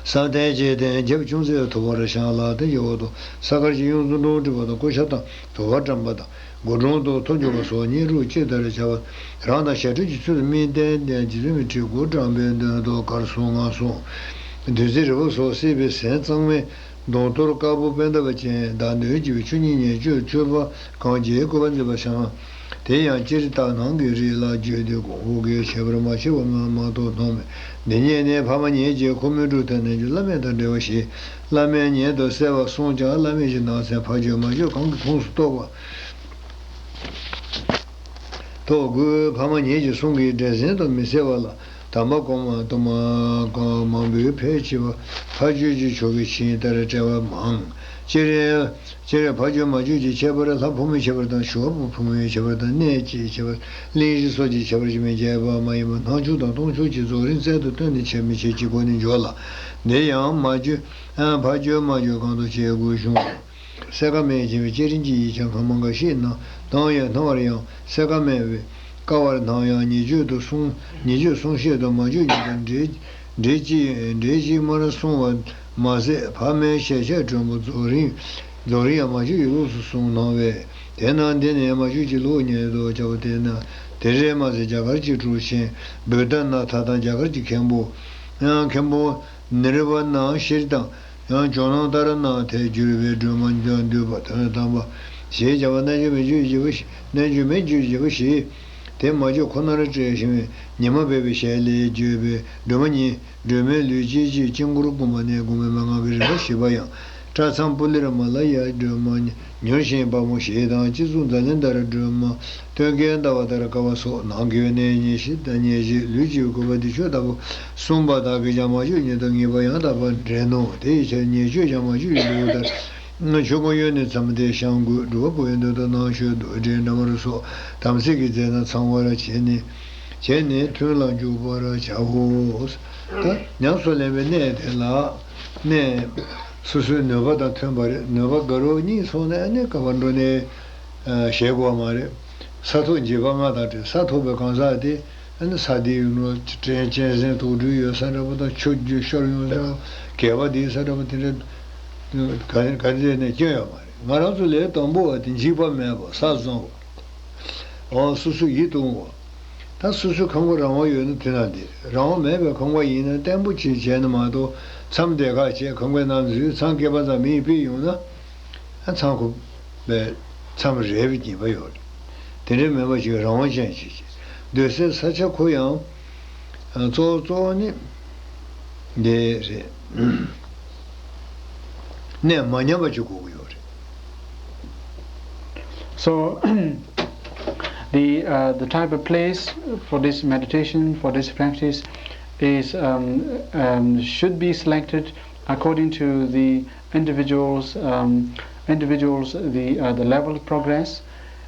བསམ་གཏན་བཅས་ཏེ་རྒྱབ་ཅུང་ཟད་ཐུབ་པར་བཞེངས་ལ། དེ་ཡི་འོག་ཏུ་ས་དཀར་གྱི་གཡུ་མཚོ་འབྲོང་བྲིས་པ་དང་སྐུ་ཞབས་དང་དུ་བ་བཀྲམ་པ་དང་སྒོ་དྲུང་དུ་ཐོར་འཇུག་པ་སོགས་བསྙེན་སྒྲུབ་ཅི་ལྟར་བྱ་བ་རང་དང་ཞབས་ཁྲིམས་ཀྱི་ཚུལ་དུ་དམིགས་རྟེན་ལྡན་རྗེ་བཙུན་མའི་ཁྲི་དགུ་བཀྲམ་པའི་མདུན་དུ་དཀར་གསུམ་མངར་གསུམ་བདུད་རྩི་རི་བོ་སོགས་བསྲེས་པའི་ཟན་གཙང་མའི་མདོངས་གཏོར་དཀར་པོ་པད་འདབ་ཅན་བདག་མདུན་གྱི་བའི་ཆུ་གཉིས་ཉེར་སྤྱོད་མཆོད་པ་གང་བགྱིའི་སྐུད་པ་མཛེས་པ་བཤམས། དེ་ཡང་སྤྱིར་ལྟར་ནང་གི་རིགས་ལ་བརྗོད་དུས་གོང་འོག་གི་ཁྱད་པར་མ་ཕྱེ་བར་སྔར་མ་ཐོག་སྣང་མེད་འདི་ཉིད་ནི་ཕ་མ་ཉིད་ཀྱི་ཁོ་མོས་སྒྲུབ་ཐབས་རྣལ་འབྱོར་བླ་མེད་དང་འབྲེལ་བ་ཞེས་བླ་མའི་ཉིད་དུ་གསལ་བར་གསུངས་ཀྱང་བླ་མེད་ཀྱི་ནང་ཚན་ཕར་བརྗོད་མ་བརྗོད་གང་གིས་ཁོངས་སུ་གཏོགས་པ། ཐོག་དགུའི་ཕ་མ་ཉིད་ཀྱི་གསུང་གི་སྒྲས་ཟིན་དུ་མི་གསལ་བ་ལ་དམ་པ་གོང་མ་དུ་མ་གང་མང་པོས་ཕལ་ཆེ་བ་ཕ་ཆོས་ཀྱི་ཆོ་གའི་ཆིངས་ལྟར་བཀྲལ་བ་མང་ སྤྱིར། སྤྱིར་ཕ་ཆོས་མ་ཆོས་ཀྱི་ཁྱད་པར། ལྷ་ཕོ་མོའི་ཁྱད་པར་དང་། ཞི་བ་ཕོ་མོའི་ཁྱད་པར་དང་། གནས་ཀྱི་ཁྱད་པར། གླིང་བཞི་སོགས་ཀྱི་ཁྱད་པར་གྱིས་མི་འགལ་བ་མ་ཡིན་པར། སྣང་ཕྱོགས་དང་སྟོང་ཕྱོགས་ཀྱི་རྫོགས་རིམ་རྩལ་དུ་བཏོན་ནས་འཆད་མི་འཆད་ཀྱི་སྒོ་ནས་འཇོག་ལ། འདི་ཡང་མ་ཆོས། ཕ་ཆོས་མ་ཆོས་གང་དུ་བྱེད་དགོས་གཞུང་། སེར་ཀ་མེ་བྱེད་པའི་བསྐྱེད་རིམ་གྱི་ཡིག་ཆ་གང་མང་ག་ཤེད་ན། དང་ཡང་སྣང་བར་ཡང་སེར་ཀ་མེ་བས། ཀ་བར་སྣང་ཡང་ཉེ་སྤྱོད་དུ་གསུངས། ཉེ་སྤྱོད་གསུང་བཤད་དུ་མ་ཆོས་ཉིད་དང་འགྲེལ་འགྲེལ་གཅིག་འགྲེལ་གཅིག་མར་གསུངས་པ་མ་ཟད། ཕ་མའི་ཞལ་ཆད་དྲོན་པོ་རྫོགས་རིམ། རྫོགས་རིམ་ཡང་མ་ཆོས་ཀྱི་ལུགས་སུ་གསུངས་གནང་བས། དེས་ན་འདི་ནི་མ་ཆོས་ཀྱི་ལུགས་ཉིད་དུ་བྱ་བ་སྟེ་ན། དེ་འདྲའི་མ་ཟད་རྒྱ་གར་གྱི་གྲུབ་ཆེན་བུདྡྷ་ནཱ་ཐ་དང་། རྒྱ་གར་གྱི་མཁན་པོ། ཡང་མཁན་པོ་ནི་རི་བ་ན་ཤྲཱི་དང་། ཡང་ཇོ་ནང་ཏཱ་ར་ནཱ་ཐས་བསྒྱུར་བའི་སྒྲོན་མ་འདོན་བསྡུས་པ་དོན་དམ་པ་ཞེས་བྱ་བ། རྣལ་འབྱོར་མའི་རྒྱུད་བཞི་པོ་ཞེས། རྣལ་འབྱོར་མའི་རྒྱུད་བཞི་པོ་ཞེས། དེ་མ་ཆོས་ཁོ་ནར་བཀྲལ་ཞིང་ཉི་མ་སྦས་པའི་ཞལ་ལས་བརྗོད་པའི་སྒྲོན་མ་ཉིད། སྒྲོན་མའི་ལུས་སྐྱེ་མཆེད་དཀྱིལ་འཁོར་བསྐུམ་པ་ནས་བསྐུམ་པའི་མན་ངག་གི་རིམ་པ་བཞི་པ་ཡང་། པྲ་ཚཾ་པུ་ལེར་མ་ལ་ཡ་སྒྲོན་མ་མྱུར་ཞིང་དཔའ་མོ་ཞེས་དང་། སྤྱི་གཙུག་ཛཱ་ནེནྡྲ་ར་སྒྲོན་མ། སྟོན་ཀའི་ཟླ་བ་ལྟར་དཀར་བ་སོགས། ནང་གི་ཡོན་ཏན་ཉེར་བཞི་དང་། ཉེར་བཞི་ལུས་ཀྱི་བཀོད་པ་བདེ་མཆོག་ལྟ་བུ་གསུངས་པ་དག་གིས་ཀྱང་མ་ཆོས་ཉིད་དང་ངེས་པ་ཡང་དག་པར་འདྲེན་ནོ། དེ་ཡི་ཕྱིར་ཉེ་སྤྱོད་ཀྱང་མ་ཆོས་ཀྱི་ལུགས་ལྟར། ཆོས་སྐུ་གཡོན་ནས་མཚམས་བསྡེབས་བཤམས་དགོས། སྒྲུབ་པ་པོ་ཡི་མདུན་དུ་ནང་མཆོད་རྡོར་དྲིལ་འདྲ་མར་སོགས་དམ་ཚིག་གི་རྫས་རྣམས་ཚང་བར་བྱས་ནས། བྱས་ནས་ཐུན་ལ་འཇུག་པར་བྱའོ། ད་ཉམས་སུ་ལེན་པའི་གནས་དེ་ལ། གནས། སོ་སོའི་ནུས་པ་དང་མཐུན་པ་རེད། ནུས་པ་དགའ་རབ་གཉིས་སོང་ནས་ཨ་ནི་ག་པར་འགྲོ་ནས་བཞེས་དགོས་པ་མ་རེད། ས་ཐོབ་འཇིགས་པ་ལྔ་དང་བྲལ། ས་ཐོབ་པའི་གང་ཟག་དེ་ཨ་ནི་ས་དེའི་ཡུལ་ནོར་གཅན་གཟན་དུག་སྦྲུལ་ཡོད་ས་འདྲ་པོ་དང་། ཆུ་རྒྱུན་ཤོར་ཡོང་ས་འདྲ་པོ། གད་པ་དེའི་ས་འདྲ་པོ་དེ་འདྲ་ག་ག་ནས་ཀྱང་ཡོད་མ་རེད། ང་རང་ཚོ་ལས་དང་པོ་བ་དེ་འཇིགས་པ་མེད་པ། ས་བཟང་བ། འོ་སོ་སོ་ཡིད་དུ་འོང་བ། ད་སོ་སོའི་ཁང་པ་རང་དབང་ཡོད་ན་དེ་ན་བསྡད། རང་དབང་མེད་པའི་ཁང་པ་ཡིན་ན་བརྟན་པོ་ཅིག་བྱས་ན་མ་གཏོགས། མཚམས་བསྡད་ཁག་བྱས། ཁང་པའི་ནང་འཛུལ། མཚམས་བསྐལ་པ་ཙམ་མི་ཡིས་ཕུད་ཡོང་ན། ཨ་མཚམས་ཁོ་པའི་མཚམས་རེད་པའི་ཉེས་པ་ཡོད་རེད། དེ་འདྲའི་མེད་པ་ཞིག་རང་དབང་ཅན་ཞིག་བྱས། སྡོད་སའི་ས་ཆ་ཁོ་ཡང་། ཨ་གཙོ་བོ་གཙོ་བོ་ནི་འདི་རེད། གནས་མ་ཉམས་པ་ཅིག་དགོས་ཀྱི་ཡོད་རེད། So, the uh, the type of place for this meditation, for this practice, is um, um, should be selected according to the individuals, um, individuals, the uh, the level of progress,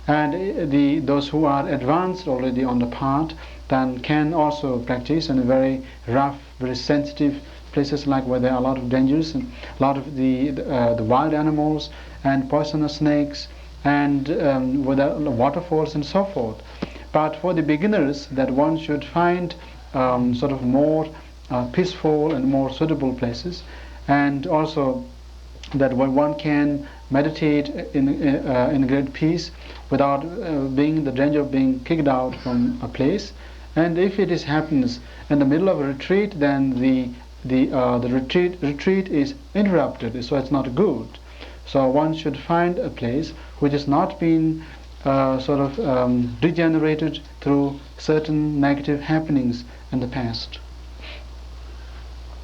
and uh, the those who are advanced already on the path, then can also practice in a very rough, very sensitive places, like where there are a lot of dangers and a lot of the uh, the wild animals and poisonous snakes and um, with uh, waterfalls and so forth. But for the beginners, that one should find um, sort of more uh, peaceful and more suitable places, and also that one, one can meditate in, uh, in great peace without uh, being the danger of being kicked out from a place. And if it is happens in the middle of a retreat, then the the uh, the retreat retreat is interrupted, so it's not good. So one should find a place which has not been uh, sort of um, degenerated through certain negative happenings in the past.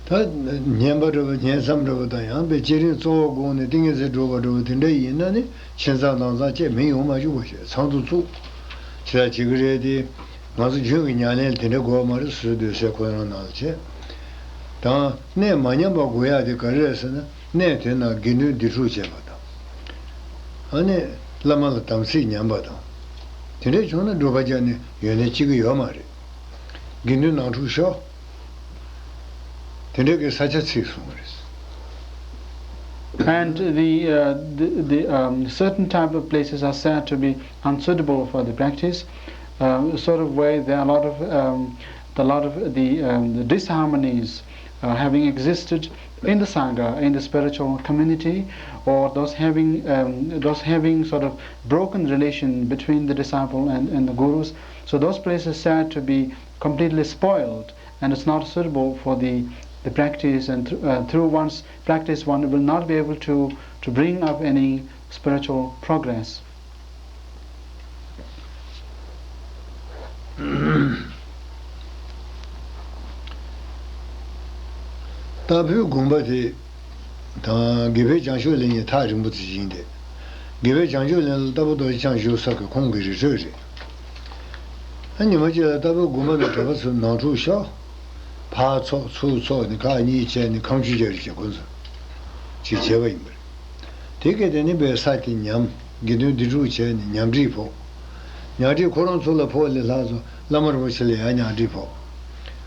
ད་ཉན་པ་འདྲ་བོ། ཉན་མཚམས་འདྲ་བོ་དང་། ཡང་པའི་བསྐྱེད་རིམ་གཙོ་བོ་དགོངས་ནས་ཏིང་ངེ་འཛིན་སྒྲུབ་པ་འདྲ་བོ་དེ་འདྲ་ཡིན་ན་ནི། ཁྱིམ་ཚང་ནང་ཚང་བཅས་མི་ཡོང་མ་བཅུག་པ་བྱས། ཚང་དུ་བཙུགས། ཇི་ལྟར་བྱེད་ཀྱི་རེད་དེ། ང་ཚོ་རྒྱུན་གྱི་ཉམས་ལེན་དེ་འདྲ་དགོས་མ་རེད། སོ་སོའི་སྡོད་སའི་ཁོ་རང་ནང་ལ་བྱས། དང་གནས་མ་ཉམས་པ་དགོས་ཡག་དེ་ག་རེ་རེད་ཟེར་ན། གནས་དེ་ན་དགེ་འདུན་སྡེ་འཁྲུག་བྱེད་པ་དང་། ཨ་ནི་བླ་མ་ལ་དམ་ཚིག་ཉམས་པ་དང་། དེ་འདྲ་བྱུང་ན་སྒྲུབ་པ་རྒྱག་ནས་ཡོན་ཏན་སྐྱེ་གི་ཡོད་མ་རེད། དགེ་འདུན་ནང་འཁྲུག་ཤོར། དེ་འདྲ་གི་ས་ཆ་ཚིག་གསུངས་པ་རེད། And the, uh, the, the um, certain type of places are said to be unsuitable for the practice, uh, sort of where there are a lot of um, a lot of the, um, the disharmonies uh, having existed in the sangha, in the spiritual community, or those having um, those having sort of broken relation between the disciple and, and the gurus. So those places said to be completely spoiled, and it's not suitable for the the practice. And th- uh, through one's practice, one will not be able to to bring up any spiritual progress. ལྟ་བུའི་དགོངས་པ་དེ་དང་། དགེ་བའི་བྱང་ཆུབ་ལེན་གཉིས་ཐག་རིང་པོ་དེ་ཡིན་ཏེ། དགེ་བའི་བྱང་ཆུབ་ལེན་ལ་ལྟ་བུ་རྡོ་རྗེ་འཆང་བཞུགས་ས་གི་ཁོང་གི་རི་ཁྲོད་རེད། ཨ་ཉི་མ་གཅིག་ལ་ལྟ་བུའི་དགོངས་པ་དང་གྲྭ་པ་ཚོ་ནང་འཁྲུག་ཤོར། ཕར་ཚོགས་ཚུར་ཚོགས་ནས་ཁག་གཉིས་བྱས་ནས་ཁ་མཆུ་རྒྱག་རེས་བྱེད། ཁོ་ཚོ་ཅིག་བྱས་པ་ཡིན་པ་རེད། དེ་གས་དེ་ནི་པའི་ས་དེ་ཉམས། དགེ་འདུན་སྡེ་དྲུག་བྱས་ནས་ཉམས་ཁྲིད་ཕོག། ཉམས་ཁྲིད་ཁོ་རང་ཚོ་ལ་ཕོག་ལས་ལྷག་ཙམ་བླ་མ་རིན་པོ་ཆེ་ལ་ཡང་ཉམས་ཁྲིད་ཕོག།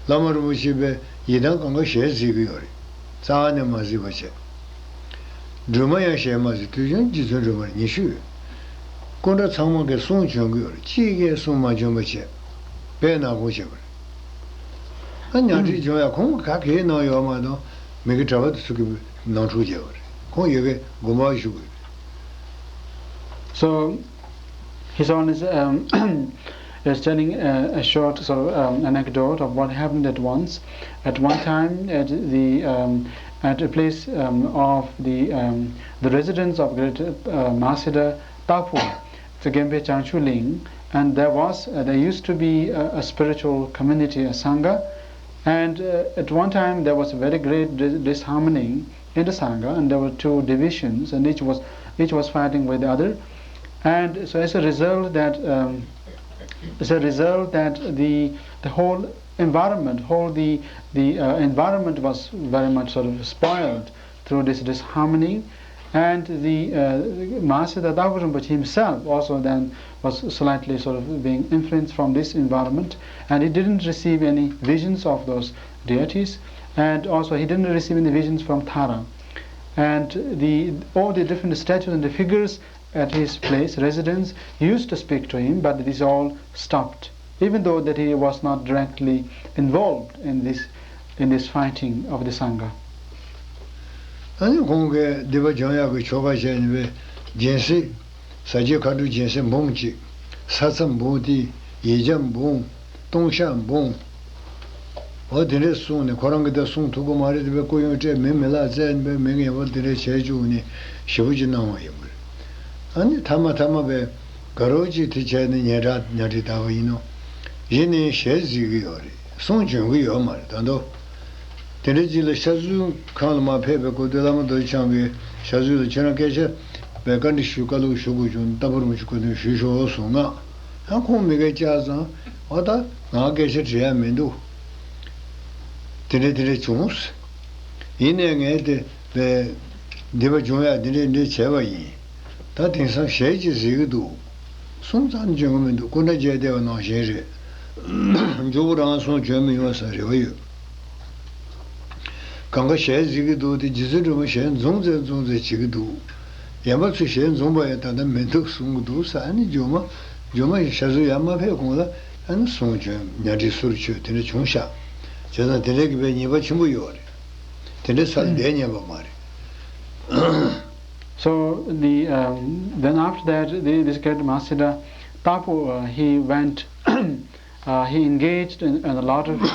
བླ་མ་རིན་པོ་ཆེ་པའི་ཡི་དམ་གང་ག་ཞལ་གཟིགས་ཀྱི་ཡོད་རེད། རྩ་བ་ནས་མ་གཟིགས་པ་བྱས། སྒྲོལ་མ་ཡང་ཞལ་མ་གཟིགས། དུས་ཆེན་རྗེ་བཙུན་སྒྲོལ་མ་ཉི་ཤུ་ཡོད། སྐུ་འདྲ་ཚང་མ་གིས་གསུང་བྱོན་གྱི་ཡོད་རེད། གཅིག་གིས་གསུང་མ་བྱོན་པ་བྱས། དཔེ་ནག་པོ་བྱས་པ་རེད། ཨ་ཉམས་ཁྲིད་བྱུང་ཡ་ཁོང་གིས་ག་གེ་གནང་ཡོད་མ་གཏོགས་མི་དགེ་གྲྭ་པ་དེ་ཚོ་གིས་ནང་འཁྲུག་བྱས་པ་རེད། ཁོང་ཡ་གིར་དགོངས་པ་ཞུ་དགོས་རེད། So, His Holiness um, is telling a, a short sort of um, anecdote of what happened at once. At one time, at the um, at a place um, of the um, the residence of great uh, Mahasiddha Tapu, the Genpe Changchuling, and there was uh, there used to be a, a spiritual community, a sangha, and uh, at one time there was a very great dis- disharmony in the sangha, and there were two divisions, and each was each was fighting with the other, and so as a result that um, as a result that the the whole environment, whole the the uh, environment was very much sort of spoiled through this disharmony, and the uh, Mahasiddha Thakur Rinpoche himself also then was slightly sort of being influenced from this environment, and he didn't receive any visions of those deities, and also he didn't receive any visions from Tara, and the all the different statues and the figures at his place residence used to speak to him, but this all stopped, even though that he was not directly involved in this in this fighting of the Sangha. ཨ་ནི་ཁོང་གིས་སྡིག་པ་སྦྱང་ཡག་གི་ཆོ་ག་བྱས་ནས་པའི་སྦྱིན་སྲེག་ཟ་བྱེད་ཁ་དྲོ་སྦྱིན་སྲེག་འབུམ་གཅིག་ས་མཚམས་འབུམ་གཅིག་ཡིག་བརྒྱ་འབུམ་ལྟུང་བཤགས་འབུམ། འོ་དེ་འདྲས་གསུངས་ནས་ཁོ་རང་གིས་ད་གསུང་ཐུབ་ཀྱི་མ་རེད་དེ་པའི་སྐུ་ཡོན་སྤྲད་མི་མི་ལག་བཙལ་ནས་པའི་མི་ངན་པ་དེ་འདྲས་བྱས་བཅུག་ནས་ཞེ་པོ་ཅིག་གནང་བ་ཡིན་པ་རེད། ཨ་ནི་མཐའ་མ་མཐའ་མ་པའི་དགའ་རོགས་ཅིག་དེ་བྱས་ནས་ཉལ་ཁྲག་ཉལ་ཁྲིས་བཏབ་པ་ཡིན་ནོ། གཞི་ནས་ཞལ་གཟིགས་ཀྱི་ཡོད་རེད། གསུང་བྱོན་གྱི་ཡོད་མ་རེད་ད་དོ། དེ་འདྲ་ཅིག་ལ་ཤ་ཟུར་ཁང་ལ་མར་ཕེབས་པའི་སྐོར་དུ་བླ་མ་རྡོ་རྗེ་འཆང་གིས་ཤ་ཟུར་ལ་ཁྱེད་རང་སྐད་ཆ་བའི་བཀའ་འདྲི་ཞུ་བཀའ་སློབ་ཞུ་དགོས་བྱུང་། རྟ་ཕོ་རིན་པོ་ཆེ་སྐུ་མདུན་ཞུ་ཤོག་གསུངས་ང་། ཨ་ཁོང་མི་སྐད་བཅག་ཙང་འོ་ད་ང་སྐད་ཆ་དྲི་ཡ་མི་འདུག་དེ་འདྲ་དེ་འདྲ་བྱུང་། ཡིན་ནའི་ངས་དེ་བས་སྡིག་པ་སྦྱོང་ཡ་དེ་འདྲ་འདྲ་བྱས་པ་ཡིན། ད་དེང་སང་ཞལ་གྱིས་གཟིགས་ཀྱི་འདུག་གསུང་ཙམ་བྱུང་གི་མི་འདུག་སྐུ་འདྲ་མཇལ་བསྡད་པ་ནང་བཞིན་རེད། མགྱོགས་པོ་རང་གསུང་བྱོན་མི་ཡོང་བསམ་རེ་བ་ཡོད། གང་ག་ཞལ་གཟིགས་ཀྱི་འདུག་དེ་རྗེ་བཙུན་སྒྲོལ་མ་ཞལ་འཛུམ་ཙེ་འཛུམ་ཙེ་བྱེད་ཀྱི་འདུག་ཡན་པ་ཚོས་ཞལ་འཛུམ་པ་ཡང་ད་ལྟ་མི་འདུག་གསུང་གི་འདུག་ས། ཨ་ནི་སྒྱུ་མ་སྒྱུ་མ་ཞིག་ཤ་ཟུར་ཡར་མ་ཕེབས་གོང་ལ་ཨ་ནི་གསུང་བྱོན་ཉལ་ཁྲིས་གསུར་མཆོད་དེ་འདྲ་བྱུང་ཤག་བྱས་ཙང་དེ་འདྲ་གི་བའི་ཉེས་པ་ཆེན་པོ་ཡོད་རེད། དེ་འདྲའི་ས་ལ་བསྡད་ཉན་པ་མ་རེད། So the um, then after that, the, this great Mahasiddha Tapo, uh, he went, uh, he engaged in, in a lot of the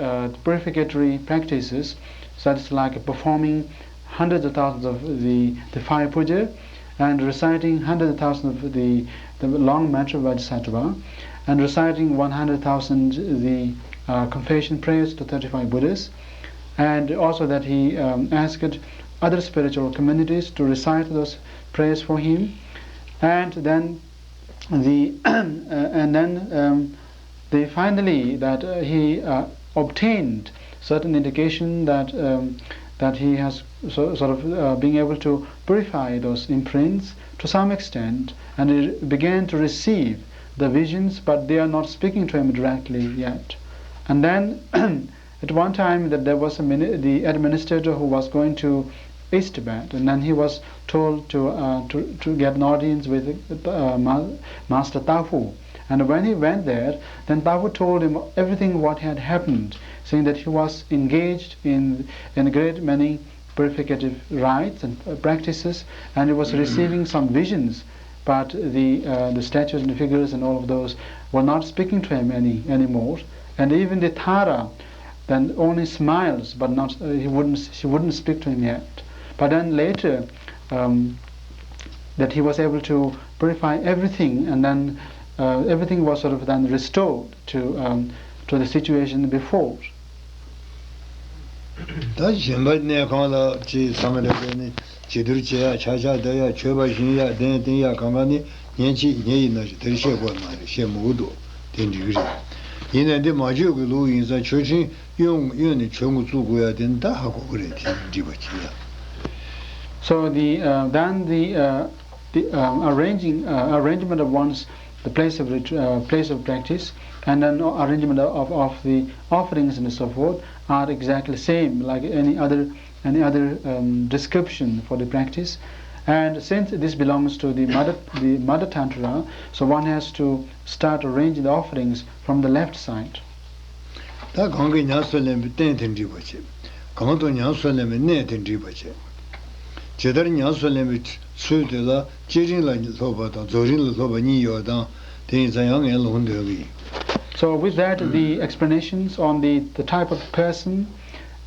uh, purificatory practices, such like performing hundreds of thousands of the, the fire puja and reciting hundreds of thousands of the, the long mantra Bodhisattva and reciting one hundred thousand the uh, confession prayers to thirty-five Buddhas, and also that he um, asked other spiritual communities to recite those prayers for him, and then the uh, and then um, they finally that uh, he uh, obtained certain indication that um, that he has so, sort of uh, being able to purify those imprints to some extent, and he began to receive the visions, but they are not speaking to him directly yet. And then at one time that there was a mini- the administrator who was going to East Tibet, and then he was told to uh, to, to get an audience with uh, Ma- Master Tafu. And when he went there, then Tafu told him everything what had happened, saying that he was engaged in in a great many purificative rites and uh, practices, and he was receiving some visions, but the uh, the statues and the figures and all of those were not speaking to him any anymore, and even the Tara then only smiles, but not uh, he wouldn't she wouldn't speak to him yet. But then later, um, that he was able to purify everything, and then uh, everything was sort of then restored to um, to the situation before. ད་གཞན་པ་གནས་ཁང་ལ་ཅིག་ཚང་མ་ལ་བརྟེན་ནས་བྱི་དོར་བྱེད་ཡག་ཆག་ཆག་བསྡད་ཡག་མཆོད་པ་བཞེངས་ཡག་གདན་བཏིང་ཡག་གང་ག་ནི་ཉན་གཅིག་ཉན་ཡིན་ན་ཞིག་དེར་བཤད་དགོས་མ་རེད། བཤད་མི་དགོས་འདུག་དེ་འགྲིག་གི་རེད། ཡིན་ནའི་འདི་མ་བརྗོད་ཀྱི་ལུགས་ཡིན་ཙང་མཆོད་སྤྲིན་གཡོན་གཡོན་ནས་མཆོད་འགོ་བཙུགས་དགོས་ཡག་དེ་ནི་ད་ཧ་གོ་གི་རེད། དེ་འགྲིག་པ་བྱེད་ཡག So the uh, then the uh, the um, arranging uh, arrangement of one's the place of ret- uh, place of practice, and then arrangement of, of the offerings and so forth are exactly same like any other any other um, description for the practice. And since this belongs to the mother the mother tantra, so one has to start arranging the offerings from the left side. ད་གང་གིས་ཉམས་སུ་ལེན་པའི་རྟེན་དེ་འགྲིག་པ་བྱེད། གང་དུ་ཉམས་སུ་ལེན་པའི་གནས་དེ་འགྲིག་པ་བྱེད། ཇི་ལྟར་ཉམས་སུ་ལེན་པའི་ཚུལ་དེ་ལ་བསྐྱེད་རིམ་ལ་སློབ་པ་དང་རྫོགས་རིམ་ལ་སློབ་པ་གཉིས་ཡོད་དང་། དེ་ཡིན་ཙང་ཡང་ངས་ལུང་འདོན་གྱི་ཡིན། So with that, the explanations on the, the type of person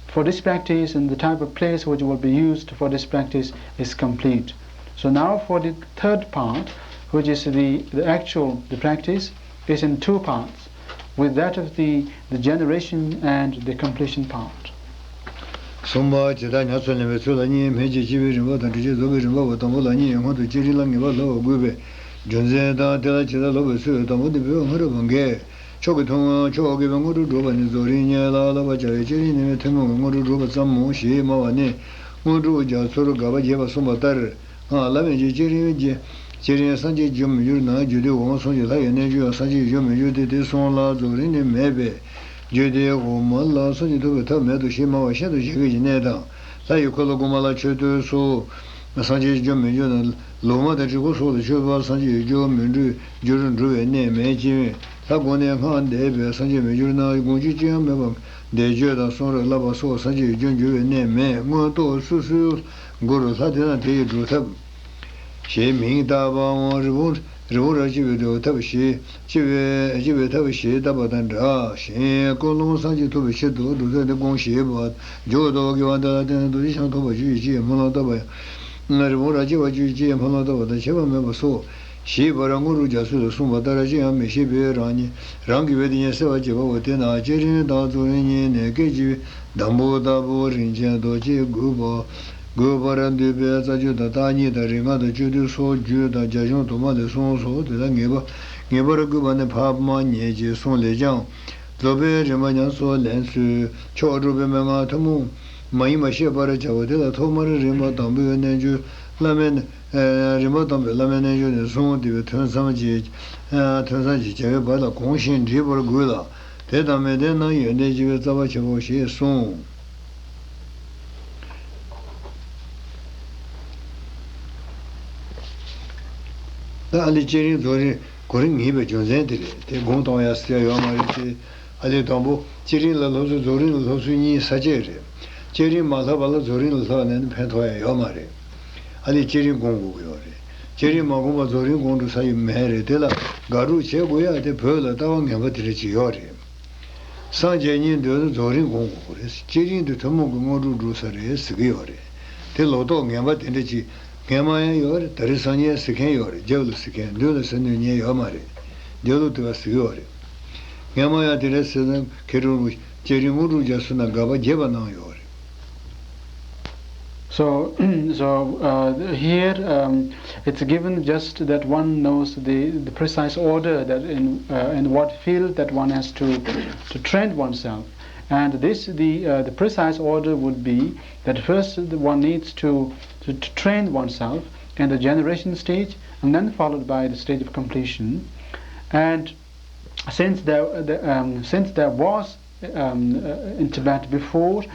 for this practice and the type of place which will be used for this practice is complete. So now for the third part, which is the, the actual the practice, is in two parts, with that of the, the generation and the completion part. གསུམ་པ། ཇི་ལྟར་ཉམས་སུ་ལེན་པའི་ཚུལ་ལ་གཉིས། སྨིན་བྱེད་སྐྱེ་བའི་རིམ་པ་དང་སྒྲིབ་བྱེད་རྫོགས་པའི་རིམ་པ་བར་དང་པོ་ལ་གཉིས། སྔོན་དུ་བསྐྱེད་རིམ་ལ་ངེས་པར་སློབ་པར་དགོས་པའི་རྒྱུ་མཚན་དང་། དེ་ལ་ཇི་ལྟར་སློབ་པའི་ཚུལ། དང་པོ་ནི་བོད་སྔ་རབས་པ་འགས། མཆོག་གི་ཐུན་མོང་མཆོག་དགེ་བའི་དངོས་གྲུབ་སྒྲུབ་པ་ནི་རྫོགས་རིམ་ཉིད་ལ་བསླབ་པར་བྱ་བའི་བསྐྱེད་རིམ་ནི་ཐུན་མོང་གི་དངོས་གྲུབ་སྒྲུབ་པ་ཙམ་མོ་ཞེས་སྨྲ་བ་ནི། དངོས་གྲུབ་རྒྱ་མཚོར་དགག་པ་བྱས་པ་གསུངས་པ་ལྟར། སྔགས་བླ་མེད་ཀྱི་བསྐྱེད་རིམ་གྱི་བསྐྱེད་རིམ་སངས་རྒྱས་རྒྱུར་མི་འགྱུར་ན། རྒྱུད་སྡེ་འོག་མ་གསུམ་གྱི་ལྷ་ཡི་རྣལ་འབྱོར་ཡང་སངས་རྒྱས་རྒྱུར་མི་འགྱུར་ཏེ། དེ་གསུམ་ལ་རྫོགས་རིམ་ནི་མེད་པས། རྒྱུད་སྡེ་འོག་མ་ལ་སངས་རྒྱས་ཐུབ་པའི་ཐབས་མེད་དོ་ཞེས་སྨྲ་བ་ཤིན་ཏུ་ཞན་གྱི་གནས་དང་། ལྷ་ཡི་འཁོར་ལོ་དབུ་མ་ལ་མཆོད་བསྟོད་སོགས་སངས་རྒྱས་རྒྱུར་མི་འགྱུར་ན། ལུགས་མ་དང་དྲིལ་བུ་སོགས་ལ་མཆོད་པ་སངས་རྒྱས་རྒྱུར་མི་འགྱུར། རྒྱུར་འགྲོ་བའི་གནས་མེད་ཅིང་། ལྷ་དགོངས་ནས་སྔགས་བཟླས་པས་སངས་རྒྱས་མི་འགྱུར་ན། དགོངས་གཅིག་ཅི་ཡང་མེད་པར་བཟླས་བརྗོད་དང་གསུང་རབ་བསླབ་པ་སོགས་སངས་རྒྱས་རྒྱུར་འགྱུར་བའི་གནས་མེད། མངོན་རྟོགས་སོ་སོའི་སྒོ་རུ་ལྷ་དེ་དང་དེ་ཡི་སྒྲུབ་ཐབས་ཞེས་མིང་བཏགས་པའང་རི་བོང་རི་བོང་རྭ་གཅིག་པའི་སྒྲུབ་ཐབས་ཞེས་གཅིག་པའི་གཅིག་པའི་ཐབས་ཞེས་བཏགས་པ་དང་འདྲ་ཞིང་། ཀུན་སློང་སངས་རྒྱས་ཐུབ་པའི་ཕྱིར་དུ་སྒྲུབ་ཐབས་དེ་དགོངས་ཞེས་པ་འཇུག་ཏོ། དགེ་བ་འདི་ལ་བརྟེན་ནས་རྡོ་རྗེ་འཆང་ཐོབ་པར་གྱུར་ཅིག་ཅེས་སྨོན་ལམ་བཏབ་པ་ཡང་། རི་བོང་རྭ་གཅིག་པར་གྱུར་ཅིག་ཅེས་སྨོན་ལམ་བཏབ་པ་དང་ཁྱད་པར་མེད་པ་སོགས། ཞེས་པར་དངོས་གྲུབ་རྒྱ་མཚོ་ལས་གསུངས་པ་ལྟར་ཅི་ཡང་མི་ཤེས་པས་རང་ཉིད་རང་གི་བའི་དེ་ཉིད་གསལ་བར་བྱེད་པའོ། དེས་ན་བསྐྱེད་རིམ་དང་རྫོགས་རིམ་གཉིས་ནི་སྐད་ཅིག་དང་པོ་ལྟ་བུ་རིམ་ཅན་དུ་ཅིག་དགོས་པ་དགོས་པར་འདོད་པས་རྩ་རྒྱུད་དང་བརྟག་གཉིས་དང་རིགས་ལྔ་དང་བཅུད་བསྡུས་སོགས་རྒྱུད་དང་རྒྱ་གཞུང་དུ་མ་ལས་གསུངས་སོ། དེ་ལ་ངེས་པ་ངེས་པར་དགོས་པ་ནི་ཕབ་མ་ཉེས་ཀྱི་གསུང་ལས་ཀྱང་། རྫོགས་པའི་རིམ་པ་ཉམས་སུ་ལེན་ཚུལ་མཆོག་གྲུབ་པའི་མན་ངག་ཐུན་མོང་མ་ཡིན་པ་ཤེས་པར་བྱའོ། དེ་ལ་ཐོག་མར་རིམ་པ་དང་པོའི་རྣལ་འབྱོར་བླ་མའི། རིམ་པ་དང་པོའི་བླ་མའི་རྣལ་འབྱོར་ནས་བཟུང་དེ་བས་ཐུན་མཚམས་ཀྱི། ཐུན་མཚམས་ཀྱི་བྱ་བའི་བར་ལ་གོང་བཞིན་འགྲིག་པར་དགོས་ལ། དེ་དང་མི་ལྡན་ན་ཡོན་ཏན་སྐྱེ་བའི་རྩ་བ་ཆེན་པོ་ཞེས་གསུངས། ད་ཨ་ལི་བསྐྱེད་རིམ་རྫོགས་རིམ་གོ་རིམ་ངེས་པའི་རྒྱུ་མཚན་དེ་རེད། དེ་དགོངས་གཏོང་ཡ་ཟེར་ཡ་ཡོད་མ་རེད་དེ། ཨ་ལས་དང་པོ་སྐྱེ་རིམ་ལ་སློབ་ཚུལ་རྫོགས་རིམ་ལ་སློབ་ཚུལ་གཉིས་ས་བཅད་རེད། སྐྱེ་རིམ་མ་ལྷག་པ་ལ་རྫོགས་རིམ་ལ་ལྷག་ནས་ནི་ཕན་ཐོགས་ཡ་ཡོད་མ་རེད། ཨ་ལས་སྐྱེ་རིམ་སྒོམ་དགོས་ཀྱི་ཡོད་རེད། སྐྱེ་རིམ་མ་སྒོམ་པར་རྫོགས་རིམ་སྒོམ་འགྲོ་ས་ཡོད་མེད་རེད། དེ་ལ་དགག་སྒྲུབ་བྱེད་དགོས་ཡ་དེ་བོད་ལ་ལྟ་བ་ངན་པ་དེ་འདྲ་ཅིག་ཡོད་རེད། སངས་རྒྱས་ཉིད་འདོད་ན་རྫོགས་རིམ་སྒོམ་དགོས་ཀྱི་རེད། སྐྱེ་རིམ་དེ་ཐུན་མོང་གི་དངོས་གྲུབ་སྒྲུབ་ས་རེད་ཟེར་གྱི་ཡོད་རེད། དེ་ལོག་རྟོག་ངན་པ་དེ་འདྲ་ཅིག་སྔན་མ་ཡང་ཡོད་རེད། ད་རེས་སང་ཉིན་ཟེར་མཁན་ཡོད་རེད། རྒྱབ་ལ་ཟེར་མཁན་མདུན་ལ་ཟེར་ནུས་མཁན་ཡོད་མ་རེད། རྒྱབ་ལོགས་དེ་བ་ཟེར་གྱི་ཡོད་རེད། སྔན་མ་ཡང་དེ་འདྲ་ཟེར་ན་མཁས་གྲུབ་རིན་པོ་ཆེས་སྐྱེ་རིམ་དངོས་གྲུབ་རྒྱ་མཚོ་ན་དགག་པ་རྒྱས་པ་གནང་ཡོད་རེད། So, so uh, here um, it's given just that one knows the, the precise order that in, uh, in what field that one has to, to train oneself. And this, the, uh, the precise order would be that first one needs to, to, to train oneself in the generation stage and then followed by the stage of completion. And since there, the, um, since there was um, uh, in Tibet before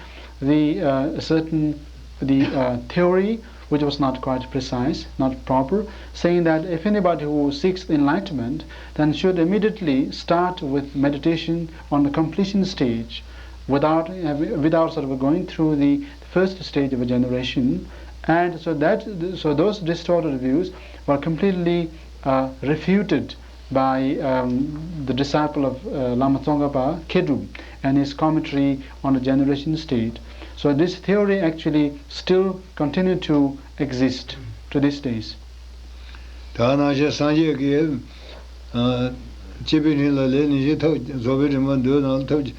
the uh, certain the uh, theory which was not quite precise, not proper, saying that if anybody who seeks enlightenment, then should immediately start with meditation on the completion stage, without without sort of going through the first stage of a generation, and so that so those distorted views were completely uh, refuted by um, the disciple of uh, Lama Tsongkhapa, Khedrub, and his commentary on the generation state. So this theory actually still continued to exist to these days. ད་ནང་བཞིན་སངས་རྒྱས་ཀྱིས་སྐྱེས་པའི་རིང་ལ་ལས་ནི་ཞེས་ཐབས་རྫོགས་པའི་རིམ་པ་འདོད་ན་ཐབས་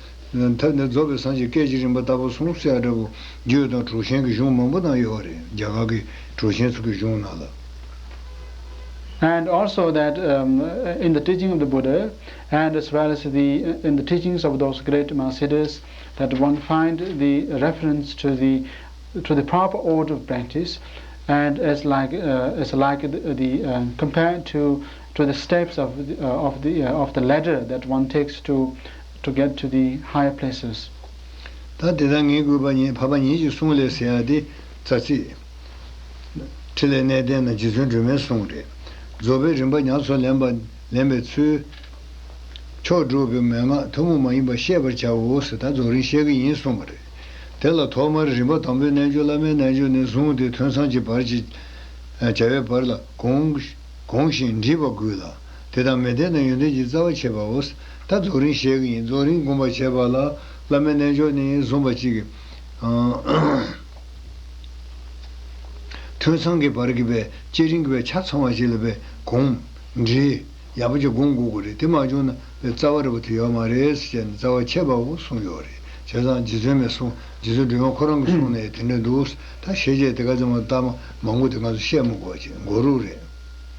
ཐབས་ནི་རྫོགས་པའི་སངས་རྒྱས་སྐད་ཅིག་རིམ་པ་ལྟ་བུ་གསུངས་ཟེར་འདྲ་པོ་རྒྱུད་དང་གྲུབ་ཆེན་གྱི་གཞུང་མང་པོ་ནང་ཡོད་རེད། རྒྱ་གར་གྱི་གྲུབ་ཆེན་ཚོ་གི་གཞུང་ནང་ལ། And also that um, in the teaching of the Buddha, and as well as the in the teachings of those great Mahasiddhas, that one find the reference to the to the proper order of practice, And it's like, uh, it's like the, the, uh, compared to, to the steps of the, uh, of the, uh, of the ladder that one takes to, to get to the higher places. ད་དེ་ལྟར་ངེས་དགོས་པ་ཉིད་འཕགས་པ་ཉིད་ཀྱི་གསུང་ལས་ཟེར་ཡ་དེ་རྩ་ཚིག་ཕྲིན་ལས་གནས་བརྟན་ན་རྗེ་བཙུན་སྒྲོལ་མའི་གསུང་རེད། རྫོགས་པའི་རིམ་པ་ཉམས་སུ་ལེན་པ་ལེན་པའི་ཚུལ། མཆོག་སྒྲུབ་པའི་མན་ངག་ཐུན་མོང་མ་ཡིན་པ་བཤད་པར་བྱའོ་ཟེར་ད་རྫོགས་རིམ་བཤད་ཀྱི་ཡིན་གསུངས་པ་རེད། དེ་ལ་ཐོག་མར་རིམ་པ་དང་པོའི་རྣལ་འབྱོར་བླ་མའི་རྣལ་འབྱོར་ནས་བཟུང་སྟེ་ཐུན་མཚམས་ཀྱི་བར་གྱི་བྱ་བའི་བར་ལ་གོང་གོང་བཞིན་འདྲིས་པ་དགོས་ལ། དེ་དང་མི་ལྡན་ན་ཡོན་ཏན་གྱི་རྩ་བ་ཆད་པའོ། ད་རྫོགས་རིམ་བཤད་ཀྱི་ཡིན། རྫོགས་རིམ་བསྒོམ་པར་བྱེད་པ་ལ་བླ་མའི་རྣལ་འབྱོར་ནས་བཟུང་བ་གཅིག་གིས། ཐུན་མཚམས་ཀྱི་བར་གྱི་པའི་བསྐྱེད་རིམ་གྱི་པའི་ཆ་ཚང་བ་ཞིག་ལ་པའི་གོང་འདྲིས་ཡག་པོ་ཅིག་སྒོམ་དགོས་ཀྱི་རེད། དེ་མ་བྱུང་ན་པའི་རྩ་བ་རེད་པ་དེ་ཡོད་མ་རེད་ཟེར་བྱས་ནས་རྩ་བ་ཆད་པའོ་གསུངས་ཡོད་རེད། བྱས་ཙང་རྗེ་བཙུན་མའི་གསུང་རྗེ་བཙུན་སྒྲོལ་མ་ཁོ་རང་གི་གསུང་ནས་དེ་འདྲ་འདུག་ད་ཤེས་བྱས་དེ་ག་ཚོད་མ་ལྟ་མ་མང་པོ་དེ་ག་ཚོད་བཤད་མི་དགོས་པ་ཅིག་མགོ་རུ་རེད།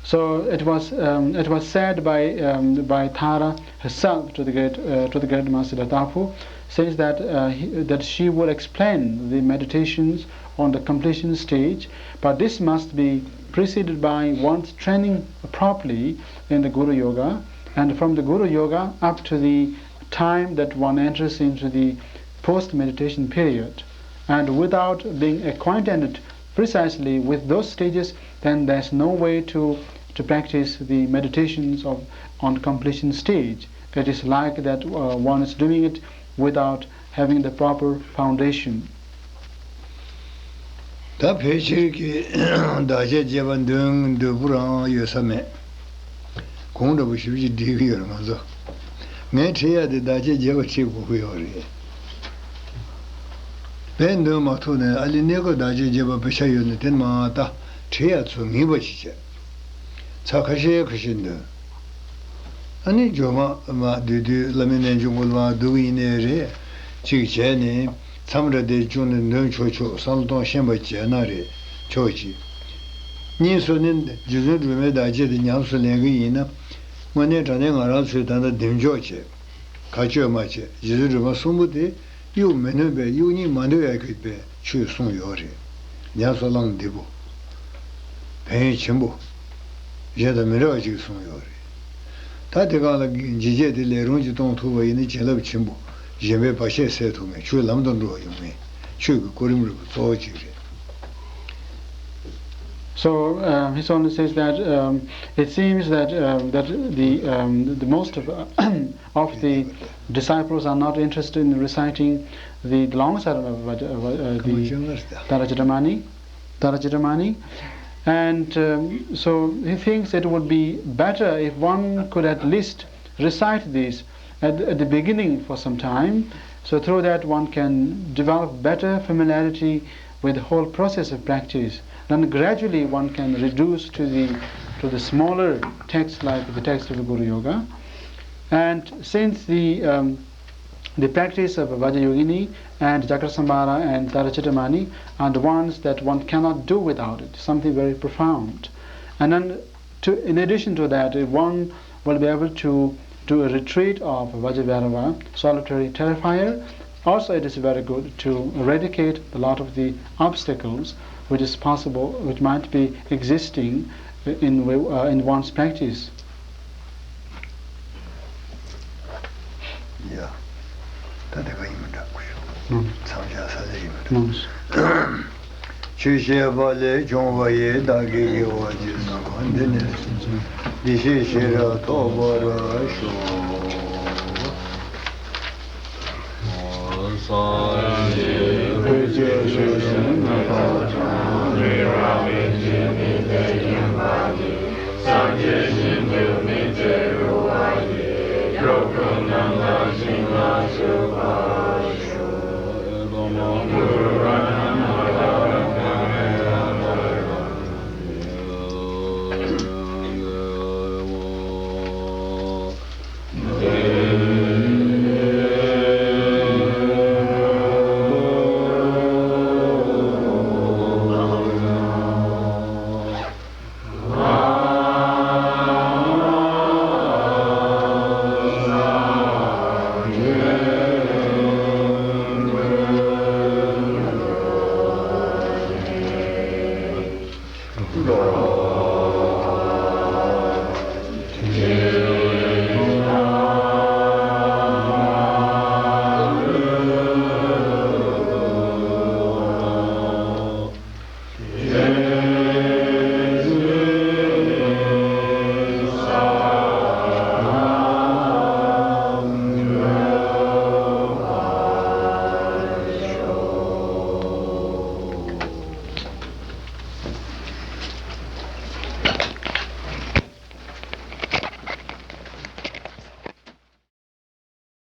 So it was, um, it was said by, um, by Thara herself to the great, uh, to the great Mahasiddha Tapu, says that, uh, he, that she would explain the meditations on the completion stage, but this must be preceded by one's training properly in the Guru Yoga, and from the Guru Yoga up to the time that one enters into the post meditation period, and without being acquainted precisely with those stages, then there's no way to, to practice the meditations of, on completion stage. It is like that, uh, one is doing it without having the proper foundation. ད་ཕལ་ཆེར་གྱི་བདག་ཅག་རྒྱས་པ་འདོན་འདོད་པོ་རང་ཡོད་ས་མེད། གོང་འདྲ་པོ་ཞིབ་ཅིག་འགྲིག་གི་ཡོད་རེད་ང་ཚོ། ངས་ཁྲིད་ཡ་དེ་བདག་ཅག་རྒྱས་པ་ཁྲིད་དགོས་ཀྱི་ཡོད་རེད། བས་འདོན་མ་ཐུབ་ནས་ཨ་ལི་གནས་སྐབས་བདག་ཅག་རྒྱས་པ་དཔེ་ཆ་ཡོད་ནས་དེ་མ་ལྟ། ཁྲིད་ཡ་ཚོ་ངེས་པ་ཞིག་བྱས། ཚར་ཁ་ཤས་ཁ་ཤས་འདོན། ཨ་ནི་མཇུག་མ་མ་བསྡུས་བསྡུས་བླ་མའི་རྣལ་འབྱོར་མགོ་ལ་མ་བསྡུ་གི་ཡིན་ནའི་རེད། གཅིག་བྱས་ནས་མཚམས་རེ་དེ་བཅུག་ནས་འདོན་ཆོག་ཆོག་བསམ་བློ་གཏོང་ཤེས་པ་བྱས་ན་རེད་ཆོག་ཅིག་གཉིས་སུ་ནི་རྗེ་བཙུན་སྒྲོལ་མའི་བདག་བསྐྱེད་དེ་ཉམས་སུ་ལེན་གི་ཡིན་ན། དངོས་གནས་དྲང་གནས་ང་རང་ཚོས་ད་ལྟ་གདེང་འཇོག་བྱས། ག་བཅོས་མ་བྱས་རྗེ་བཙུན་སྒྲོལ་མ་གསུམ་པོ་དེ་གཡུག་མི་ནུས་པའི་གཡུག་སྙིང་མ་འདོད་ཡ་གི་པའི་ཆོས་གསུངས་ཡོད་རེད། ཉམས་སུ་བླངས་འདི་པོ། ཕན་ཡོན་ཆེན་པོ། གཞན་དང་མི་འདྲ་བ་ཅིག་གསུངས་ཡོད་རེད། ད་དེ་གང་ལ་ཇི་བྱས་དེ་ལས་རུང་ཅིག་གཏོང་ཐུབ་པ་ཡིན་ན་བྱིན་རླབས་ཆེན་པོ། གཞན་པའི་བར་ཆད་སེལ་ཐུབ་མཁན་ཆོས་ལམ་དུ་འགྲོ་བ་ཡོང་མཁན་ཆོས་ཀྱི་གོ་རིམ་རིམ་པ་གཙོ་བོ་ཅིག་རེད། So, um, his Holiness says that, um, it seems that, um, that the, um, the most of, of the disciples are not interested in reciting the, the long Saranam, uh, uh, the Tara Chintamani, Tara Chintamani. And, um, so he thinks it would be better if one could at least recite these at, at the beginning for some time. So through that one can develop better familiarity with the whole process of practice. Then gradually one can reduce to the, to the smaller texts like the text of the Guru Yoga. And since the, um, the practice of Vajrayogini and Chakrasamvara and Tarachitamani are the ones that one cannot do without it, something very profound. And then to, in addition to that, if one will be able to do a retreat of Vajrabhairava, solitary terrifier, also it is very good to eradicate a lot of the obstacles which is possible, which might be existing in, uh, in one's practice. ཡ། ད་དེ་ག་ཡིན་མི་འདྲ་ཁུ་ཤོ། ཨང་། མཚམས་བཞག་ས་ལེ་ཡིན་མི་འདྲ། ཨང་། ཆོས་བཤད་པ་ལས་བྱུང་བ་ཡི། བདག་གིས་དགེ་བ་ཅི་བསགས་པ་འདི་ནི། འདི་ཞེས་ཤེས་རབ་ཐོབ་པར་ཤོག